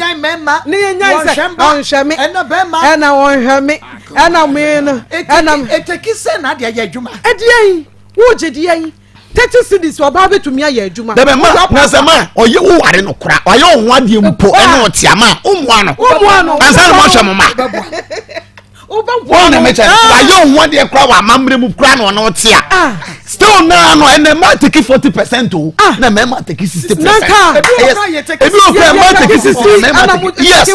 Ne yɛnyan sɛ ɔnhwɛ me, ɛna ɔnhwɛ me, ɛna me no, ɛna. Eteki sɛ na adeɛ yɛ adwuma. Ɛdeɛ yi, wogye deɛ yi. 30 cedis ɔbaa bɛtumi ayɛ adwuma. Dɛbɛ ma na sɛ ma ɔyɛ wo ware no kora ɔyɛ wo ho adeɛ mpo ɛna ɔte ama a wommoa no. Wommoa no. Ansa na moahwɛ mo ma. Wobɛboa no. Wɔn na wayɛ wo ho adeɛ kora wɔ amammerɛ mu kora na ɔno ɔte a. Ah. Still naa no ɛnna mmaa take 40% o ah. na mmarima take 60%. Ebi wɔ kora mmaa take 60 mmarima take yes.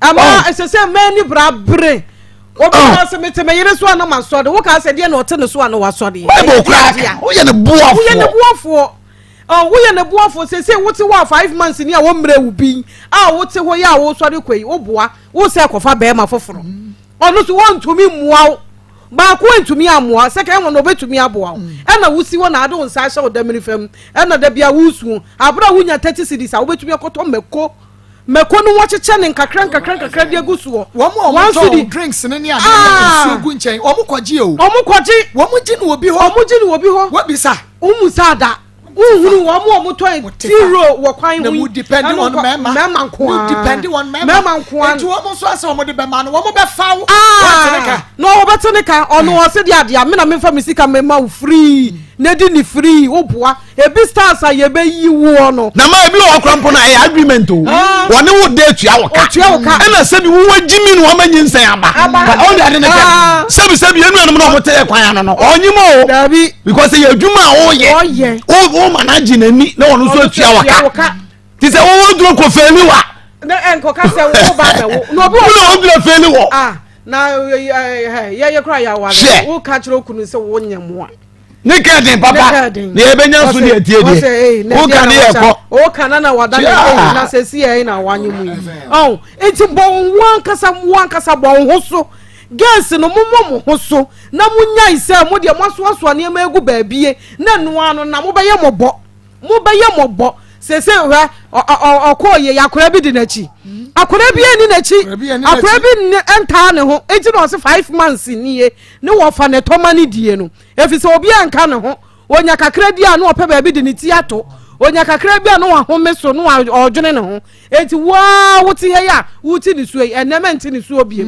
Ɛma oh. ɛsɛ sɛ mmaa ni bra bere. Obi oh. ka sɛ mete me yere so a na masɔre. Wo ka sɛ deɛ na ɔte ne so a na wasɔre. Bible kura ka woyɛ ne boafoɔ. Woyɛ ne boafoɔ. Oh, woyɛ ne boafoɔ sese wote hɔ a 5 months ni a wɔmmerɛ wo bi a wote hɔ yi a wosɔre kɔ yi woboa wo sɛ kɔfa bɛrima foforɔ. Ɔno so wɔntumi mmoa wo. Baako ntumi ammoa sɛ kɛn wɔn na ɔbɛtumi aboa wo. Ɛna wosi hɔ na ade wo nsa ahyɛ wo damiri fam ɛna da bia wosuo. Abere a wonya 30 cedis a wobɛtumi akɔtɔ mako mako no wɔkyekyɛ ne nkakra nkakra nkakra de agu soɔ. Wɔn a wɔn tɔn drinks ne ne adeɛ ah! nsuo gu nkyɛn wɔn kɔgye o. Wɔn kɔgye. Wɔn gye no obi hɔ. Wɔn gye no obi hɔ. Wɔbisa. Wɔn mu sa da. Wohunu wɔn a wɔn tɔn tiro wɔ kwan ho yi. Na mu depend on mmarima. Mmarima nkoa. Mu depend on mmarima. Mmarima nkoa. Nti wɔn nso asɛ wɔn de bɛma no wɔn bɛ fa wo. Wɔn te ne ka. Na wɔn bɛ te ne ka ɔno ɔsi de adeɛ mi na mi nfa mi sika mi ma wo free na di ni free wo boa. Ebi stars a yɛbɛyi woɔ no. Na ma ebi wɔ hɔ koraa mpo no ɛyɛ agreement o. Ah. Wɔne wo da atua wo ka. Otua wo ka. Ɛna sɛbi wo wa gyi mi na wɔma nyinsɛn aba. Aba. Ɔde ade ne kɛ. Ah. Sɛbi sɛbi yɛn nuanom na wɔn te yɛ kwan ano no. Ɔnyi mo o. Dabi. Because ɛyɛ adwuma a wɔyɛ. Wɔyɛ. Wo wo ma n'agye n'ani na wɔn nso atua wo ka. Ti sɛ wɔwɔ duro kɔ fɛli wa. Na nkɔka sɛ wo ba bɛ wo. Na obi wɔ. Wo na wɔn duro fɛli wɔ. Ah na yɛ yɛ kora yɛ aware. Wo ka kyerɛ okunu sɛ wo nyɛ mo a. Ne kɛ den papa na yɛbɛnya so ne atie deɛ woka ne yɛkɔ woka na na wada ne ɛyi na sɛ si ɛyi na wanye mu yi ɔn eti bɔ wo ho ankasa wo ankasa bɔ wo ho so girls no mo mmɔ mo ho so na mo nyae sɛ mo deɛ mo asoasoa nneɛma egu baabie na noa no na mo bɛyɛ mo bɔ mo bɛyɛ mo bɔ sese hwɛ ɔkɔɔ yɛ akora bi di n'akyi akora bi ani n'akyi akora bi ntaa ne ho eti na ɔse 5 months nie ne wɔfa ne tɔma ne die no efisɛ obiara nka ne ho. Onya kakra bi a na ɔpɛ baabi de ne ti ato, onya kakra bi a na wahome so na ɔredwene ne ho. Enti wo ara wote ha yi a wote nisuo yi, ɛnnɛ mɛnte nisuo bio.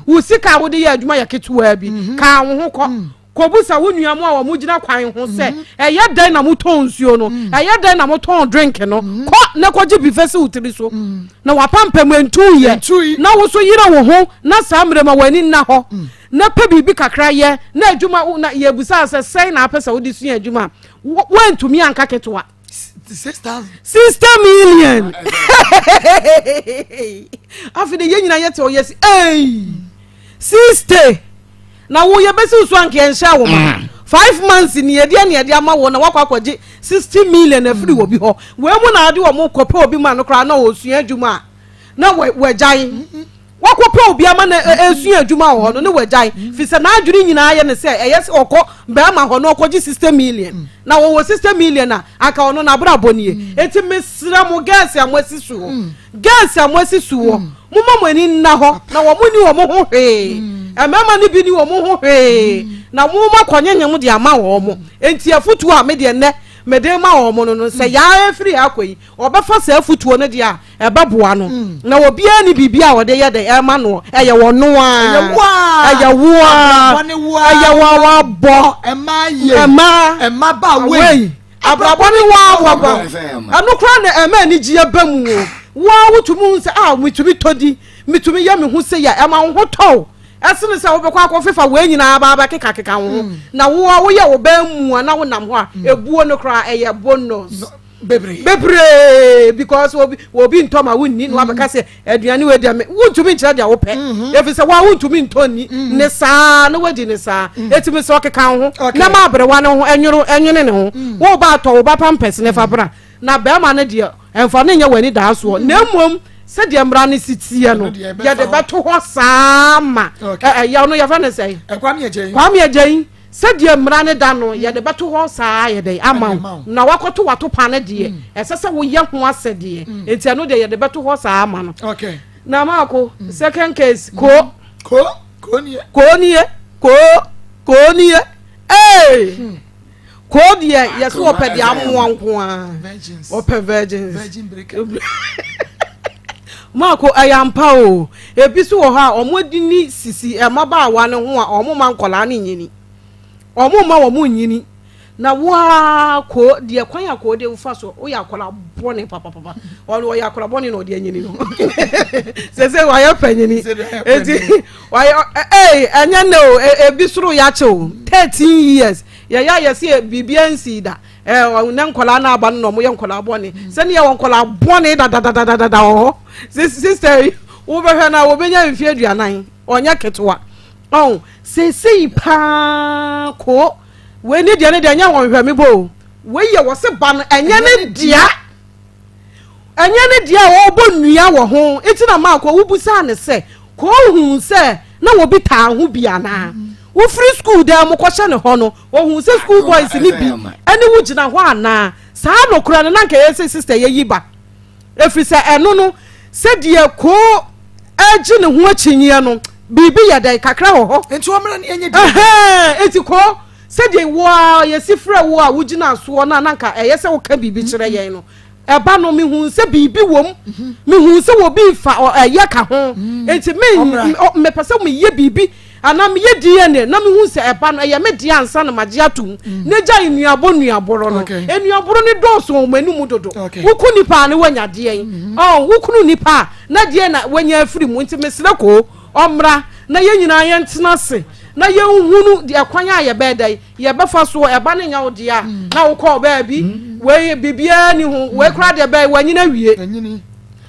Wo sika a wode yɛ adwuma yɛ ketewaa bi. Ka wo ho kɔ. Kɔbisa wo nua mo a wɔgyina kwan ho sɛ, ɛyɛ dɛn na motɔn nsuo no? Ɛyɛ dɛn na motɔn drink no? Kɔ na kɔgye bi fa si wo tiri so. Na w'apampam ntuiɛ. Na wo nso yere wo ho na saa mmerɛ ma w'ani nna hɔ. Na pɛ biribi kakra yɛ na adwuma na yɛbusaa sɛ sɛn na apɛ sɛ wode sua adwuma a woantumi anka ketewa 60 million. Afei de yɛn nyinaa yɛte ɔyɛ si ei 60 na wo yɛbɛsi wo so anka yɛnhyɛ wo ma 5 months ni yɛde ne yɛde ama wo na wakɔ akɔgye 60 million afiri wɔ bi hɔ. Wei mu na ade wɔ kɔpɛ obi ma no koraa na ɔsua adwuma a na wagyae. Wakɔpɛ obi ama no esua adwuma wɔ hɔ no ne wagyae fi sɛ n'adwene nyinaa yɛ ne sɛ ɛyɛ sɛ ɔkɔ bɛrima hɔ na ɔkɔgye 60 million na wɔwɔ 60 million a anka ɔno n'abrabɔ nie. Eti mesrɛ mo, girls a mo asi so hɔ, girls a mo asi so hɔ, momma mo ani nna hɔ na wɔn ni wɔn ho hwee. Mmarima no bi ni wɔn ho hwee na mo ma kɔnyenyem de ama wɔn mo. Enti afutuo a me deɛ nnɛ mede ma wɔn no sɛ yaa efiri ha kɔ yi ɔbɛfa saa afutuo no deɛ a ɛbɛboa no na obiara ni biribi a ɔde yɛ de ɛma no ɛyɛ wɔn noa ɛyɛ woa ɛyɛ wɔn wabɔ ɛma ɛma ba wei. Abrabɔ ne waa wabɔ ɛno koraa na ɛma anigyeɛ ba mu o. Waa wotumi hu sɛ a metumi tɔ di, metumi yɛ me ho sɛ yɛ ɛma wo ho tɔw ɛsene sɛ wobɛkɔ akɔ fefa wei nyinaa ba abɛkekakeka wo ho na wo a woyɛ wo bɛn mu a na wonam hɔ a ebuo no koraa ɛyɛ bonus bebree bebree because obi obi ntɔ ma wonni na wabɛka sɛ aduane wei deɛ me wontumi nkyerɛ deɛ wopɛ ɛfiri sɛ woa wontumi ntɔ nni ne saa na wadi ne saa. Ɛtumi sɛ ɔkeka wo ho na ma aberewa no ho ɛnworo ɛnwene ne ho. Wo ba atɔ wo ba pampers ne fa bra na bɛrima no deɛ ɛmfa ne nyɛ w'ani daa soɔ na mmom sɛdeɛ mmara no si teɛ no yɛde bɛto hɔ saa ma ɛyɛ no yɛfɛ ne sɛ Kwame Agyayi sɛdeɛ mmara no da no yɛde bɛto hɔ saa yɛde ama wo na wakɔto wato pa no deɛ ɛsɛ sɛ woyɛ ho asɛdeɛ nti ɛno deɛ yɛde bɛto hɔ saa ama no. Na maako second case ko ko ko nie ko nie ko. Koo ni yɛ ee hmm. Koo deɛ yɛsɛ wɔpɛ deɛ amoa nko ara wɔpɛ virgins. Maako ɛyɛ ampa o ebi so wɔ hɔ a wɔn adi ni sisi mmabaawa no ho a wɔn ma nkɔlaa no nyini wɔn ma wɔn nyini. Na wo ara koo deɛ kwan a koo de wofa so woyɛ akwadaa bɔne papapapa ɔno ɔyɛ akwadaa bɔne na ɔde anyini no sese wayɛ panyini eti wayɛ ee ɛnyɛ ne o e, ebi soro yɛakyɛ o 13 years yɛyɛ ayɛ sɛ biribi ansi da ɛɛ ne nkwadaa no aba no na wɔyɛ nkwadaa bɔne sɛnea yɛwɔ nkwadaa bɔne dadadadada wɔ hɔ sista yi wobɛhwɛ no a wɔbɛnya mfeɛ 40 ɔnyɛ ketewa ɔn seesei paa koo Wei ne deɛ ne deɛ ɛnyɛ wɔn hwɛ me bɔ o. Wei yɛ wɔse ba no ɛnyɛ ne dea. Ɛnyɛ ne dea a ɔrebɔ nnua wɔ ho. Nti na maa kɔ wobusaa ne sɛ kɔ ohun sɛ na wɔbi taa ho bi anaa. Wofiri sukuu dan mu kɔhyɛ ne hɔ no ohun sɛ sukuu boys ne bi ɛne wo gyina hɔ anaa. Saa nokorɛ no na nka ɛyɛ sɛ sister yɛyi ba. Ɛfiri sɛ ɛno no sɛdeɛ koo regye ne ho akyinnyeɛ no, biribi yɛ dɛn kakra wɔ hɔ. Nti ɔmmra ne ɛnyɛ deɛ. Ɛhɛn, nti koo sɛdeɛ wo a yɛsi frɛ wo a wogyina soɔ no a na nka ɛyɛ sɛ woka biribi kyerɛ yɛn no, ɛba no mehuu sɛ biribi wom, mehuu sɛ obi fa ɛyɛ ka ho, nti me mepɛ sɛ meyɛ biribi Anaa meyɛ DNA na mehu sɛ ɛba no ɛyɛ me dea ansa na magye atom mm. na gyae nnuabɔ nnuaborɔ no nnuaborɔ no dɔɔso wɔ wɔn anum dodo woko nipa a ne wanya deɛn mm-hmm. ɔn wokunu nipa a na deɛ na wanya afiri mu nti mesrɛ koo ɔmmra na yɛn nyinaa yɛntena ase na yɛnhunu deɛ kwan a yɛbɛyɛ dɛ yɛbɛfa soɔ ɛba ne nya wo deɛ a mm. na wokɔɔ baabi mm. wei biribiara ni ho wei koraa deɛ bɛyɛ wanyina wie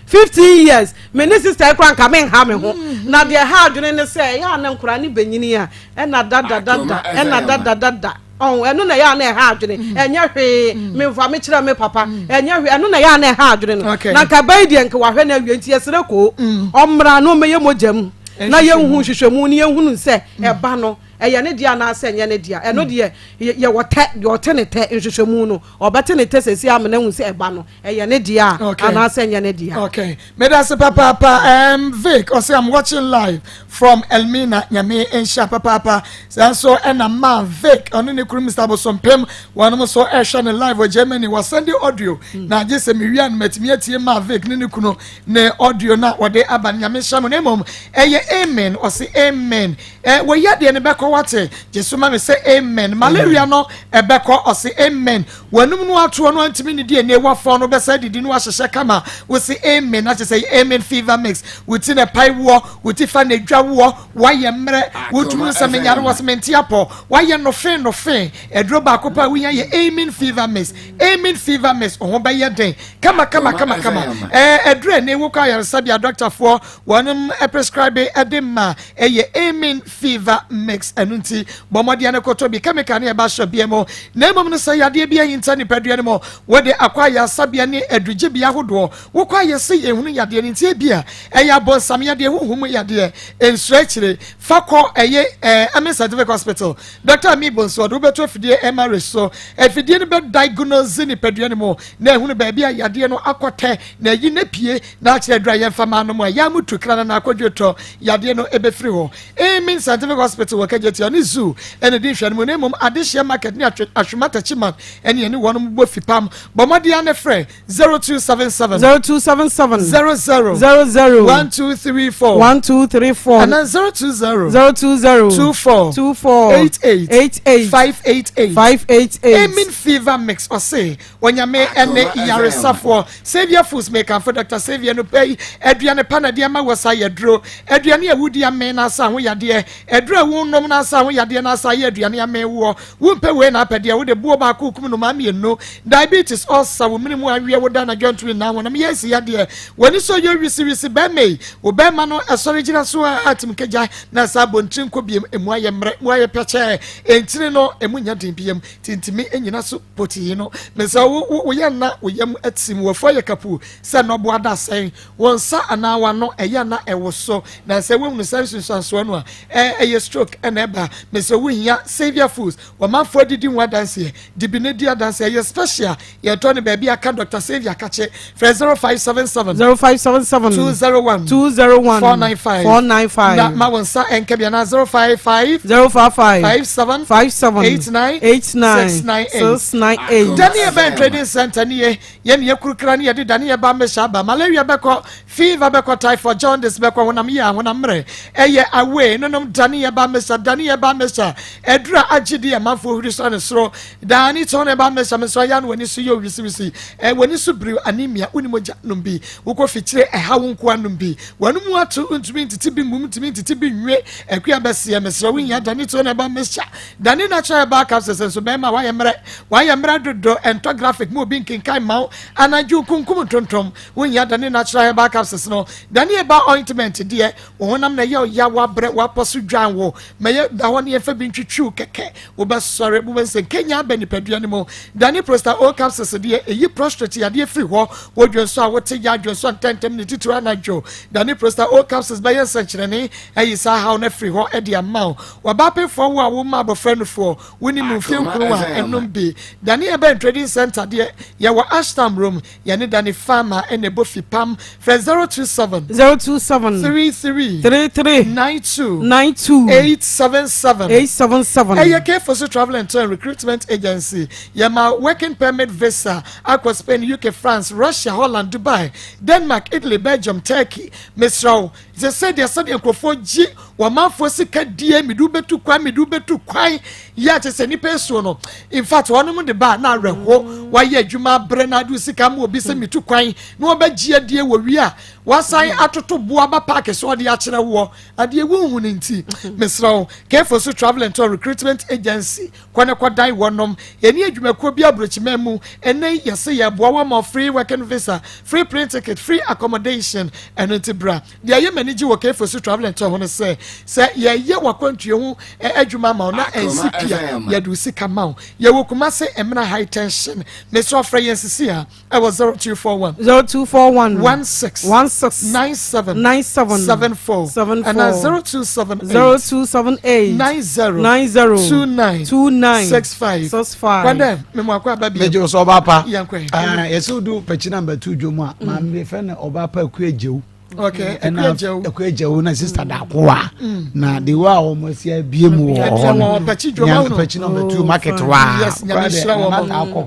15 years me ne sister yi koraa nka me nha me ho mm. na deɛ ha adwene ne sɛ ɛyɛ a na nkora ne bɛnyini a ɛna dadadada ɛna dadadada ɔn ɛno na ɛyɛ a na ɛha adwene mm. ɛnyɛ hwee mm. memfa me kyerɛ me papa ɛnyɛ hwee ɛno na ɛyɛ a na ɛha adwene no na nka bɛyi deɛ nka wahwɛ no awie nti yɛsrɛ koo ɔmmra na ɔmmɛyɛ mogya mu na yɛnhu nhwehwɛmu ne yɛnhunu sɛ ɛba no ɛyɛ ne deɛ anaasɛ ɛnyɛ ne deɛ ɛno deɛ yɛwɔ tɛ deɛ ɔte ne tɛ nhwehwɛmu no ɔbɛte ne tɛ sɛsi amena hu sɛ ɛba no ɛyɛ ne dea okay. anaasɛ ɛnyɛ ne dea. Okay. Medase papaapa Vic ɔsɛ I'm watching live from Elmina nyame nhyira papaapa saa nso ɛna ma Vic ɔne ne kunu Mr. Bosompem wɔnom nso ɛhwɛ ne live wɔ Germany wɔsɛnde audio mm. na agye sɛ mewia no matumi atie ma Vic ne ne kunu ne audio na wɔde aba no nyame nhyira mu na mmom ɛyɛ amen ɔse amen eh, wɔyi adeɛ no bɛkɔ wate gye so ma me sɛ amen malaria no ɛbɛkɔ ɔse amen W'anum no atoɔ no antumi ne deɛ nie wafɔn no bɛsa adidi no ahyehyɛ kama wo se amen na kyɛ sɛ amen fever mix wo ti na ɛpae woɔ wo ti fa na edwa woɔ wayɛ mmerɛ wotumi sɛ menyare wɔ se mente apɔ wayɛ nofe nofe aduro baako pɛ a wohia yɛ amen fever mix amen fever mix ho bɛyɛ den kama kama kama kama ɛɛ aduro ɛne wokɔ ayaresabea dɔktafoɔ wɔnom prescribe ɛde ma ɛyɛ amen fever mix ɛno nti bɔ mmɔden ne kɔtɔ bi chemical ne ɛba hyɛ bia mu na mmom no sɛ yadeɛ bi ahinta nipadua no mu wɔde akɔ ayaresabea ne adugyebea ahodoɔ wokɔ ayɛ sɛ yɛhunu yadeɛ no nti ebi a ɛyɛ abɔnsam yadeɛ honhom mu yadeɛ nsuro akyire fa kɔ ɛyɛ ɛɛ Amen Scientific Hospital Dr. Ami Bonso ɔde wobɛto afidie MRI so afidie no bɛ diagnose nipadua no mu na ehunu baabi a yadeɛ no akɔtɛ na ayi na pie na akyerɛ aduru a yɛmfa ma anom a yɛa mu tu kra na na akɔdwe tɔ yadeɛ no ɛbɛfiri hɔ. Amen Scientific Hospital wɔ Kagyetia ne Zoo ɛna di nhwɛno mu na mmom Adehyeɛ Market ne Atwema Takyiman ɛne ɛne wɔnom bɔ fipam. Bɔ mmɔden ara na frɛ 0277 0277 00 00 1234 1234 anaa 020 020 24 24 88 88 588 588 Amen Fever Mix ɔse Onyame ne yaresafoɔ. Saviour Foods mekamfo Doctor Saviour no pɛ yi aduane pa na de ama wɔ sa yɛduro aduane a wodi amee na asa ho yadeɛ aduro a wonom na asa ho yadeɛ na asa yɛ aduane amee woɔ wompɛ wei na apɛ deɛ wode boɔ baako kum nnomaa mmienu diabetes ulcer wo mene mu aweɛ wo da anadwo antumi nna honam yɛ asi yadeɛ w'ani so yɛ wisiwisi bɛrima yi wo bɛrima no ɛsɔre gyina so a atim kagya na saa abɔntiri nkɔ biem emu ayɛ mmerɛ mu ayɛ pɛkyɛɛ ntini no emu nyɛ den biem tintimi nyina so Potii no, mesɛ wo wo wo yɛ nna wo yam atim, w'afu ayɛ kapuu sɛ nnɔboa dasɛn, wo nsa anaa w'ano ɛyɛ na ɛwoso, na sɛ wohunu saa nsunsuansoɔ no a, ɛ ɛyɛ stroke ɛna ɛba. Mesɛ wo hia Saviour Foods, wɔmanfoɔ adidi ho adanseɛ, di bi na di adanseɛ, ɛyɛ special, yɛtɔ no baabi a ka Doctor Saviour kakye, frɛ 0577 0577 201 201 495 495. 5. Na ma wo nsa nka bi anaa 055 055 57 57 89 89 698. 698. Daniel Ben Trading Center ni ye yɛn yɛ kurukura ne yɛde Daniel ba mmɛhyɛ aba. Malaria bɛkɔ, fever bɛkɔ, typhoid, jaundice bɛkɔ, honam yie a honam mmerɛ ɛyɛ away nonom Daniel ba mmɛhyɛ. Daniel ba mmɛhyɛ ɛdura agye di ɛmanfoɔ huri so ne soro daani tɔn ɛba mmɛhyɛ me nso ayɛ no w'ani so yɛ owisiwisi ɛ w'ani so biriw, anemia, woni mogya nom bi, wokɔ fikyire ɛha wo nkoa nom bi, wɔn mu ato ntumi ntete bi ngum ntumi ntete bi nwe akua bɛseɛ. Mesrɛ wo nya Dani tɔn ɛba mmɛhyɛ. Dani Natural Herbal Capsules nso, bɛrima wayɛ mmerɛ, wayɛ mmerɛ dodo, ɛntɔ graphic mu obi nkenkan ma wo anadwo kunkum ntontom, wonya Dani Natural Herbal Capsules no. Dani Herbal Ointment deɛ, wo honam na ɛyɛ ɔya, wabrɛ, wapɔ so dwan wo mɛyɛ da hɔ ne yɛmfa bi ntwitwiw kɛkɛ, wobɛsɔre wobɛsɛ nkenya aba nipadua no mu. Dani Prosta O Capsules deɛ, ɛyi prostate yadeɛ firi hɔ. Wodwo nso a wote yɛ adwo nso ntɛntɛm ne titiri anadwo, Dani Prosta O Capsules bɛyɛ nsɛnkyerɛnne ayi saa haw no afiri hɔ de ama wo. Wɔbaapemfoɔ wo a woma abɔfra nufoɔ, wonim mfie 9 a, ɛnom bi. Dani Ɛbɛn Trading Center deɛ, yɛwɔ Ashtown Room, yɛne Dani Farmer ɛna ɛbɔ fipam. Frɛ 027 027 33 33 92 92 877. 877. Ɛyɛ Kefo so Travel and Tour and Recruitment Agency. Yɛma working permit visa akɔ Spain, UK, France, Russia, Holland, Dubai, Denmark, Italy, Belgium, Turkey. Mesrɛ wo sɛ sɛdeɛ nkurɔfoɔ gye wɔmanfoɔ sika die, mede wobɛtu kwan, mede wobɛtu kwan yɛ akyɛ sɛ nnipa asuo no. In fact, wɔnom de ba na awerɛho. Wayɛ adwuma abrɛ na ade sika ma obi sɛ metu kwan na wɔbɛgye adie wɔ wie a, wasan atoto boa ba park so ɔde akyerɛ woɔ adeɛ wohu no. Nti mesrɛ wo, Kefo so Travel and Tour Recruitment Agency, kɔ ne kɔdan wɔnom. Yɛne adwumakuo bi aburokyima mu. Ɛnɛ yɛsɛ yɛboa wɔ ma free working visa, free plane ticket, free accommodation. Ɛno nti bra. Deɛ ɛyɛ m'ani gye wɔ Kefo so Travel and Tour ho no sɛ yɛyɛ wakwantuo ho adwuma ma wo na ɛnsi pia, yɛde wo sika ma wo. Yɛwɔ Kumase, Ɛmena High Tension. Mesrɛ, frɛ yɛn sisi a ɛwɔ 0241 0241 16 16 97 97 74 74 ɛna 0278 0278 90 90 29 29 65. 65. Kwandɛ memu akɔ aba bi. Megye wo sɛ ɔba pa. Yɛnkɔ. Yɛsɛ wodu Pakyi number 2 dwom a, maame fɛ no ɔba pa Akua Gyew. Okay, Akua Gyew. Akua Gyew na sister Daako a na de wo a wɔn asi abie mu wɔ hɔ no. Wɔ Pakyi dwom awo no. Pakyi number 2 Oh, market fine. hɔ a. Yes, Nyame nhyira wɔn. Nana akɔ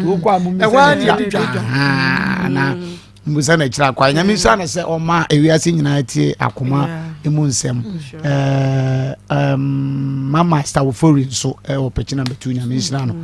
wokɔ a mo Ɛhɔ ara ne yɛdi dwa. Na mbusa na kyerɛ akwa. Nyame nhyira no sɛ ɔma ewiase nyinaa tie akoma emu nsɛm. Mama Stawofori nso ɛwɔ Pakyi number 2, Nyame nhyira no.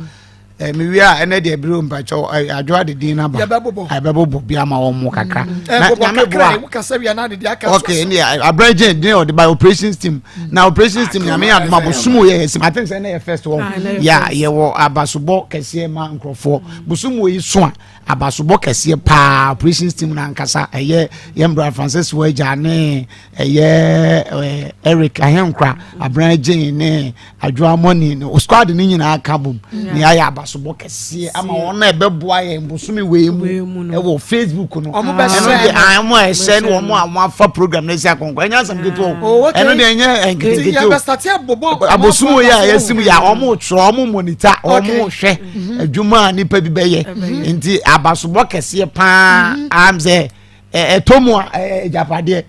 Mewie a, ɛnɛ deɛ bere mpakyɛw adwo adedin no aba. Yɛbɛbobɔ. Ɛbɛbobɔ bi ama wɔn mo kakra na ɛbobɔ Nyame kakra boa. Ewu kasa wia na ade de aka. Okay, ne abrɛgye ne ɔde by operations team na operations team, Nyame yɛ adoma bosom yɛ yɛsim. I think sɛ ɛnɛ yɛ first one. Ah, ɛnɛ yɛ yɛ first. Yɛwɔ abasobɔ kɛseɛ ma nkurɔfoɔ bosom wɔ yi so a, abasobɔ kɛseɛ paa operations team na ankasa ɛyɛ yɛn bra Francis Wagya ne ɛyɛ Eric Ahenkora, abrɛgye ne Adwoa Mɔni ne squad ne nyinaa ka bom ne ayɛ abasobɔ kɛseɛ ama wɔn a ɛbɛboa yɛn bosome wei mu Wei mu no. ɛwɔ Facebook no. Ɔmo bɛhyɛ Ɛno deɛ no. ah, ɔmo a ɛhyɛ ne wɔn a wɔn afa program no esi akɔnkɔ, ɛnyɛ asɛm ketewa Oh, o. okay. Ɛno deɛ ɛnyɛ Nti nketenkete o. yɛbɛstate abobɔ Abosom yi a yɛsi mu yɛ a, wɔn twerɛ, wɔn monitor, wɔn hwɛ adwuma a nipa bi bɛyɛ. Nti abasobɔ kɛseɛ paa am sɛ ɛtɔ mu a ɛyɛ agyapadeɛ.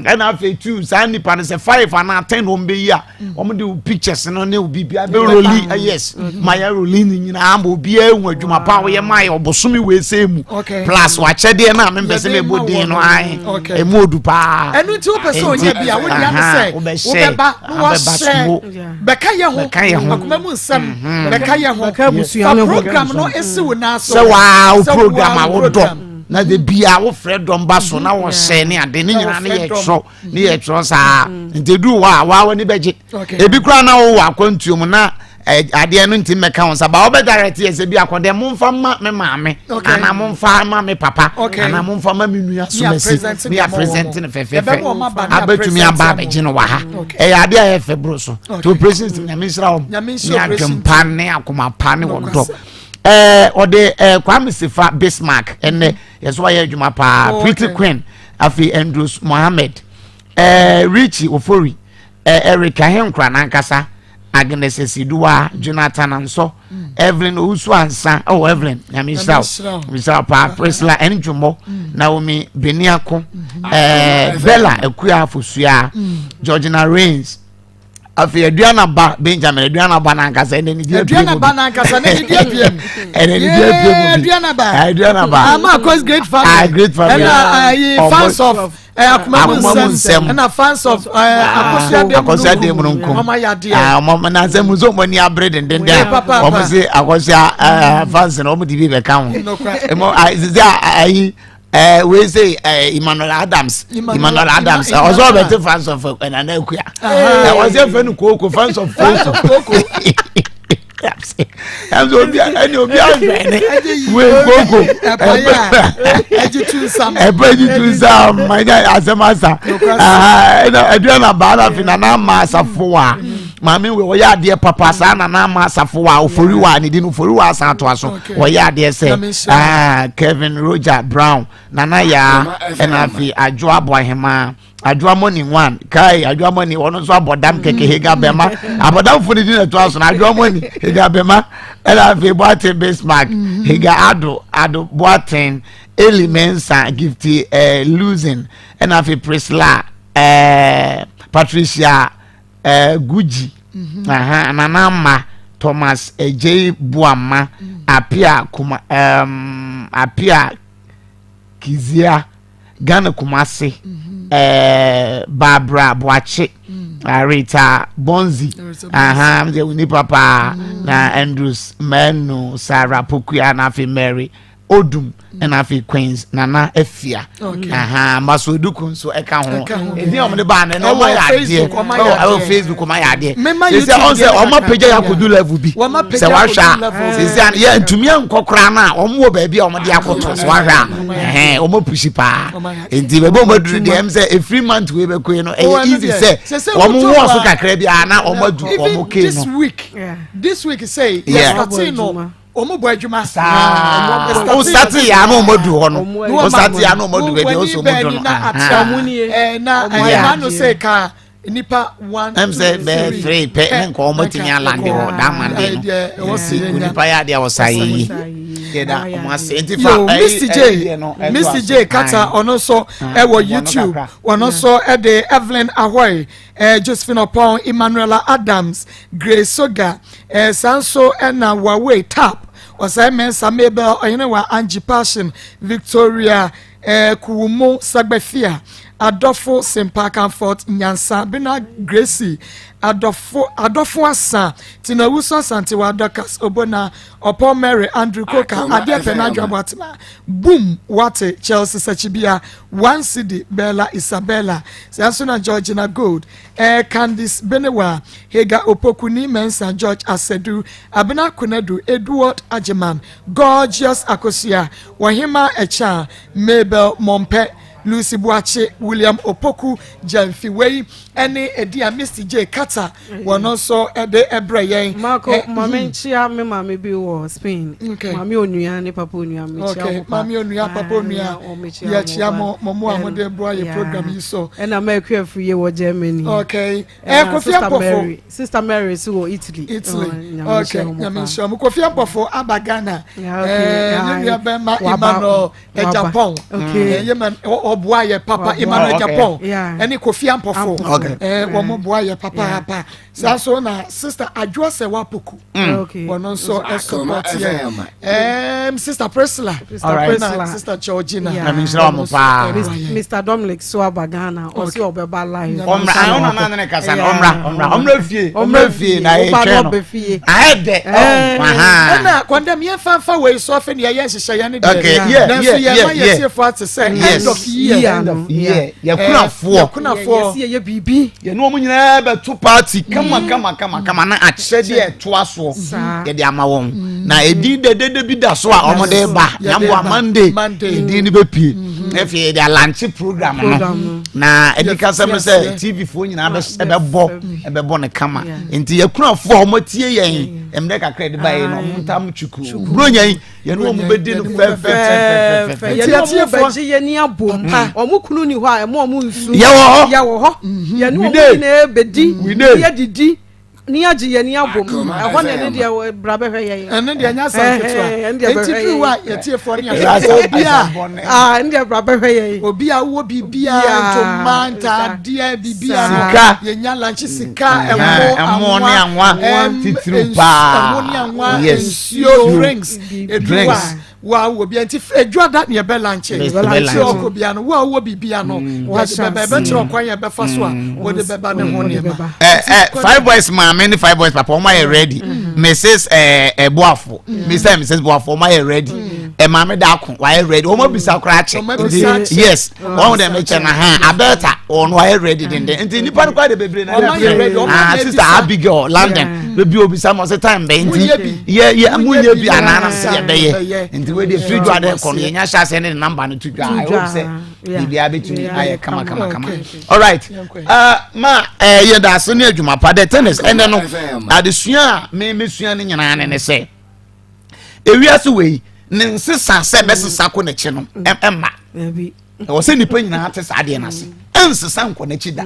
Ɛna afei tu saa nipa no sɛ 5 anaa 10 wɔn bɛyi a, wɔn de wo pictures no ne wo biribi abɛ roll. Yes, ma yɛ roll ne nyinaa ma obiara ehu adwuma pa a wɔyɛ maa yɛ ɔbosome wɔ ese mu plus wakyɛdeɛ no a mempɛ sɛ Yɛde mebɔ ma din wɔ no no. ae. Ɛmu odu paa. Ɛno nti wopɛ sɛ ɔnya bi a, wode ane sɛ wobɛhyɛ, wobɛba na abɛba wahyɛ so. bɛka yɛ ho. Bɛka yɛ ho. Akoma mu nsɛm bɛka yɛ ho. Bɛka abusua fa no ho. program no esi wo nan so. Sɛ waa wo Sɛ program waa a wo wodɔ program. na de bia wofrɛ dɔm ba so na wɔhyɛ ne ade ne Na nyinaa ne wɔfrɛ yɛ dɔm. twerɛ ne yɛ twerɛ saa. Nti edu hɔ a, waa w'ani bɛgye. Ebi koraa na wowɔ akwantuo mu na adeɛ no nti mmɛka wo nsa ba, wobɛ direct yɛ sɛ bi akɔdɛ momfa ma me maame anaa momfa ma me papa anaa momfa ma me nua somasi present ne yɛ de ama present wɔn. no fɛfɛɛfɛ. Yɛbɛma wɔn aba ne Abɛtumi yɛ aba present abɛgye no wɔ ha. Ɛyɛ adeɛ a ɛyɛ fɛ boro so. Nti operations team, Nyame nhyira wɔn Nyame nhyira ne operation adwempa ne akoma pa ne wɔn dɔ. Nokwasɛm. Ɔde Kwame Sefa Bismarck ɛnɛ yɛsɛ wayɛ adwuma paa. Pretty Queen, afei Andrews Mohammed, Richie Ofori, Eric Ahenkora nankasa. Agnes Asiduwa, Jonathan Ansɔ, Evelyn Owusu Ansa, oh Evelyn, Nyame nhyira wo, nhyira wo paa, Priscilla Ndwomɔ, Naomi Beniako, eh, Bella Akua Afosua, Georgina Rains, afei aduana ba Benjamin aduana ba n'ankasa ɛnna ne di apue mu aduana ba n'ankasa ne di apue mu ɛnna ne di apue mu bi aduana ba aduana ba ama akɔs great family ah great family ɛnna ayi fans of akoma mu nsɛm ɛna fans of akosua de mu nko ɔmo ayɛ adeɛ ah ɔmo na nsɛm nso ɔmo ani abere dendenden a ɔmo se akosua fans na ɔmo de bi bɛka ho ɛmo sisi ayi ɛɛ wei se ɛɛ Emmanuel Adams Emmanuel Adams ɔsɛ ɔbɛte fans of ɛnana akua ɔsɛ fɛ no kooko fans of kooko ɛnso obi ɛni obi ahwɛ ne wei koko ɛbɛ gyi tu nsam ɛnyɛ asɛm asa ɛna aduana baa na afei nana ama asafo wa maame wei ɔyɛ adeɛ papa saa nana ama asafo wa ofori wa ne di no ofori wa asan atoa so ɔyɛ adeɛ sɛ Kevin Roger Brown nana yaa ɛna afei adwo aboahema. Adwoa Money one kai Adwoa Money ɔno nso abɔdam kɛkɛ Hega Bɛma abɔdamfo ne di na ɛto aso na Adwoa Money Hega Bɛma ɛna afei Boateng Bismarck mhm. Hega Ado Ado Boateng Eli Mensah Gifty ɛɛ eh, Losing ɛna afei Priscilla ɛɛ eh, Patricia ɛɛ eh, Gucci mhm. aha Nana Ama Thomas Ejei Buama mhm. Apia Kuma ɛɛm Apia Kizia. Ghana Kumasi, mm-hmm. eh, Barbara Boakye, mm. Ah, Rita Bonzi, aha, nipa paa, mm. na Andrews Manu, Sarah Pokuya, na afei Mary Odum, ɛna afei Queens Nana Afia, aha, Maso Eduku nso ɛka ho. Ɛdi a wɔde baa no, ɛna wɔn ayɛ adeɛ, ɛwɔ Facebook wɔn ayɛ adeɛ. Sisi ɔn sɛ wɔn apagya yɛ akodu level bi, sɛ wahwɛ a, sisi a yɛ ntumi ankɔ koraa na wɔn wɔ baabi a wɔn de akoto, so wahwɛ a. ɛhɛn wɔn apusi paa nti baabi a wɔn aduru deɛ ɛm sɛ efiri month wei bɛkɔ yi no ɛyɛ easy sɛ wɔn wɔ so kakra bi a na wɔn adu wɔn kee no. this week this week sɛ yɛ starting no wɔn bɔ adwuma. saa o sati yɛ ano wɔn adu hɔ no o sati yɛ ano wɔn adu baabi a o so wɔn du no. na ɛɛ na ano sɛ kaa. nipa one two three ɛm sɛ bɛɛ three pɛ ne nka wɔn atumi alande hɔ that monday no nti onipa yɛ adeɛ a wɔsa yɛ yi yɛda wɔn ase nti fa ɛyi Mr J Mr J kata ɔno nso ɛwɔ YouTube ɔno nso ɛde Evelyn Ahoy ɛɛ Josephine Opon Emmanuela Adams Grace Soga ɛɛ saa nso ɛna Huawei Tap ɔsɛe Mensah Mabel Ɔhenewa Angie Passion Victoria. Eh, Kuwumo, Sagbafia, Adɔfo, Sempa, Comfort, Nyansa, Bena, Gracie, Adɔfo, Adɔfo Asa, Tina Owusu Asantewa, Dorcas, Obona, Ɔpɔ, Mary, Andrew Koka, Adeɛ Pɛ N'Adwo Aboatema, Boom, Wate, Chelsea Sachibia, One Cedi, Bella Isabella, saa nso na Georgina Gold, eh, Candice Benewa, Hagar Opoku, Nii Mensah, George Asadu, Abena Konadu, Edward Agyeman, Gorgeous Akosua, Ɔhemaa Ɛkyɛa, Mabel Mompɛ, Lucy Boakye, William Opoku Gyamfi. Wei ne ɛdi a Misty J Carter wɔn nso de brɛ yɛn. Marco, maame nkyia me maame bi wɔ Spain. Okay. Maame onua ne papa onua mekyia okay. mo pa. Maame onua papa onua yɛkyia mo mo mo a mo de boa yɛ program yi so. Ɛna ma akua firi wɔ Germany. Okay. Eh, Kofi Ampofo. Sister Mary si wɔ Italy. Italy. Oh, okay. Nyame nhyira mu. Kofi Ampofo aba Ghana. Eh, ne nua bɛma Emmanuel Japan. Okay. Eh, yeman ɔboa yɛ papa Emmanuel Japan. Ɛne Kofi Ampofo. Eh, wɔn mo boa yɛ papa papa. Saa so na Sister Adwoa sɛ wapoku. Mm. Wɔn nso support yɛ. Um, Sister Priscilla. Sister Priscilla. Sister Georgina. Nyame nhyira wɔn paa. Mr Dominic so aba Ghana. Ɔsi ɔbɛba live. Ɔmra ayi ɔna nan ne kasa no ɔmra ɔmra ɔmra fie ɔmra fie na yɛ twɛn no. Ayɛ dɛ. Ɛna kɔndɛm yɛn fanfa wei so afei ni yɛyɛ nhyehyɛ yɛn ne deɛ. Nanso yɛn ma yɛ tie fo ate sɛ end of year. End of year. Yɛ kunafoɔ. Yɛ kunafoɔ. Yɛsi yɛ yɛ biribi. Yɛne wɔn nyinaa bɛto party kama kama kama kama na akyɛdeɛ ɛtoa soɔ yɛde ama wɔn na edin dɛdɛdɛ bi da so a wɔn de ba nyamboa Monday edin no bɛpie afei yɛde alankye program no na ɛdi kasɛm no sɛ tv foɔ nyinaa bɛbɔ ɛbɛbɔ no kama nti yɛkunafoɔ a wɔn atie yɛn mmerɛ kakra yɛde ba yɛn no wɔn ntam twukuu buronya yi yɛne wɔn bɛdi no fɛfɛfɛfɛfɛ. Yɛne wɔn bɛgye yɛn ani abom. Wɔn kunu ni hɔ a ɛmo wɔn nsu. Yɛwɔ hɔ. Yɛwɔ hɔ. Yɛne wɔn nyinaa bɛdi. Yɛdidi. Ne yɛagye yɛn ani abom. Ɛhɔ na ɛne deɛ bra bɛhwɛ yɛn. Ɛne deɛ nyɛ asɛm ketewa. Eti duru hɔ a yɛtiefoɔ ne yɛhwɛfoɔ obi a. Ɛne deɛ bra bɛhwɛ yɛn. Obi a wowɔ biribiara ntoma ntaadeɛ biribiara. Sika. Yɛnya lanche sika ɛmo anwa. Ɛmo ne anwa titiriw paa. Ɛmo ne anwa nsuo drinks. Eduru hɔ a. Wa wɔ bia nti edwa da ne ɛbɛ lanche nti ɔkɔ bia no wo a wowɔ biribi ano mm. wɔde bɛba ɛbɛkyerɛ ɔkwan yɛ bɛfa so a mm. wɔde bɛba ne ho nneɛma. ɛ ɛ five boys maame ne five boys papa wɔn ayɛ ready mrs ɛ ɛ boafo mr and mrs boafo wɔn ayɛ ready ɛ maame daako wɔayɛ ready wɔn abisa koraa akyɛ nti yes wɔn de mekyɛ na ha abɛɛta wɔn wɔayɛ ready denden nti nipa no koraa de bebree na ɛfɛ ah sister abigail london beebi obisa ma ɔsɛ time bɛn nti yɛ yɛ mu nyɛ bi anaa na sɛ yɛbɛyɛ nti wei deɛ firi dwa de kɔ no yɛnya hyɛ aseɛ ne ne namba no to dwa i hope sɛ biribiara bɛtumi ayɛ kama kama kama alright uh, ma eh, yɛda ase ne adwuma pa the tennis ɛnɛ no adesua a me mesua no nyinaa ne ne sɛ ewiase wei ne nsesa sɛ bɛsesa kɔ n'akyi no ɛmma ɛwɔ sɛ nnipa nyinaa te saa adeɛ no ase ɛnsesa nkɔ n'akyi da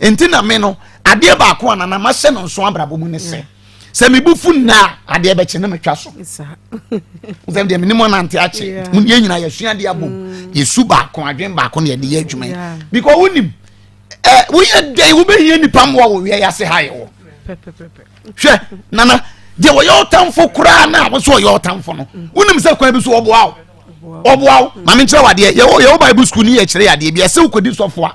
nti na me no adeɛ baako a nana mahyɛ no nso abrabɔ mu ne sɛ sɛ mebu fu nna a adeɛ bɛkye ne metwa so sɛ deɛ menim anante akye yɛn nyinaa yɛsua adeɛ abom mm. yɛsu baako adwen baako na yɛde yɛ adwuma yi because wonim ɛ woyɛ dɛn wobɛhia nipa mmoa wɔ wia yɛase ha yɛwɔ hwɛ nana deɛ wɔyɛ ɔtamfo koraa na wo so ɔyɛ ɔtamfo no mm. wonim sɛ kwan bi so ɔboa wo ɔboa wo maame nkyerɛ wadeɛ yɛwɔ yɛwɔ bible school ni yɛkyerɛ yadeɛ bi ɛsɛ wokɔdi sɔfo a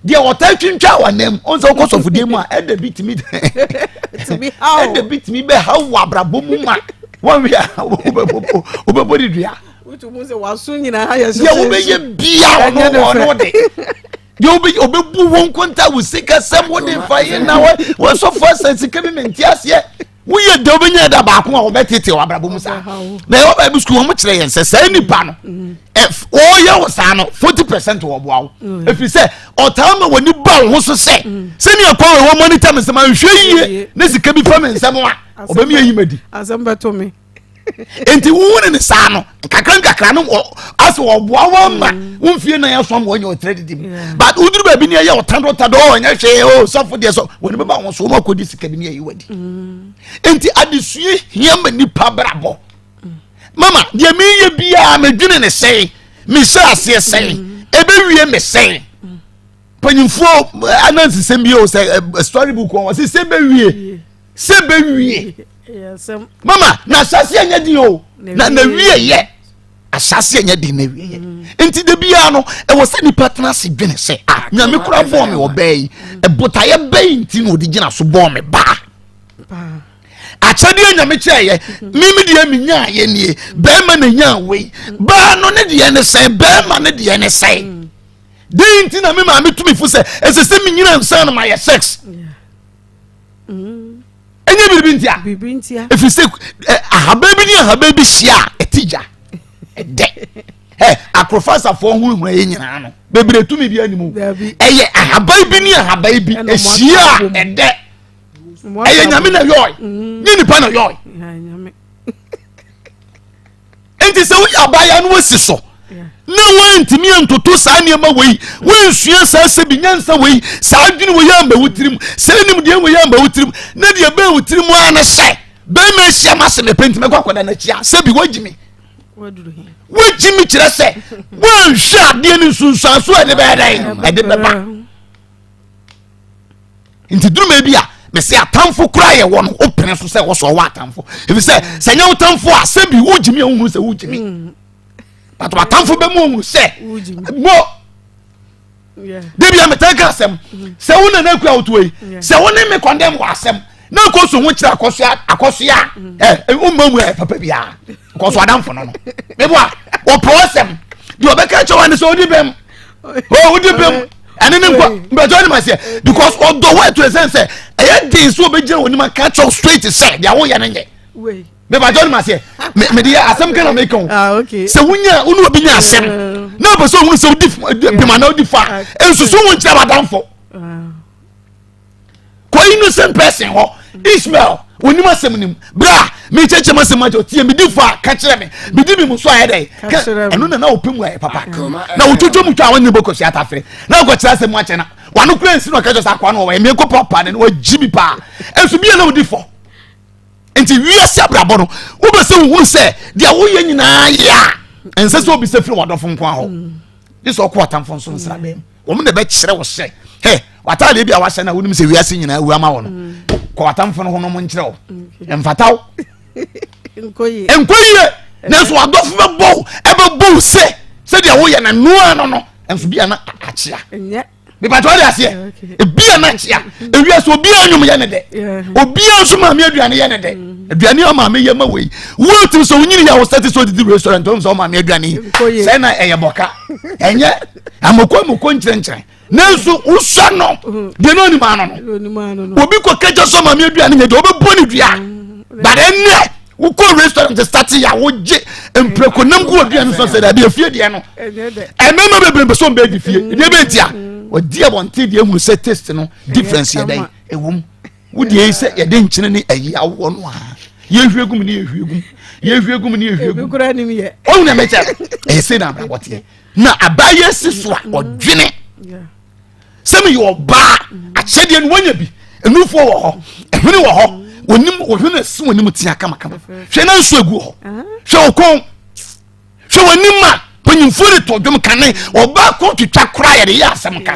deɛ ɔtaa twintwa wɔ nam ɔn sɛ wokɔ sɔfodie mu a ɛda bi tumi ɛda bi tumi bɛha wɔ abrabɔ mu ma wɔnwe a wobɛbɔ ne dua deɛ wobɛyɛ bia ɔno ɔno de deɛ wobɛyɛ ɔbɛbu wo nkonta wo sikasɛm wode fa yɛ na wɔsɔfo asɛ sika bi mente aseɛ woyɛ dɛ wobɛnya da baako a wɔbɛtete wɔ abrabɔ mu saa na ɛwɔ bible school wɔn kyerɛ yɛn sɛ saa nipa no mm. wɔyɛ wo saa no 40 percent wɔboa wo mm. ɛfiri sɛ ɔtaa ma w'ani ba wo ho so sɛ mm. sɛnea kɔ wɔ monitor me nsɛm anhwɛ yie ne sika bi fa me nsɛm a ɔbɛmi ayi ma di nti wohu ne saa no nkakra nkakra no asɛ ɔboa wo ma wo mfie nan aso ama wanya ɔtrɛ didi mu but woduru baabi ne ɛyɛ ɔtado tado ɔnyɛ hwee o sɔfo deɛ sɔ wɔne bɛba wo so wɔn akɔdi sika bi ne ayi wadi nti adesua hia ma nipa brabɔ mama deɛ meyɛ biara medwene ne sɛn mehyɛ aseɛ sɛn ɛbɛwie me sɛn mpanyinfoɔ anansesɛm bi o sɛ story book wɔn wɔsi sɛ bɛwie sɛ bɛwie mama na ahyɛseɛ nyɛ den o na na wie yɛ ahyɛseɛ nyɛ den na wie yɛ mm. nti de biara no ɛwɔ sɛ nipa tena ase dwene sɛ ah nyame kura bɔɔ me wɔ bɛɛ yi ɛbotaeɛ bɛyi nti na ɔde gyina so bɔɔ me baa akyɛdeɛ nyame kyerɛyɛ mimi deɛ menyaa yɛ nie bɛrima na nyaa wei baa no ne deɛ ne sɛn bɛrima ne deɛ ne sɛn den nti na me maame tumi fo sɛ ɛsɛ sɛ menyina nsa no mayɛ sex ɛnyɛ biribi ntia ɛfiri sɛ ahaban bi ne ahaban bi hyia a ɛte gya ɛdɛ ɛ akorofasafoɔ ho hura yɛ nyinaa no bebree tumi bi anim ɛyɛ ahaban bi ne ahaban bi ɛhyia a ɛdɛ ɛyɛ nyame na yɔe nye nipa na yɔe nti sɛ woyɛ abaayewa no wasi so na woantumi antoto saa nneɛma wei woansua saa sɛbi nyansa wei saa adwene wei amba wo tirim saa nimdeɛ wei amba wo tirim na deɛ bɛn wo tirim ara ne sɛ bɛrima ahyia ma se mepɛ nti mɛkɔ akɔda n'akyi a sɛbi woagyi me woagyi me kyerɛ sɛ woanhwɛ adeɛ no nsunsuanso a ɛde bɛyɛ dɛn ɛde bɛba nti duruma bi a mɛsɛ atamfo koraa yɛ wɔ no wopene so sɛ wɔsɔ ɔwɔ atamfo ebi sɛ sɛ nyɛ wo tamfo a sɛbi wogyimi a wohunu sɛ wogyimi mm. but atamfo bɛ mu ohunu sɛ mo debi a mɛtɛ ka asɛm mm. sɛ wo nana akua wotoa yi sɛ wo ne me kɔndɛm wɔ asɛm na nkɔ so ho kyerɛ akɔsoa akɔsoa mm. ɛ womma mu ɛ papa biara nkɔso adamfo no no meboa wɔpɛ ɔsɛm deɛ ɔbɛka kyerɛ wa ne sɛ ɔdi bɛm o wodi bɛm ɛne ne nkwa mbɛtɔ ne ma seɛ because ɔdɔ wɔ ɛto ɛsɛn sɛ ɛyɛ den so ɔbɛgyina wɔn anim aka kyɛw straight sɛ deɛ awoyɛ no nyɛ mebàtɔ ne ma seɛ mede yɛ asɛm kan na meka o ah, sɛ wonya wo ne obi nya asɛm eh. na ɔpɛ sɛ ɔhunu sɛ wodi bema na wodi fa ah, nsusu wo nkyerɛ w'adamfo ah. kɔ innocent person hɔ Ishmael. Onim asɛm nim. Berɛ a mekyɛkyɛ mu asɛm akyɛ tie medi fo a ka kyerɛ me. Medi bi mu so ayɛ dɛ. Ɛno na na wopɛ mu ayɛ papa. Na wotwotwo mu twa a wɔnyɛ bɔkɔ sua atafere. Na wokɔkyerɛ asɛm mu akyɛ na wano kura nsi na ɔka kyerɛ sɛ akoa no wɔyɛ meɛkɔ papa ne na wagyi mi paa. Ɛnso bia na wodi fɔ. Nti wiase abrabɔ no wobɛ sɛ wohunu sɛ deɛ woyɛ nyinaa yɛ a ɛnsɛ sɛ obi sɛ firi wadɔfo nko ahɔ. Gye sɛ ɔkɔ atamfo nso nsra bɛm. Wɔn na ɛbɛkyerɛ wo sɛ hɛ w'ataadeɛ bi a wahyɛ na wonim sɛ wiase nyinaa wu ama wɔ no mm. kɔ w'atamfo no ho nom nkyerɛ wo mfata wo nkɔ yie nanso w'adɔfo bɛbɔ wo ɛbɛbɔ wo sɛ sɛdeɛ woyɛ no noa no no nso bia na akyea mepatɛ wode aseɛ ebia na akyea ewiase obiara nnwom yɛ ne dɛ obiara nso maame aduane yɛ ne dɛ mm. aduane a maame yɛ ma wei wotumi sɛ wonyini yɛ a wosɛte sɛ odidi restaurant wɔn sɛ ɔmaame aduane yi sɛ na ɛyɛ bɔka ɛnyɛ amoko amoko nkyerɛnkyerɛn nanso wosua no deɛ na onim ano no obi kɔ kɛkyɛ sɛ maame aduane nyɛ deɛ ɔbɛbɔ ne dua mm. but ɛnɛ wokɔ restaurant start yɛ a wogye mprako nam gu aduane so sɛ dabi efie deɛ no ɛmɛɛma bebree mpɛ sɛ ɔmbɛ di fie deɛ bɛ ntia ɔdi abɔnten deɛ ehunu sɛ taste no difference yɛ dɛn ɛwom wodeɛ yi sɛ yɛde nkyene ne ayi awoɔ no a yɛhwie gum ne yɛhwie gum yɛhwie gum ne yɛhwie gum ɔhu na mɛkyɛ ɛyɛ sɛ na abrabɔ teɛ na abayɛ si so a ɔdwene sɛ meyɛ ɔbaa akyɛdeɛ no wanya bi ɛnufoɔ wɔ hɔ ɛhwene wɔ hɔ wɔnim wɔhwene si wɔnim tea kamakama hwɛ na nsuo egu hɔ hwɛ ɔkɔn hwɛ wɔnim a panyinfoɔ de tɔ dwom kane ɔbaa kɔ twitwa koraa yɛde yɛ asɛm ka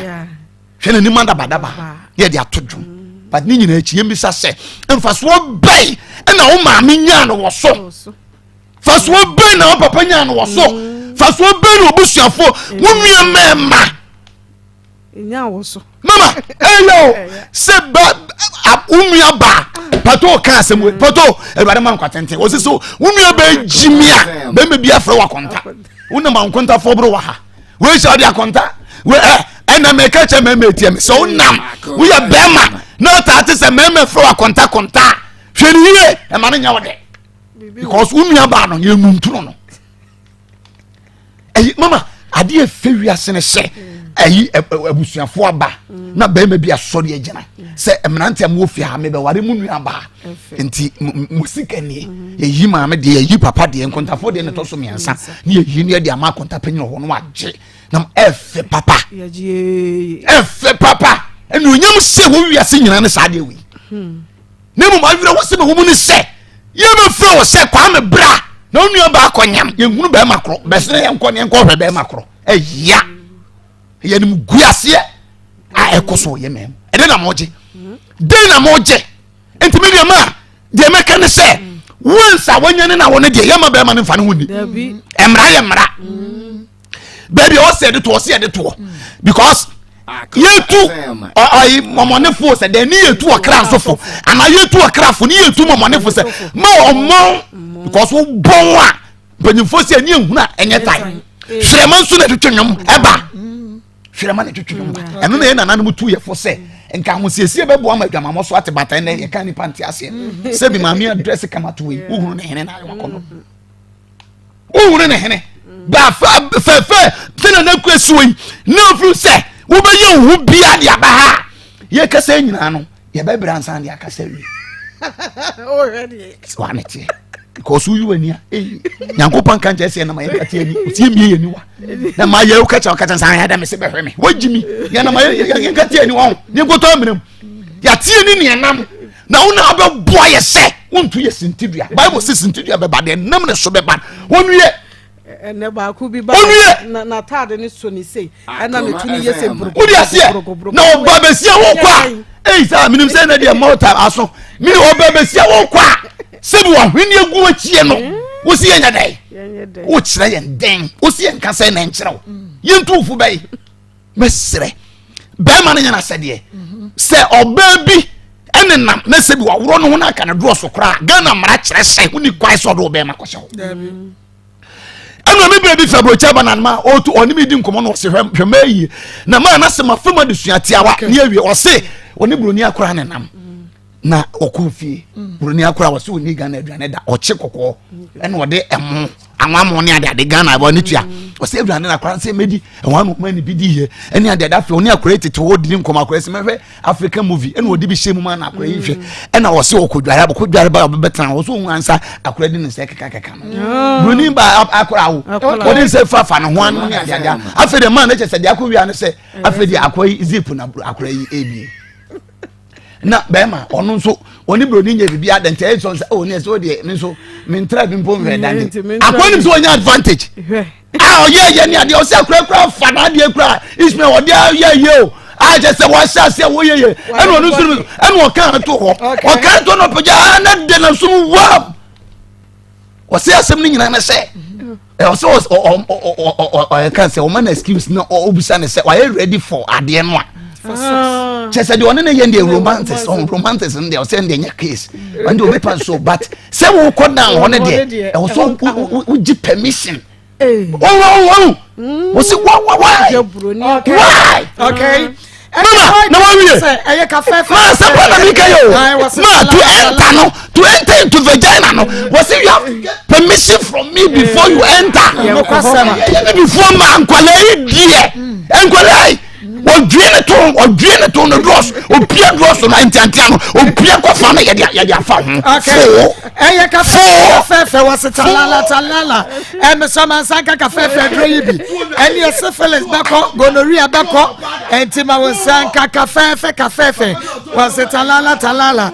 hwɛ n'anim adabadaba yɛde ato dwom but ne nyinaa akyi yɛmmisa sɛ mfasoɔ bɛn ɛna wo maame nyaa no wɔ so fasoɔ bɛn na wo papa nyaa no wɔ so mm. fasoɔ bɛn na obusuafoɔ wo nua mmarima mama ɛyɛ o sɛ ba wo nua ba pato ka asɛm wei pato awurade ma nkwa tenten wɔsi so wo nua bɛ gyimi a bɛrima bi afrɛ wɔ akɔnta wonam ankontafoɔ boro wɔ ha wei sɛ ɔde akɔnta wei ɛ ɛna mɛka kyɛ mɛmɛ etia mi sɛ wonam woyɛ bɛrima na ɔtaa te sɛ mɛmɛ frɛ wɔ akɔnta kɔnta hwɛ ne yie ɛma ne nyɛ wo dɛ because wo nua baa no yɛ nuntunu no ɛyi mama adeɛ fɛ wiase ne sɛ ɛyi abusuafoɔ aba na bɛrima bi asɔre agyina sɛ mmeranteɛ mo wɔ fie ha mebɛware mu nua baa nti mo sika nie yɛyi maame deɛ yɛyi papa deɛ nkontafoɔ deɛ ne tɔ so mmiɛnsa ne yɛyi ne yɛde ama akonta panyin wɔ hɔ no wagye na ɛfɛ papa ɛfɛ papa ɛna onyam sɛ wɔ wiase nyinaa ne saa deɛ wei hmm. Na mmom awerɛhosɛm ɛwɔ mu ne sɛ yɛbɛfrɛ wɔ sɛ Kwame bra na wo nua baakɔ nyam yɛhunu bɛrima korɔ bɛsene yɛnkɔ ne yɛnkɔ hwɛ bɛrima korɔ ɛya yɛnim gu aseɛ a ɛkɔ so yɛ mɛm ɛdɛ na mogye den na mogye nti me deɛ ma deɛ mɛka ne sɛ once a wanya ne na wo ne deɛ yɛma bɛrima no mfa ne ho nni mmara yɛ mmara baabi a ɔsɛ yɛde toɔ ɔsɛ yɛde toɔ because yɛtu ɔyi mɔmɔnefo sɛ dɛ ne yɛtu ɔkra nso fo anaa yɛtu ɔkra fo ne yɛtu mɔmɔnefo sɛ ma ɔmɔn because wobɔn a mpanyinfoɔ sɛ ɛni ehunu a ɛnyɛ tae hwerɛma nso na ɛtwitwi nnwom ɛba hwerɛma na ɛtwitwi nnwom ba ɛno na yɛ nananom tu yɛ fo sɛ nka ahosiesie bɛboa ma adwamammɔ so ate bata ɛnɛ yɛka nipa nte aseɛ sɛbi maame adrɛse kama to wei wohunu ne hene na ayɛ wakɔnɔ wohunu ne hene ba fɛfɛ sɛnea na kura si wɔ yi na ofiri sɛ wobɛyɛ wo ho bia de aba ha yɛkasa nyinaa no yɛbɛbrɛ ansa de akasa wie wane teɛ because woyi w'ani a eyi nyankopɔn nka nkyɛn sɛ ɛnam ayɛ kate ani otie mie yɛ niwa na ma yɛ wokakyɛ wokakyɛ nsa ayɛ dɛ me se bɛhwɛ me wagyi mi yɛnam ayɛ yɛ kate ani wɔn ne nkotɔ amena mu yɛateɛ ne nea nam na wo na wobɛboa yɛ sɛ wonto yɛ sintidua bible sɛ sintidua bɛba deɛ nam ne so bɛba wɔnwie ɛnɛ baako bi ba na n'ataade ne so ne sei ɛna ne to ne yɛ sɛ buroko wodi aseɛ na ɔba bɛsia wo kɔ a eyi sɛ menim sɛ ɛnɛ deɛ mɔta aso mene ɔba bɛsia wo kɔ a sɛbi wahwene agu akyie no wosi yɛnyɛ dɛn wokyerɛ yɛn dɛn wosi yɛn kasa na nkyerɛ wo yɛntu wo fo bɛyi mɛsrɛ bɛrima no nyɛ n'asɛdeɛ sɛ ɔbaa bi ɛne nam na sɛ bi waworɔ no ho no aka no dorɔ koraa Ghana mmara kyerɛ sɛ woni kwae sɛ ɔde wo bɛrima kɔhyɛ hɔ ɛna me berɛ bi fɛ aburokyi aba nanoma ɔtu ɔne me di nkɔmmɔ no ɔse hwɛ hwɛ mmaa yie na maa n'asɛm afam adesua tiawa ne awie ɔse ɔne buroni akora ne nam. Na ɔkɔ fie mm. Buroni akora wɔ sɛ ɔni Ghana aduane da, ɔkye kɔkɔɔ ɛna ɔde ɛmo anwammo ne ade ade Ghana ɛbɔ ne tua mm. Ɔsɛ aduane na akora sɛ mɛdi ɛwɔ ano ɔma ne bi di yɛ ɛne ade ade. Afei ɔne akora yi tete hɔ di ne nkɔmɔ. Akora sɛ mɛhwɛ African movie ɛna ɔde bi hyɛ mu ma na akora yi hwɛ mm. Ɛna ɔsɛ ɔkɔ dware abɔkɔ dware ba ɔbɛbɛtena hɔ so ohun ansa akora di ne nsa keka keka no mm. Buroni ba akora awo ɔde nsa fa fa ne ho ano ne ade ade. Afei de maa ne kyɛ sɛ deɛ akɔ wia ne sɛ afei deɛ akɔ yi zip na akora yi ebie na bɛrima ɔno nso ɔne buroni nyɛ biribi ada nti ɛyɛ sɔn sɛ ɔne ɛsɛ ɔdeɛ me nso me ntra bi mpo nhwɛ da nti akɔa nim sɛ ɔnyɛ advantage a ɔyɛ ɛyɛ ne adeɛ ɔsɛ akora kora fa n'adeɛ kora Ismail ɔde ayɛ yɛ o a kyɛ sɛ wɔahyɛ aseɛ wɔyɛ yɛ ɛna ɔno nso ɛna ɔka to hɔ ɔka to no pagya na de na so wam. Ɔsɛ asɛm no nyinaa ne sɛ ɔsɛ ɔyɛka sɛ ɔma no excuse na ɔbisa ne sɛ wayɛ ready for adeɛ no a kyɛ sɛ deɛ ɔne ne yɛ deɛ romantics ɔn romantics no deɛ ɔsɛ deɛ nyɛ case ɔne deɛ ɔbɛpa nso but sɛ wokɔ down hɔ no deɛ ɛwɔ sɛ wogye permission. Ɔwɔ wɔsi why why why. Okay. Mama na wɔn wie maa sɛ bɔ na mi kɛ yɛ o ma to enter no to enter into vagina no wɔsi you have to get permission from me before you enter. Yɛ before ma nkwalɛ yi diɛ nkwalɛ yi ɔdwie ne to ɔdwie ne to ne drɔs opia drɔs no ntiantia no opia kɔfa no yɛde yɛde afa ho foo. Ɛyɛ kafɛfɛ wɔ se talala talala ɛmesɛmansa nka kafɛfɛ duro yi bi ɛneɛ syphilis bɛkɔ gonorrhea bɛkɔ ɛnti ma wo nsa nka kafɛfɛ kafɛfɛ wɔ se talala talala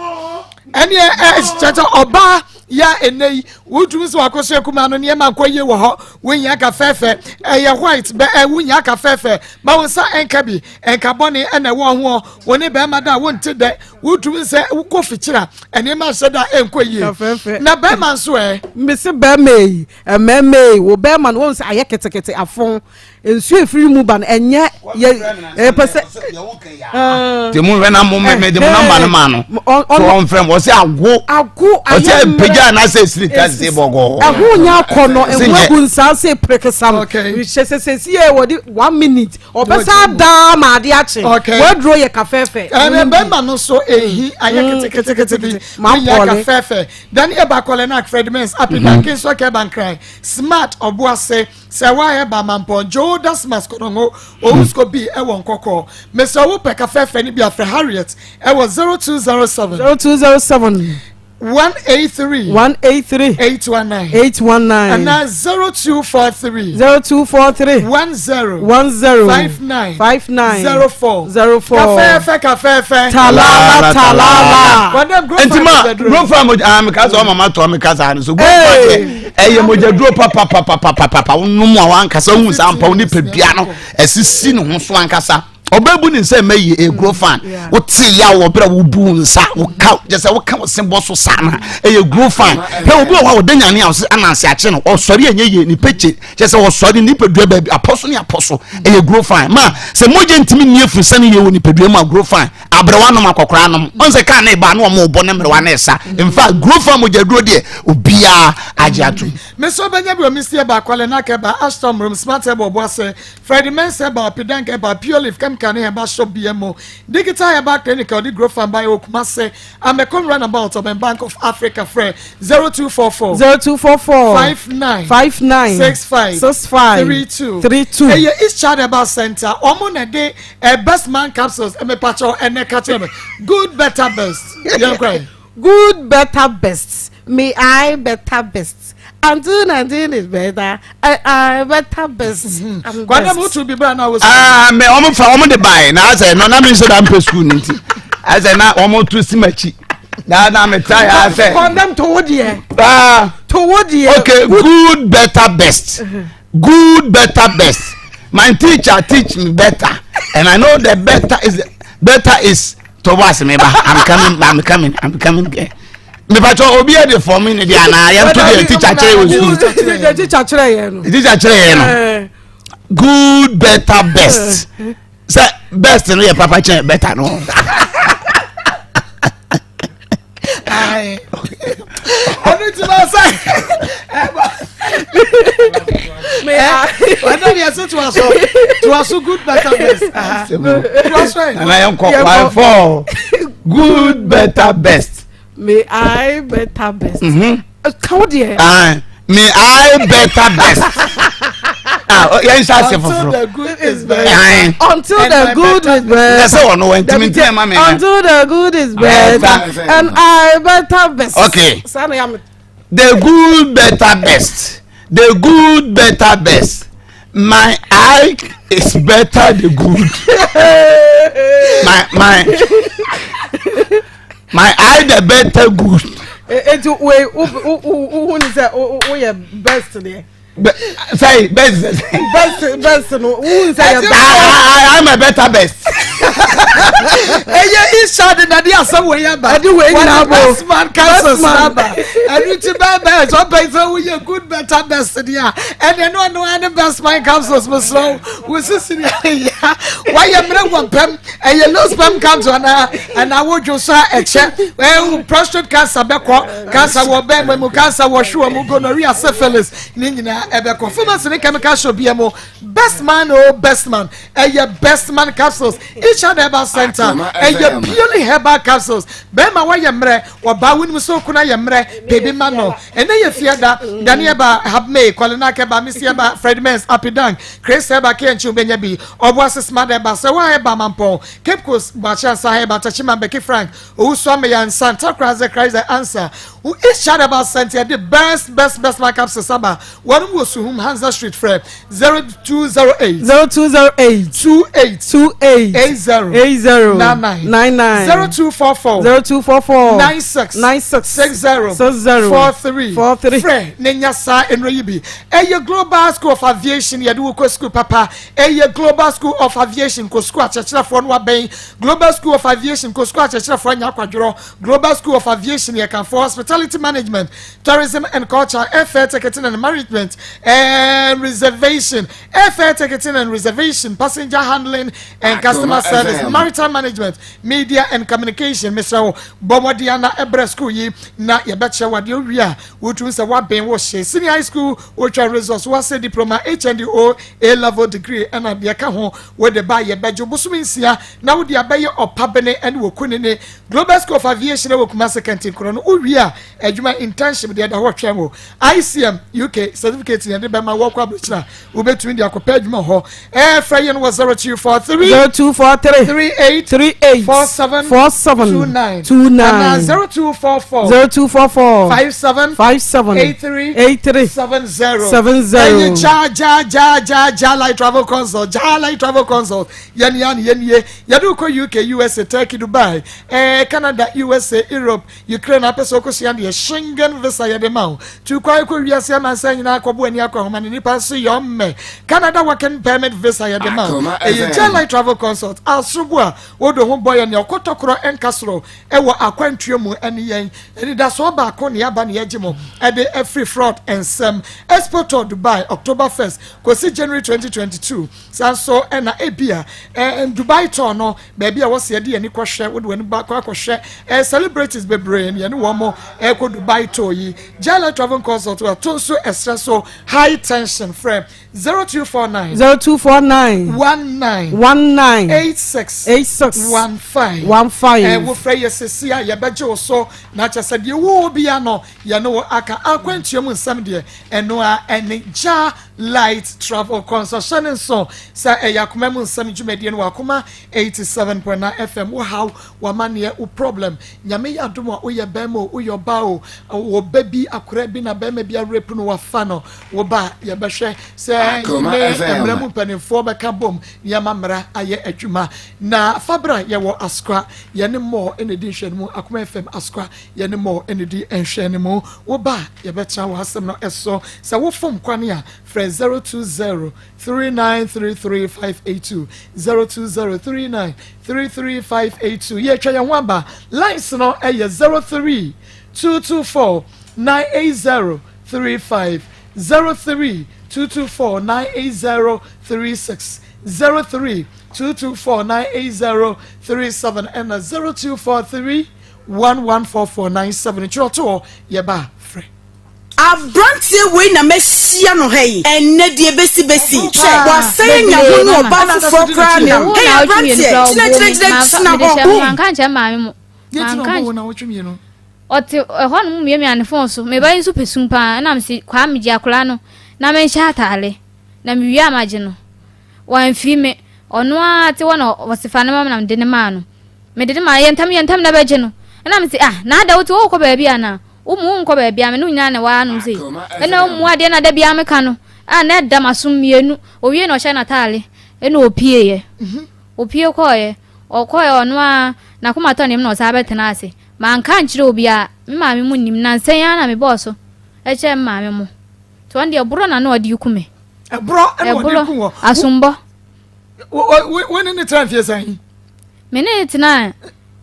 ɛneɛ ɛkyɛkyɛ ɔbaa yɛ ɛnɛ yi wotumi sɛ wakɔso akuma no nneɛma nkɔ yie wɔ hɔ wonya kafɛfɛ ɛyɛ white bɛ ɛ wonya kafɛfɛ ma wo nsa ɛnka bi ɛnka bɔne ɛna ɛwɔ ho wo ne bɛrima da a wonte dɛ wotumi sɛ wokɔ fikyira nneɛma nhyɛ da ɛnkɔ yie na bɛrima nso ɛ. Mbese bɛrima yi mmarima yi wo bɛrima no wɔn sɛ ayɛ ketekete afɔn nsuo efiri mu ba no ɛnyɛ yɛ ɛpɛ sɛ. Te mu hwɛ na mo mɛ de mo namba no ma no so ɔnfrɛ mo ɔsɛ ago ago ayɛ ɔsɛ mpagya anaasɛ esiri ta se bɔgɔɔ. Ɛho nya akɔ no ɛho agu nsa se perekesam hyɛ sɛ sɛ si yɛ wɔde 1 minute ɔbɛsa daa ma ade akye waduro yɛ kafɛɛfɛ. Ɛnɛ bɛrima no so ehi ayɛ ketekete bi yɛ kafɛɛfɛ dani eba kɔlɛ na Fred Mens apida nso kɛba nkran smart ɔboase sɛ wa ɛba mampɔn Joe Dasmas kɔnɔngo owusko bi ɛwɔ nkɔkɔ mesɛ wo pɛ kafɛɛfɛ ni bi afrɛ Harriet ɛwɔ 0207 0207 183 183 819 819 and now 0243 0243 10 10 59 59 04 04 kafɛɛfɛ kafɛɛfɛ talala talala. Nti ma grofa mo ah mi kasa ɔma ma tɔ mi kasa no so grofa deɛ ɛyɛ mogyaduro papapapapapa wonom a wankasa wohu saa mpa wo nipadua no ɛsisi ne ho so ankasa ɔbɛbu ne nsa mma yie ɛyɛ grofan wote ya wɔ berɛ a wobu nsa woka kyɛ sɛ woka wo se bɔ so saa no ɛyɛ grofan hwɛ obi wɔ hɔ a ɔda nyane a ɔse ananse akye no ɔsɔre ɛnyɛ yie ne pekye kyɛ sɛ ɔsɔre nipadua baabi apɔ so ne apɔ so ɛyɛ grofan ma sɛ mogya ntumi nni afiri sɛ ne yie wɔ nipadua mu a grofan aberewa nom akɔkora nom ɔn sɛ kaa ne ba ne ɔmo bɔ ne mmerewa ne ɛsa mfa grofan mogya duro deɛ obiara agye atom. Mesɛ ɔbɛnya bi wɔ Misty ɛba Kwale Naka ɛba Ashton Room Smart ɛba Ɔboase Freddie Mensah ɛba Apidank ɛba Pure Leaf Chemical ne Herbal Shop BMO Digital Herbal Clinic a ɔde Growth Farm ba ɛwɔ Kumase Amɛkɔm Runabout ɔbɛn Bank of Africa frɛ 0244 0244 59 59 65 65 32 32. Ɛyɛ East Child Herbal Center wɔn na ɛde eh, Best Man Capsules ɛmɛpakyɛw ɛnɛ ka kyerɛ me good better best yɛn kora yi. Good better best me I better best until 19 is better I I better best I'm Kwame mu best. tu bi bra na wo Ah, me wɔn fa wɔn de bae na asɛ no na mi nso da mpɛ sukuu ne nti asɛ na wɔn tu si m'akyi na na mi ta ya asɛ. Condemn to wo deɛ. Ah, To wo deɛ. okay good better best good better best my teacher teach me better and I know the better is better is tɔbɔ ase mi ba I'm coming I'm coming I'm coming. Mipatɔ obi yɛ de fɔm ne deɛ anaa yɛn to deɛ teacher kyerɛ wɔ sukuu. Deɛ teacher kyerɛ yɛn no. Teacher kyerɛ yɛn no. Good better best sɛ best no yɛ papa kyɛn better no. Ɛnu ti ma sɛ ɛna deɛ sɛ toa so toa so good better best toa so ɛ. Nana yɛn kɔ 1 4. Good, better, best. May I better best. Ka wo deɛ. May I better best. Ah, yɛn nhyɛ ase foforɔ. Until the good is better. Until the good is better. Ɛsɛ wɔn wɔn ntumi ntumi ɛma mi. Until the good is better and I better best. Okay. Saa na yà mi. The good better best. The good better best. My eye is better the good. My eye the better good. Eti wei wo wo wo wo ni sɛ wo wo yɛ best deɛ. Say best. Best best no wo n sɛ yɛ best. I am a better best. Ɛyɛ isa de nade asɛm wɔ yɛ ba. Ɛde wei nyinaa bɔ. Best man council naba. Ɛnu ti bɛɛ bɛɛ sɛ ɔpɛ sɛ woyɛ good better best deɛ a ɛnɛ no ɔno ara ne best man councils mesrɛ wo sisi ne ya wayɛ mmerɛ wɔ mpɛm ɛyɛ low sperm count anaa anaa wodwo so a ɛkyɛ ɛwo prostate cancer bɛkɔ cancer wɔ bɛɛma mu cancer wɔ hwewa mu gonorrhea syphilis ne nyinaa ɛbɛkɔ pharmacy ne chemical shop bia mu. Best man o oh, best man ɛyɛ best man capsules each other herbal center ɛyɛ purely herbal capsules bɛrima wɔyɛ mmerɛ ɔbaa wonim so okunu ayɛ mmerɛ beebi ma no ɛnɛ yɛ fie da dani ɛba habmay kɔlina kɛba misi ɛba fred mens apidang chris ɛba kɛnkyin bɛnya bi ɔboase smart ɛba sɛ wɔn ɛba mampɔn cape coast bɔakye asa ɛba tachiman bɛki frank owusu ameya nsa ntakora sɛ christ the answer each other herbal center yɛde best best best man capsules aba Wɔnom wɔ Suhum Hansa Street frɛ 0208. 0208. 28. 28. 80. 80. 99. 99. 0244. 0244. 96. 96. 60. 60. 43. 43. Frɛ ne nya saa nnuro yi bi. Ɛyɛ Global School of Aviation yɛde wo kɔ sukuu papa. Ɛyɛ Global School of Aviation kɔ sukuu akyerɛkyerɛfoɔ no abɛn. Global School of Aviation kɔ sukuu akyerɛkyerɛfoɔ anya akwadworɔ. Global School of Aviation yɛ kanfoɔ Hospitality Management Tourism and Culture, Airfare Ticketing and Management and Reservation, Airfare Ticketing and Reservation, Passenger Handling and Customer Service, Maritime Management, Media and Communication. Mesrɛ wo, bɔ mmɔden ana ɛbrɛ school yi na yɛbɛkyerɛ wo adeɛ wie a wotumi sɛ woaben wo hye. Senior High School wotwa results, woasɛ diploma, HND o A level degree ɛna deɛ ka ho wode ba yɛbɛgye bosome nsia na wode abɛyɛ ɔpabene ɛne wɔkunini. Global School of Aviation ɛwɔ Kumasi Kɛntenkorɔ no wowie a Adwuma internship deɛ ɛda hɔ twɛn wo. ICM UK certificate yɛde bɛma wɔkɔ aburokyire a wobɛtumi de akɔpɛ adwuma hɔ. Ɛɛ frɛ yɛn wɔ 0243 0243 38 38 47 47 29 29 anaa 0244 0244 57 57 83 83 70 70. Ɛyɛ gya gya gya gya gya light travel consult gya light travel consult yɛn ya ne yɛn nie yɛde wokɔ UK USA Turkey Dubai ɛɛ Canada USA Europe Ukraine apɛ sɛ ɔkɔsua deɛ Schengen visa yɛde ma wo. Tu kwan kɔ wiase amansan nyinaa kɔbo ani akɔ ahoma ne nipa nso yɛ ɔmmɛ. Canada working permit visa yɛde ma wo. Ɛyɛ J-Line Travel Consult asorobo a wode ho bɔ yɛ nea ɔkɔtɔkorɔ nka soro wɔ akwantuo mu ɛne yɛn. Anidasoɔ baako ne yɛaba ne yɛgye mo ɛde afiri fraud nsɛm. Expo Tour Dubai October 1st kɔsi January 2022. Saa nso na ebia eh, Dubai tour no baabi a wɔsi ɛde yɛn ani kɔhwɛ, wode w'ani ba kɔ akɔhwɛ eh, celebrities bebree ne yɛne wɔn ɛkɔ Dubai tour yi. Jala Travel Consult ɛto nso ɛsrɛ so high tension frɛ 0249 0249 19 19 86 86 15 15. Eh, wofrɛ yɛ sisi a yɛbɛgye wo so na kyɛ sɛ deɛ wowɔ bia no yɛne wo aka akwantua mu nsɛm deɛ ɛno a ɛne gya Light Travel Concert hyɛ ne nso sɛ ɛyɛ akoma mu nsɛm dwumadie no wɔ Akoma 87.9 FM. Wo haw, w'amanneɛ, wo problem. Nyame yɛ adom a woyɛ bɛrima o, woyɛ ɔbaa o, wɔ ba bi, akora bi na bɛrima bi arepu no wafa no. Wo ba a, yɛbɛhwɛ sɛ ne mmara mu mpanimfoɔ bɛka bom na yɛama mmara ayɛ adwuma. Na fa bra yɛwɔ Asokwa, yɛne More na ɛdi nhwɛanimu, Akoma FM Asokwa. Yɛne mo nnidi nhwɛanimu. Wo ba a, yɛbɛtra w'asɛm no so. Sɛ wofom kwan a, frɛ 020 3933 582, 020 3933 582. Yɛretwa yɛn ho aba. Lines no yɛ 03 224 980 35, 03 224 980 36, 03 224 980 37 ɛna 0243 114497 Kyerɛwtohɔ yɛba a frɛ. Abranteɛ wei na mahyia no ha yi ɛnnɛ deɛ bɛsi bɛsi hwɛ wasan anya wo ne ɔbaa foforɔ koraa nam hei abranteɛ gyina gyina gyina gyina hɔ. Manka nkyerɛ maame mo. Manka Ɔte ɛhɔ nom miamia ne fon so. Me ba yi nso pɛ sum paa. Ɛna mese Kwame gye akwadaa no na menhyɛ ataare. Na mewie a magye no. Wamfiri me. Ɔno ara te hɔ na ɔse fa no ma me na mede no maa no. Mede no maa no, yɛ ntɛm yɛ ntɛm na bɛgye no. Ɛna mese ah na ada wote hɔ wokɔ baabi anaa? Wo mu wonkɔ baabi a me ne wo nyinaa na ɛwɔ hanom sei. Ɛna ɔmmu adeɛ na da biara meka no. Ah na ɛda m'asom mmienu. Owie na ɔhyɛ n'ataare ɛna ɔpieeɛ. Ɔpie kɔeɛ. Ɔkɔeɛ ɔno ara n'akoma tɔ ne yam na ɔsan bɛtenaa ase. Manka ankyerɛ obiara, me maame mo nnim, nnansa yi ara na mebɔɔ so kyerɛɛ me maame mo. Nti ɔno deɛ borɔ na na ɔde reku me. Ɛborɔ na ɔde reku wɔ? Asombɔ. Wo ne ne tena mfie sɛn? Me ne ne tena.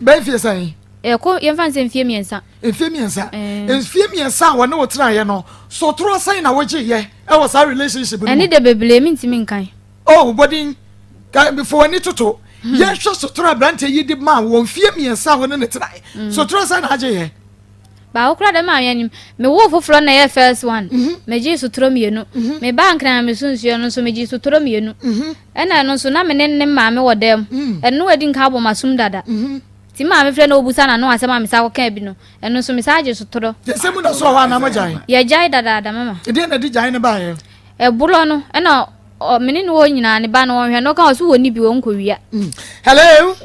Bɛn mfie sɛn? Ɛkɔ yɛmfa no sɛ mfie mmiɛnsa. Mfie mmiɛnsa. Mfie mmiɛnsa a wɔne wo tenaeɛ no, sotorɔ sɛn na wogyeeɛ wɔ saa relationship no mu? Ɛne deɛ bebree mentumi nkan. Oh, bɔdin, ka fa w'ani toto. Hmm. Yɛhwɛ sotorɔ aberanteɛ yi de maa wɔ mfie mmiɛnsa a wɔne ne tenae. Hmm. Sotorɔ sɛn na agye yɛ? Baako koraa dɛ maame anim. Mewoo foforɔ na ɛyɛ first one. Mhm. Megyee sotorɔ mmienu. Mhm. Mebaa Nkran a meso nsuo no nso megyee sotorɔ mmienu. Mhm. Ɛna ɛno nso na me ne ne maame wɔ dan mu. Mm. Ɛno adi nka abɔ m'asom dada. Nti maame frɛ na ɔbusa n'ano asɛm a mesa kɔkaa bi no, ɛno nso mesa agye sotorɔ. Sɛ mu na so wɔ hɔ anaa mogyae? Yɛgyae dadaada mama. Ɛdeɛn na ɛde gyae no baeɛ? Ɛborɔ no ɛna ɔ me ne no wɔ nyinaa ne ba no ɔnhwɛ no ɔka ɔso wɔ ni bi ɔnkɔ wia. Mm. Hello.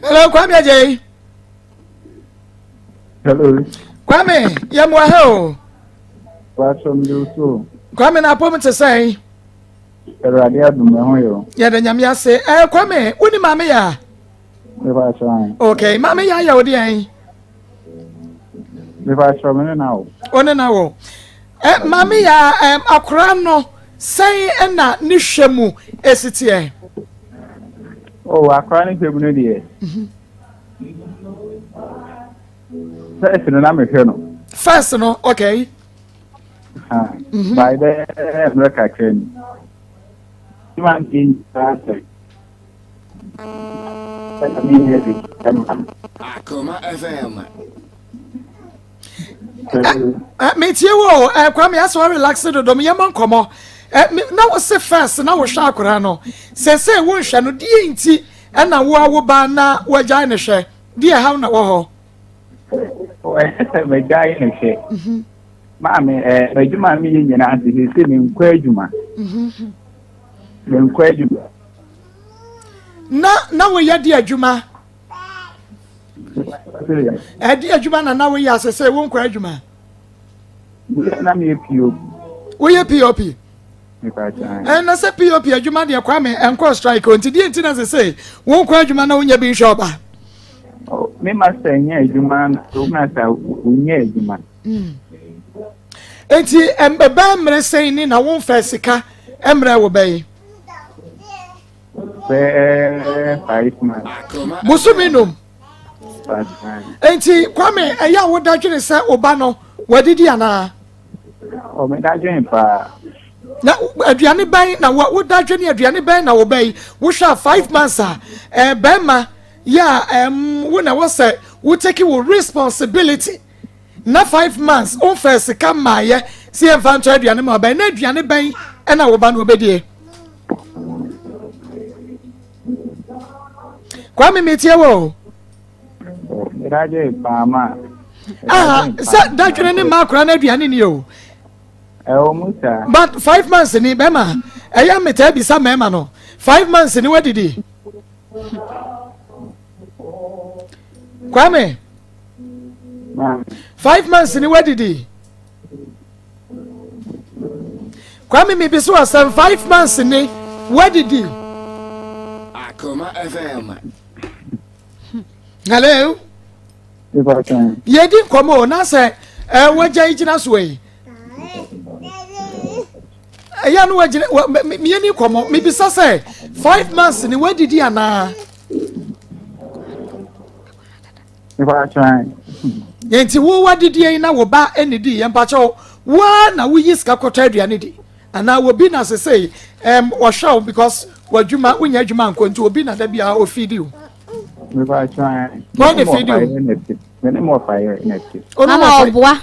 Hello Kwame Agyei. Hello. Kwame yɛ mo ha o. Wasɔm so. Kwame na apɔm te sɛn. Awurade adum ɛho yɛ o. Yɛda nyame ase. Ɛɛ eh, Kwame wo ni maame ya? Mepa kyɛw. Okay maame ya yɛ o deɛn? Mepa kyɛw me ne na wo. O ne na wo. Ɛ eh, maame ya ɛm akora no sɛn ɛna ne hwɛ mu esi teɛ? Oh akora ne hwɛ mu no deɛ. Mhm. First no na mehwɛ no. First no okay. Mhm. By bɛyɛ mmerɛ kakra ni. Ma nti nyinaa sɛ. Ɛna menyɛ bi ɛma no. Akoma FM. Metie wo o, Kwame asɛ wa relax dodo me yɛmmɔ nkɔmmɔ. Na wo se first na wohwɛ akwaraa no, sɛsɛ wonhwɛ no, deɛ nti ɛna wo a wo ba na wagyae ne hwɛ, deɛ ɛhaw na wɔ hɔ? Ɛnyɛ sɛ magyae no hwɛ. Mhm. Maame, ɛɛ m'adwuma a meyɛ nyinaa nti seesei menkɔ adwuma. Mhm. Menkɔ adwuma. Na na woyɛ de adwuma? Ɛde adwuma na na woyɛ asɛ sɛ wonkɔ adwuma? Na meyɛ POP. Woyɛ POP? Ɛna sɛ POP adwuma deɛ Kwame ɛnkɔ strike o nti deɛ nti na sɛ sɛ wonkɔ adwuma na wonya bi nhwɛ ɔba? Oh, me master nyɛ adwuma na wo master wonyɛ adwuma. Hmm. Enti ɛbɛn mmerɛ sɛn ni na womfa sika mmerɛ wo bɛyi? Bɛɛ 5 months. Bosome num. Enti Kwame ɛyɛ a woda dwene sɛ wo ba no wadidi anaa? Ɔmeda dwene paa. Na aduane bɛn na woda dwene aduane bɛn na wo bɛyi? Wohwɛ a 5 months a ɛɛ bɛrima yɛ a ɛm wo na wɔ sɛ wo take wo responsibility na 5 months womfa sika mmaayɛ sɛ yɛmfa ntɔ aduane ma ɔbɛn na aduane bɛn ɛna wo ba no ɔbɛdie? Kwame metie wo. Medagye paa ma. Ah, sɛ dadwene ne mma akora no aduane ni o. Ɛwɔ mu saa. But 5 months ni bɛrima ɛyɛ metaa bisa mmarima no 5 months ni wadidi. Kwame. 5 months ni wadidi. Kwame mi bi so asɛm 5 months ni wadidi. Akoma FM. Hello. Yɛdi nkɔmɔ o na sɛ ɛ wagya yi gyina so yi. Ɛyɛ no wagyina mmiɛ ni nkɔmɔ mibisa sɛ 5 months ni wadidi anaa. Nti wo wadidi yi na wo ba ɛnidi yɛn mpakyɛw woa na woyi sika kɔtɔ aduane di anaa obi na sese ɛm ɔhwɛ wo because w'adwuma wonya adwuma nkɔ nti obi na da bi a ofidi o. Wɔn na fidi o. Mama ɔboa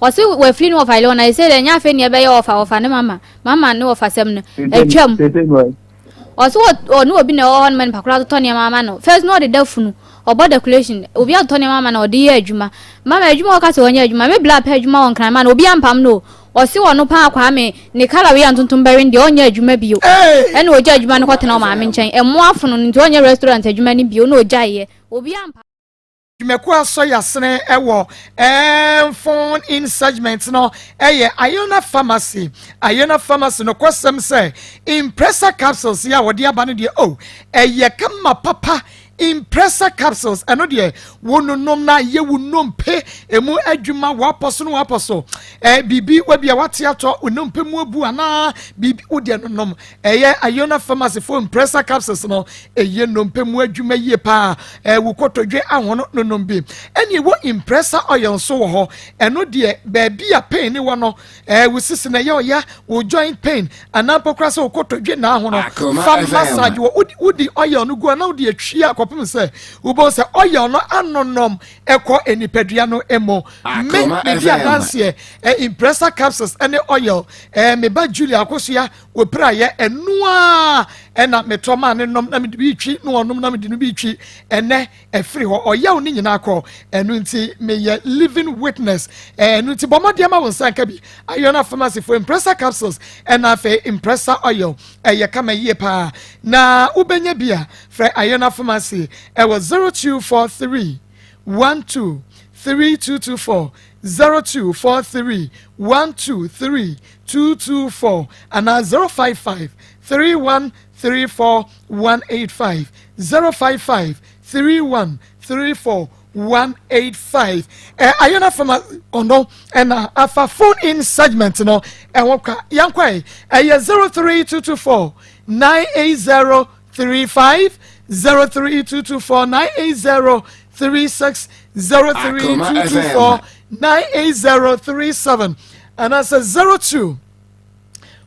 ɔsi wafiri ne wɔfa yɛlɛ ɔna ɛsɛ dɛ nyɛ afei ne ɛbɛyɛ wɔfa wɔfa ne mama mama ne wɔfa sɛm no atwam. Ɔse ɔne obi na ɛwɔ hɔ nom a nipa korɔ atotɔ nneɛma ama no. First na ɔde da funu, ɔbɔ decoration, obi atotɔ nneɛma ama no a ɔde yɛ adwuma. Mama adwuma a ɔka sɛ ɔnyɛ adwuma, me bla pɛ adwuma wɔ Nkran ma no, obi ampam no o. Ɔse ɔno paa Kwame, ne colour wei a ntontom bɛwe no deɛ ɔnyɛ adwuma bio. Ɛna ɔgya adwuma no kɔtena ɔmaame nkyɛn. Ɛmo afono no nti ɔnyɛ restaurant adwuma no bio na ɔgyaeɛ. Obi ampam. Dwumakuo a asɔ yasene wɔ ɛɛm phone in segment no ɛyɛ Iona Pharmacy. Iona Pharmacy nokwasɛm sɛ Impressa capsules yi a wɔde aba no deɛ oh ɛyɛ kama papa. Impressa capsules ɛno deɛ wononom na yɛ wo nnompe emu adwuma wapɔ so no wapɔ so ɛɛ biribi wabi a wate atɔ wo nnompe mu abu anaa biribi wo deɛ nonom Ɛyɛ Iona Pharmacy fo Impressa capsules no, ɛyɛ nnompe mu adwuma yie paa. Ɛwo kotodwe ahono no nom bi. Ɛne ɛwɔ Impressa oil nso wɔ hɔ. Ɛno deɛ baabi a pain ne wɔ no, ɛwo sisi na ɛyɛ ɔya, wo joint pain, anaa mpo koraa sɛ wo kotodwe na ahono. Fa massage wɔ wodi oil no gu anaa wode atwi a kɔpem sɛ wobɛhu sɛ oil no anonom ɛkɔ nipadua no mu. Me medi adanseɛ, Impressa capsules ɛne oil, me ba Julia Akosua Wɔpiraeɛ, ɛno ara ɛna metɔ maa ne nom na mede bi retwi na ɔnom na mede no bi retwi. Ɛnɛ ɛfiri hɔ, ɔyaw ne nyinaa kɔ. Ɛno nti meyɛ living witness. Ɛno nti bɔ mmɔden ma wo nsa nka bi. Ayɔna Pharmacy fo Impressa capsules ɛna afei Impressa oil ɛyɛ kama yie paa. Na wobɛnya bi a frɛ Ayɔna Pharmacy ɛwɔ 0243 12 3224 0243 123 224 anaa 055 31 34 185 055 31 34 185 ɛ ayɛ no afama ɔno ɛna afa phone in segment no ɛwɔ kwa yankwae ɛyɛ 03224 980 35 03224 980 36 03224 98037 anaasɛ 02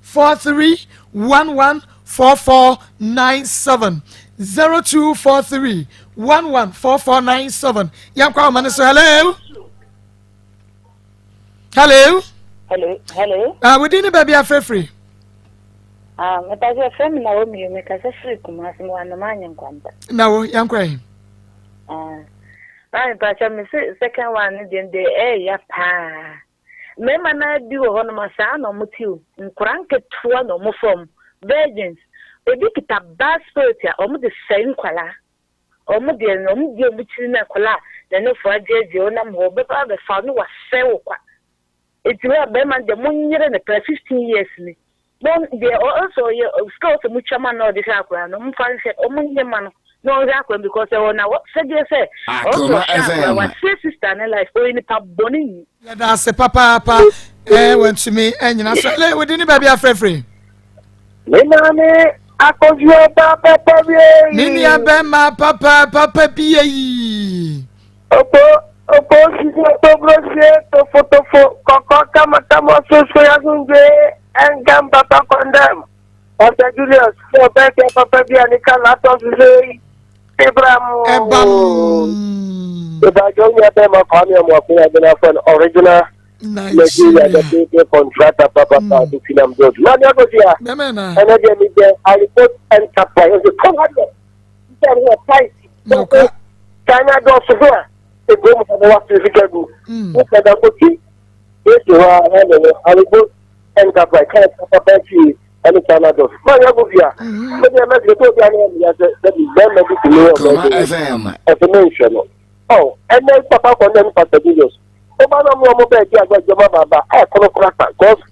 43 11 4497 0243 11 4497 yɛnkɔ ahoma no so hello hello hello hello ah wodin ne baabi afrɛfiri ah mepɛ sɛ frɛ me na wɔ mmienu mekasa firi Kumasi mewɔ anoma anye nkwanta na wo yɛnkɔ ɛ ah maame pakyɛ me se second one no deɛ deɛ ɛɛya paa mmarima no bi wɔ hɔ nom a saa na ɔmo te o nkora nketewa na ɔmo fam virgins ebi kita bad spirit a ɔmo de sɛe nkwalaa ɔmo deɛ no ɔmo di ɔmo kyiri na akwadaa a n'anofo agyegye ɔnam hɔ ɔbɛba abɛfa no wasɛe wo kwa eti hɔ a bɛrima no deɛ mo nyere no pɛɛ 15 years ni mo deɛ ɔsɛ ɔyɛ sika ɔsɛ mo twa ma na ɔde hwɛ akwadaa no ɔmo fa nhwɛ ɔmo nye ma no na ɔhwɛ akwadaa no because ɛwɔ na sɛdeɛ sɛ ɔsɛ Akoma ɔhwɛ akwadaa FM. wasie sister ne life ɔyɛ nipa bɔne ni. Yɛda ase papaapa ɛɛ wantumi ɛnyina so ɛlɛ wodi ne baabi afrɛfrɛ. Me maame akɔhwɛ ba papa bi eyi. Me nua bɛma papa papa bi eyi. Opo opo sisi otobrosie tofo tofo kɔkɔ kama kama soso yasundwe ɛnkɛm papa kɔndɛm. Pastor Julius sɛ ɔbɛɛkɛ papa bi a ne ka latɔ soso yi. Ebram. Ɛbam. Ìbàjẹ́ onye bẹ́ẹ̀ ma Kwame Amoako Adena fún original Nigeria the people contractor papa papa to finam dot. Na mi agosi a. Ɛnɛ deɛ mi jɛ I report enterprise. Ɔsɛ kɔm ha deɛ. Sɛ ɛyɛ tight. China dɔs ho a ego mu na wa fi sika gu. Wofɛ da ko ti. Esi hɔ a ɛna no I report enterprise kan papa ti ɛne China dɔs. Ma mi agosi a. Mi deɛ mɛsirɛ tó obi a ne yɛ mi ya sɛ sɛbi bɛrima bi tumi yɛ ɔbɛn bi. Ɛsɛ mi nhwɛ no. Ɔ ɛnɛ papa kɔ ne Pastor Jesus. Ɔba na ɔmo ɔmo bɛɛ di agua jɔma baba ɛ kɔnɔ kora pa cause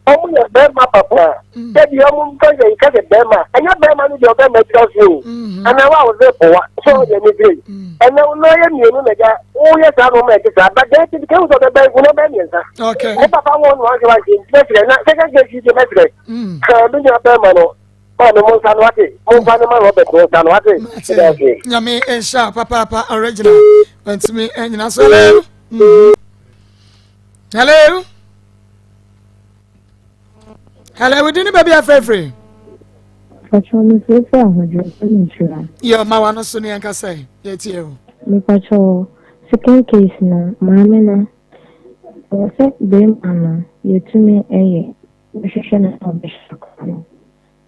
ɔmo yɛ bɛrima papa sɛbi ɔmo nfa yɛ nka sɛ bɛrima ɛnyɛ bɛrima no deɛ ɔbɛrima gyina so o ɛnɛ wa ɔsɛ pɔwa sɛ ɔyɛ ne bere ɛnɛ ɔno ayɛ mmienu na gya woyɛ saa na ɔmo ɛte saa but then ti kɛwù sɛ ɔbɛbɛ nko na ɔbɛyɛ mmiɛnsa ne papa wɔn no ahwɛ wahwɛ nti mɛsrɛ na second case yi deɛ mɛsrɛ kàn mi nua bɛrima no maa mi mo nsa no ate mo nfa ne ma Robert mo nsa no ate ɛda ase. Nyame nhyɛ papaapa original ntumi nyina so hello mm-hmm. hello hello wodi ne baabi afrɛfrɛ Pacho mefrɛfrɛ ahodwo sɛ menhyira. Yɛ ɔma wa no so ne yɛnka sɛ yɛtie o. Mepacho second case no maame no ɛwɔ sɛ bɛrima no yɛtumi ɛyɛ bɛhwehwɛ no na ɔbɛhyɛ akora no.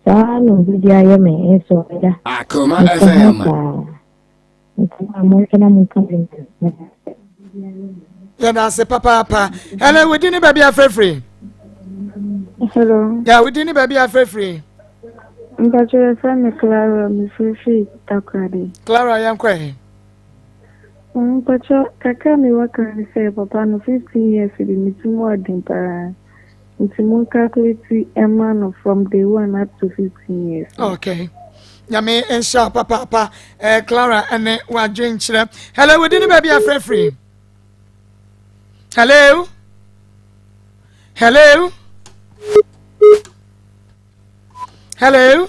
Saa na obi de ayɛ me nso agya. Akoma Mepɛ ho FM. saa. Nti a monhwɛ na monka bi ma me. Meda ase. Yɛda ase papaapa. Hello, wo din ne baabi afrɛfiri? Hello. Ya, wo din ne baabi afrɛfiri? Mpakyɛ yɛfrɛ me Clara, mefirifiri Takoradi. Clara, yɛnkɔ ɛ. Mpakyɛ kakra a mewɔ ka ne sɛ papa no 15 years de ne ti mu ɔden paa. Nti mo calculate ɛma no from day one up to 15 years. Okay. Nyame nhyira papaapa eh, Clara ɛne wadwenkyerɛ. Hello, wo din ne baabi afrɛfiri? Hello? Hello? Hello?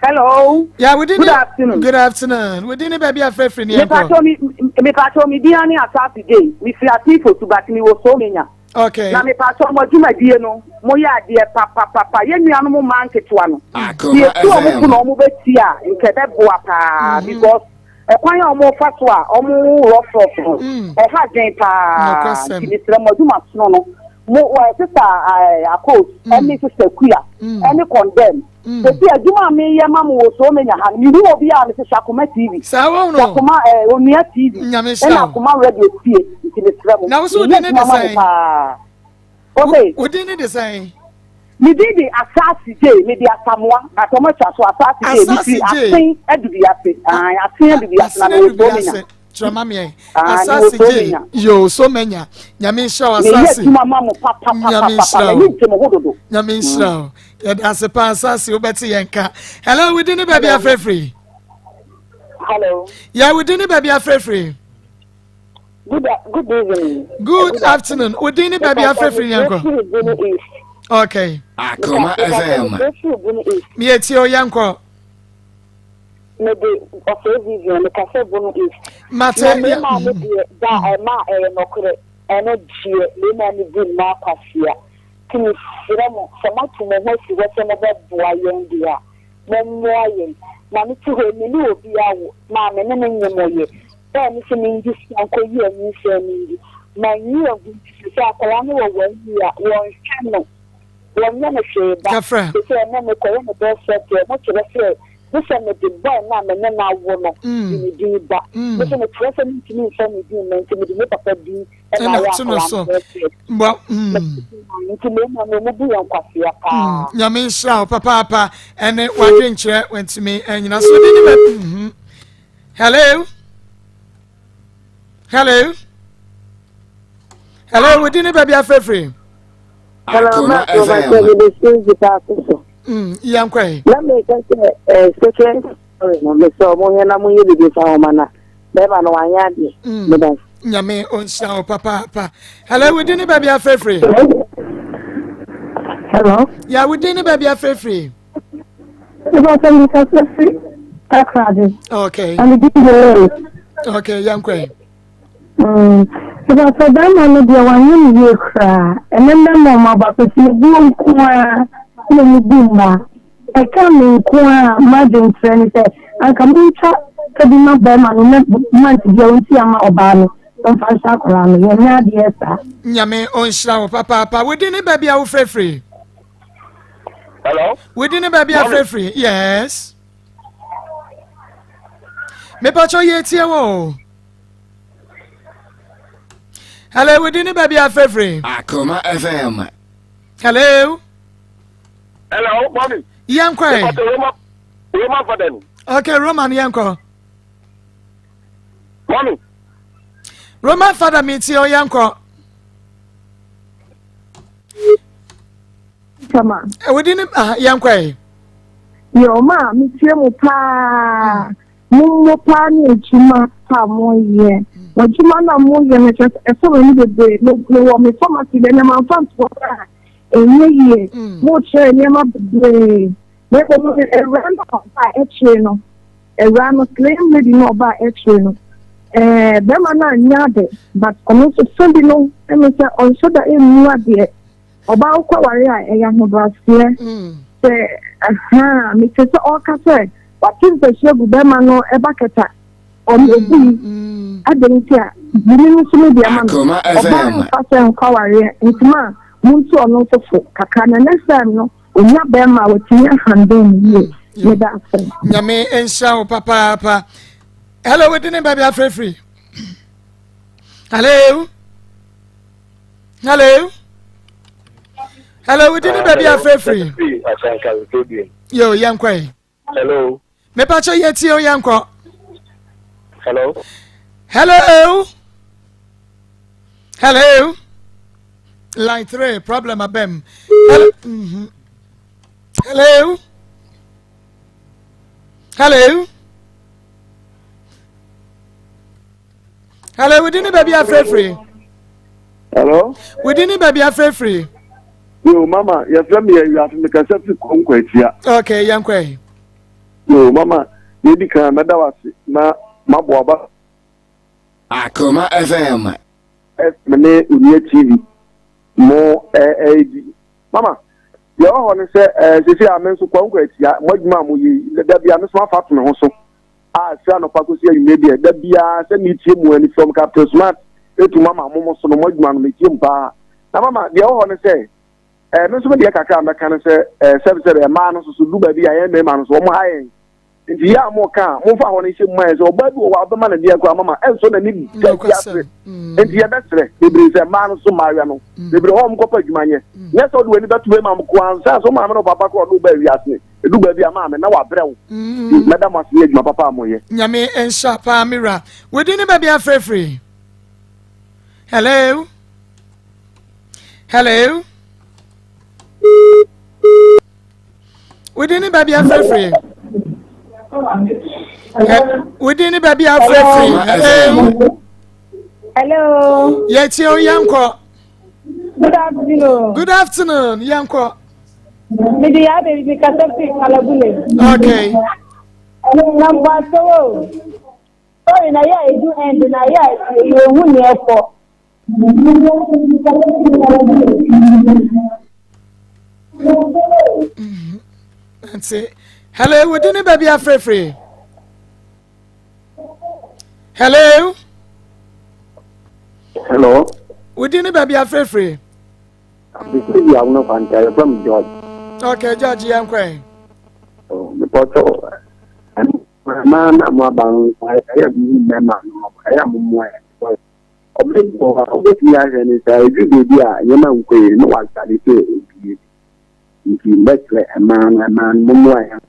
Hello. Yeah, we didn't. Good afternoon. Good afternoon. We didn't baby afraid free ni enko. Me me pacho me dia ni asase day. Me firi atifo to but me wo so menya. Okay. Na me pacho mo dwumadie no mo yɛ adeɛ papapapa yɛ nuanom mmaa nketewa no. Yɛ tu ɔmo fu na ɔmo bɛti a nkɛ bɛboa paa because ɛkwan a ɔmo fa so a ɔmo rɔfrɔf no ɛha dwen paa nti mesrɛ mo adwuma sono no mo wɔ sista akos ɛne sista kuya ɛne kɔndɛm sɛsi adwuma a meyɛ ma mo wɔ so menya ha no mehu obi a mese Shakoma TV Shakoma Onua TV ɛna Akoma radio tie nti mesrɛ mo meyɛ adwuma ma mo paa. Ose. Wo din ne de sɛn? Me din de Asase J, me de Asamoah, but ɔmo atwa so Asase J, me firi Asen Adubiase, ae Asen Adubiase na me wɔ Somenya. Kyerɛ ma meɛ. Asase J, yo Somenya, Nyame nhyira wo Asase. Meyɛ adwuma ma mo papapapapa, m'ani gye mo ho dodo. Nyame nhyira wo. Yɛda ase paa Asase, wobɛte yɛn ka. Hello, wo din ne baabi afrɛfiri? Hello. Yeah, wo din ne baabi afrɛfiri? Good, good evening. Good, good afternoon. Wo din ne baabi afrɛfiri yɛn kɔ. Okay. Akoma FM. Mie tie o yɛn kɔ. Mede ɔfɛ Vivian mekasa Bono East. Mate. Na mmarima no deɛ da ɛma ɛyɛ nɔkorɛ ɛno deɛ mmarima no bu mmaa kwasia. Nti mesrɛ mo sɛ moato mo ho asi hɔ sɛ mobɛboa yɛn deɛ a mommoa yɛn. Na mete hɔ yi me ne obi awo na me ne no nyem ɔyɛ Bɛɛ ne sɛ mengye sika nkɔyi anyinsɛn no ngu. Mannyi angu nti seesei akwadaa no wɔ one year a wɔnhwɛ no, wɔnyɛ no hwee ba. Seesei ɛnnɛ mekɔyɛ no birth certificate, wɔkyerɛ sɛ gye sɛ mede boy no a me ne no awo no de ne din ba. Me nso mekyerɛ sɛ mentumi mfa ne din mma nti mede ne papa din na ayɛ akwadaa no birth certificate. Nti mmarima no wɔbu yɛn kwasea paa. Nyame nhyira wo papaapa ɛne w'adwenkyerɛ wantumi anyina so de ne bɛ. Hello. Hello. Hello, we didn't baby afrefre. Hello, ma Mm, yeah, Na me ka sɛ eh second story no me sɛ ɔmo hwɛ na mo nyɛ bibi fa ho ma na bɛrima no wanyɛ adeɛ. Mm. Meda. Nyame onhyira wo papaapa. Hello, we didn't baby afrefre. Hello. Yeah, we didn't baby afrefre. Ìbáṣẹ mi kasa sí Takoradi. Okay. And the delay. Okay, yẹn kɔ yi. Ìbáṣẹ bẹ́ẹ̀ma no deɛ wanyɛ ne yie koraa. Ɛnɛ mɛma ɔmo aba pɛsi ebuo nko ara na ɔmo bu mmaa. Ɛka me nko ara m'adwene kyerɛ ne sɛ anka mentwa ka bi ma bɛrima no na month biara ɔntua ma ɔbaa no ɔmfa nhyɛ akwadaa no. Yɛnyɛ adeɛ saa. Nyame ɔnhyira wo papaapa. Wo din ne baabi a wofrɛfiri? Hello. Wodi ne baabi afrɛfiri. Yes. Mepatwɔ yɛ tie wɔ o. Hello, wodi ne baabi afrɛfiri. Akoma FM. Hello. Hello, mommy. Yɛn kɔ ɛ. Roman Roman father. Okay, Roman yɛn kɔ. Mommy. Roman father mi tie o yɛn kɔ. Tama. Wodi ne ah, yɛn kɔ yi. Yɛ ɔma a metie mo paa. Mo mmɔ paa ne adwuma a moyɛ. Adwuma no a moyɛ no kyerɛ sɛ ɛsɔ m'ani bebree. Mewɔ me pharmacy dɛ nneɛma mfa ntoɔ a ɛnyɛ yie. Mokyerɛ nneɛma bebree. Na mmom awura no a ɔbaa akyire no, awura no slim lady no ɔbaa akyire no, ɛɛ bɛrima no anyɛ ade but ɔno nso fa bi no ɛne sɛ ɔnhyɛ da mmu adeɛ. Ɔbaa wokɔ aware a ɛyɛ ahobrɛaseɛ. Sɛ ahaa mete sɛ ɔreka sɛ wate mpasua gu bɛrima no bucket a ɔmo obu yi adɛn nti a bumi no nso mede ama no. Ɔbaa mfa sɛ nkɔ awareɛ nti ma montu ɔno nso fo kakra na next time no. Onya bɛrima a watumi ahandle no yie. Meda ase. Nyame nhyira wo papaapa. Hello, wodi ne baabi afrɛfiri. Hello. Hello. Hello, wodi ne baabi afrɛfiri. Yo, yɛnkɔ yi. Hello. Mepakyɛ yɛ tie o yɛnkɔ. Hello. Hello. Hello. Line 3 problem abam. Hello. Mm -hmm. Hello. Hello. Hello, within the baby afrefri. Hello. Within the baby afrefri. Yo, mama, yɛfrɛ me yɛ afi mekasa fi kɔnkɔ atia. Okay, yɛnkɔ. Yo, mama, yɛdi kan mɛda wo ase na mabɔ aba. Akoma FM. Me ne Onua TV mo ɛɛdi. Mama, deɛ ɛwɔ hɔ ne sɛ ɛɛ sisi a me nso kɔnkɔ atia mo adwuma a mo yɛ yi da bia me nso mafa ato me ho so a firi anɔpa kɔsi anwummerɛ deɛ da biara sɛ metie mu ani from Captain Smart etu mama mo mo so no mo adwuma no metie mu paa na mama deɛ ɛwɔ hɔ ne sɛ ɛɛ me nso me deɛ kakra a mɛka ne sɛ ɛɛ sɛbisɛbi mmaa no soso du baabi a yɛn mmarima no so wɔn ha yɛn nti yɛ a mo ka a momfa hɔ no nhyɛ mu ma yɛn sɛ ɔbaa bi wɔ hɔ a wobɛma no deɛ koraa mama ɛnsɔ n'ani da wiase mm. nti yɛbɛsrɛ bebree sɛ mmaa no so mmaayewa no mm. bebree hɔ wɔn kɔpɛ adwuma nyɛ mm. nyɛ sɛ ɔde w'ani bɛto bɛma mo ko ansa so maame no papa korɔ ɔde wo baa wiase edu baabi a maame na wabrɛ wo mɛda mo ase yɛ adwuma papa a moyɛ. Nyame nhyira paa me wura wodi ne baabi afrɛfrɛ hello hello. Wodi ne baabi afrɛfrɛ. Wodi ne baabi afrɛfrɛ. Hello. Hello. Yɛtie o yɛnkɔ. Good afternoon. Good afternoon yɛnkɔ. Mede yɛ abɛbi mi kasa fi Kalabule. Okay. Na mpatsɔ o. Sorry na yɛ a edu end na yɛ a yɛhu nea ɛkɔ. Nti, hello, wodi ne baabi afrɛfrɛ. Hello. Hello. Wodi ne baabi afrɛfrɛ. Abisi bi awono kwanta yɛ from George. Okay, George yɛn kɔ. Oh, mepɔtɔ. Mmaa na mo aba no ɛyɛ mo mmarima no ɛyɛ mo mmoa yɛ. Ɔbɛ bi wɔ hɔ a wobɛtumi ahwɛ no sɛ ɛduru baabi a nneɛma nkɔ yie no na wasade sɛ obie bi nti mɛsrɛ mmaa no mmaa no mommoa yɛn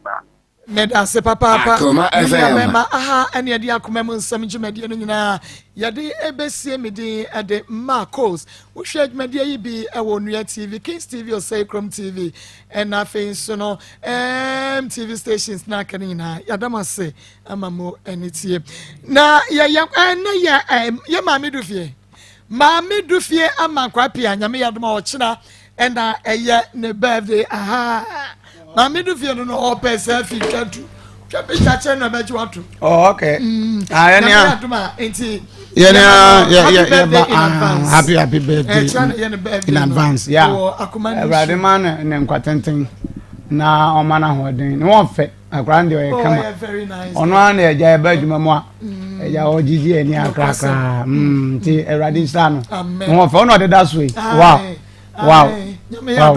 mmaa no. Meda ase papaapa. Me nua bɛma aha ɛne ɛde akoma mu nsɛm dwumadie no nyinaa yɛde ɛbɛsie me din ɛde Marcos. Wohwɛ dwumadie yi bi ɛwɔ Onua TV, Kings TV, Osei Krom TV ɛna afei nso no MTV stations na aka no nyinaa. Yɛada mo ase ama mo ani tie na yɛyɛ ɛnɛ yɛ yɛ maame du fie maame du fie ama nkwa pia nyame yɛ adoma ɔkyena ɛna ɛyɛ ne birthday aha maame du fie no no ɔpɛ sɛ fi twa tu twa picture kyerɛ na ɛbɛgye wato. oh okay mm. ah yɛn ni a adoma nti yɛn ni a yɛ yɛ yɛ ba ah happy happy birthday in advance ya awurade ma ne ne nkwa tenten na ɔma no ahoɔden ne wɔn fɛ. Akora no deɛ ɔyɛ oh, kama ɔno ara na ɛgya ɛba adwuma mu a mm. ɛgya ɔgyegye ani akrakra mm, nti awurade nhyira no ho ɔfɛ ɔna ɔdeda so yi wow wow wow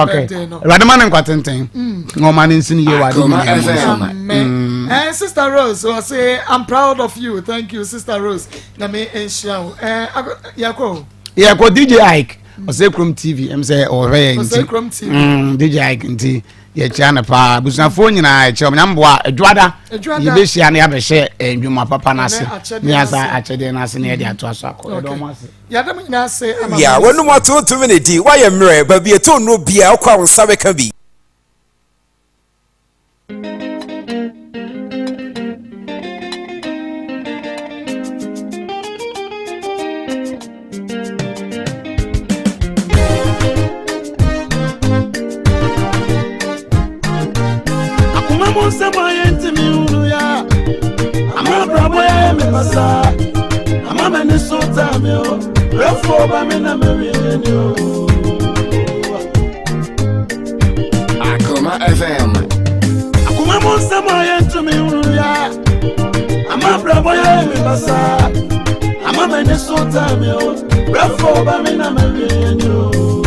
okay awurade ma ne nkwa tenten mm. na ɔma ne nsini yie wɔ ade nyinaa mu nso. Eh, sister Rose ɔse I'm proud of you thank you sister Rose na me nhyira wo eh, yɛkɔ yɛkɔ DJ Ike ɔsɛ kurom TV ɛm sɛ ɔhwɛ yɛn nti DJ Ike nti. Yɛkyia no paa. Abusuafoɔ nyinaa yɛkyia wɔn. Nyame boa adwoada yɛbɛhyia na yɛabɛhyɛ eh, ndwuma papa no ase ne yɛasa akyɛdeɛ no ase na yɛde atoa so akɔ. Yɛda wɔn ase. Yɛda mo nyinaa ase ama Wia, w'anum atontome na di, woayɛ mmerɛ, baabi ɛtɔ nnuro biara wokɔ a wo nsa bɛka bi. Akoma mu nsɛm a yɛntumi nhunu yɛ a ama abrabɔ yɛ me basa ama m'ani so taa me o brɛfoɔ ba me na mewie ni o. Akoma FM. Akoma mu nsɛm a yɛntumi nhunu yɛ a ama abrabɔ yɛ me basa ama m'ani so taa me o brɛfoɔ ba me na mewie ni o.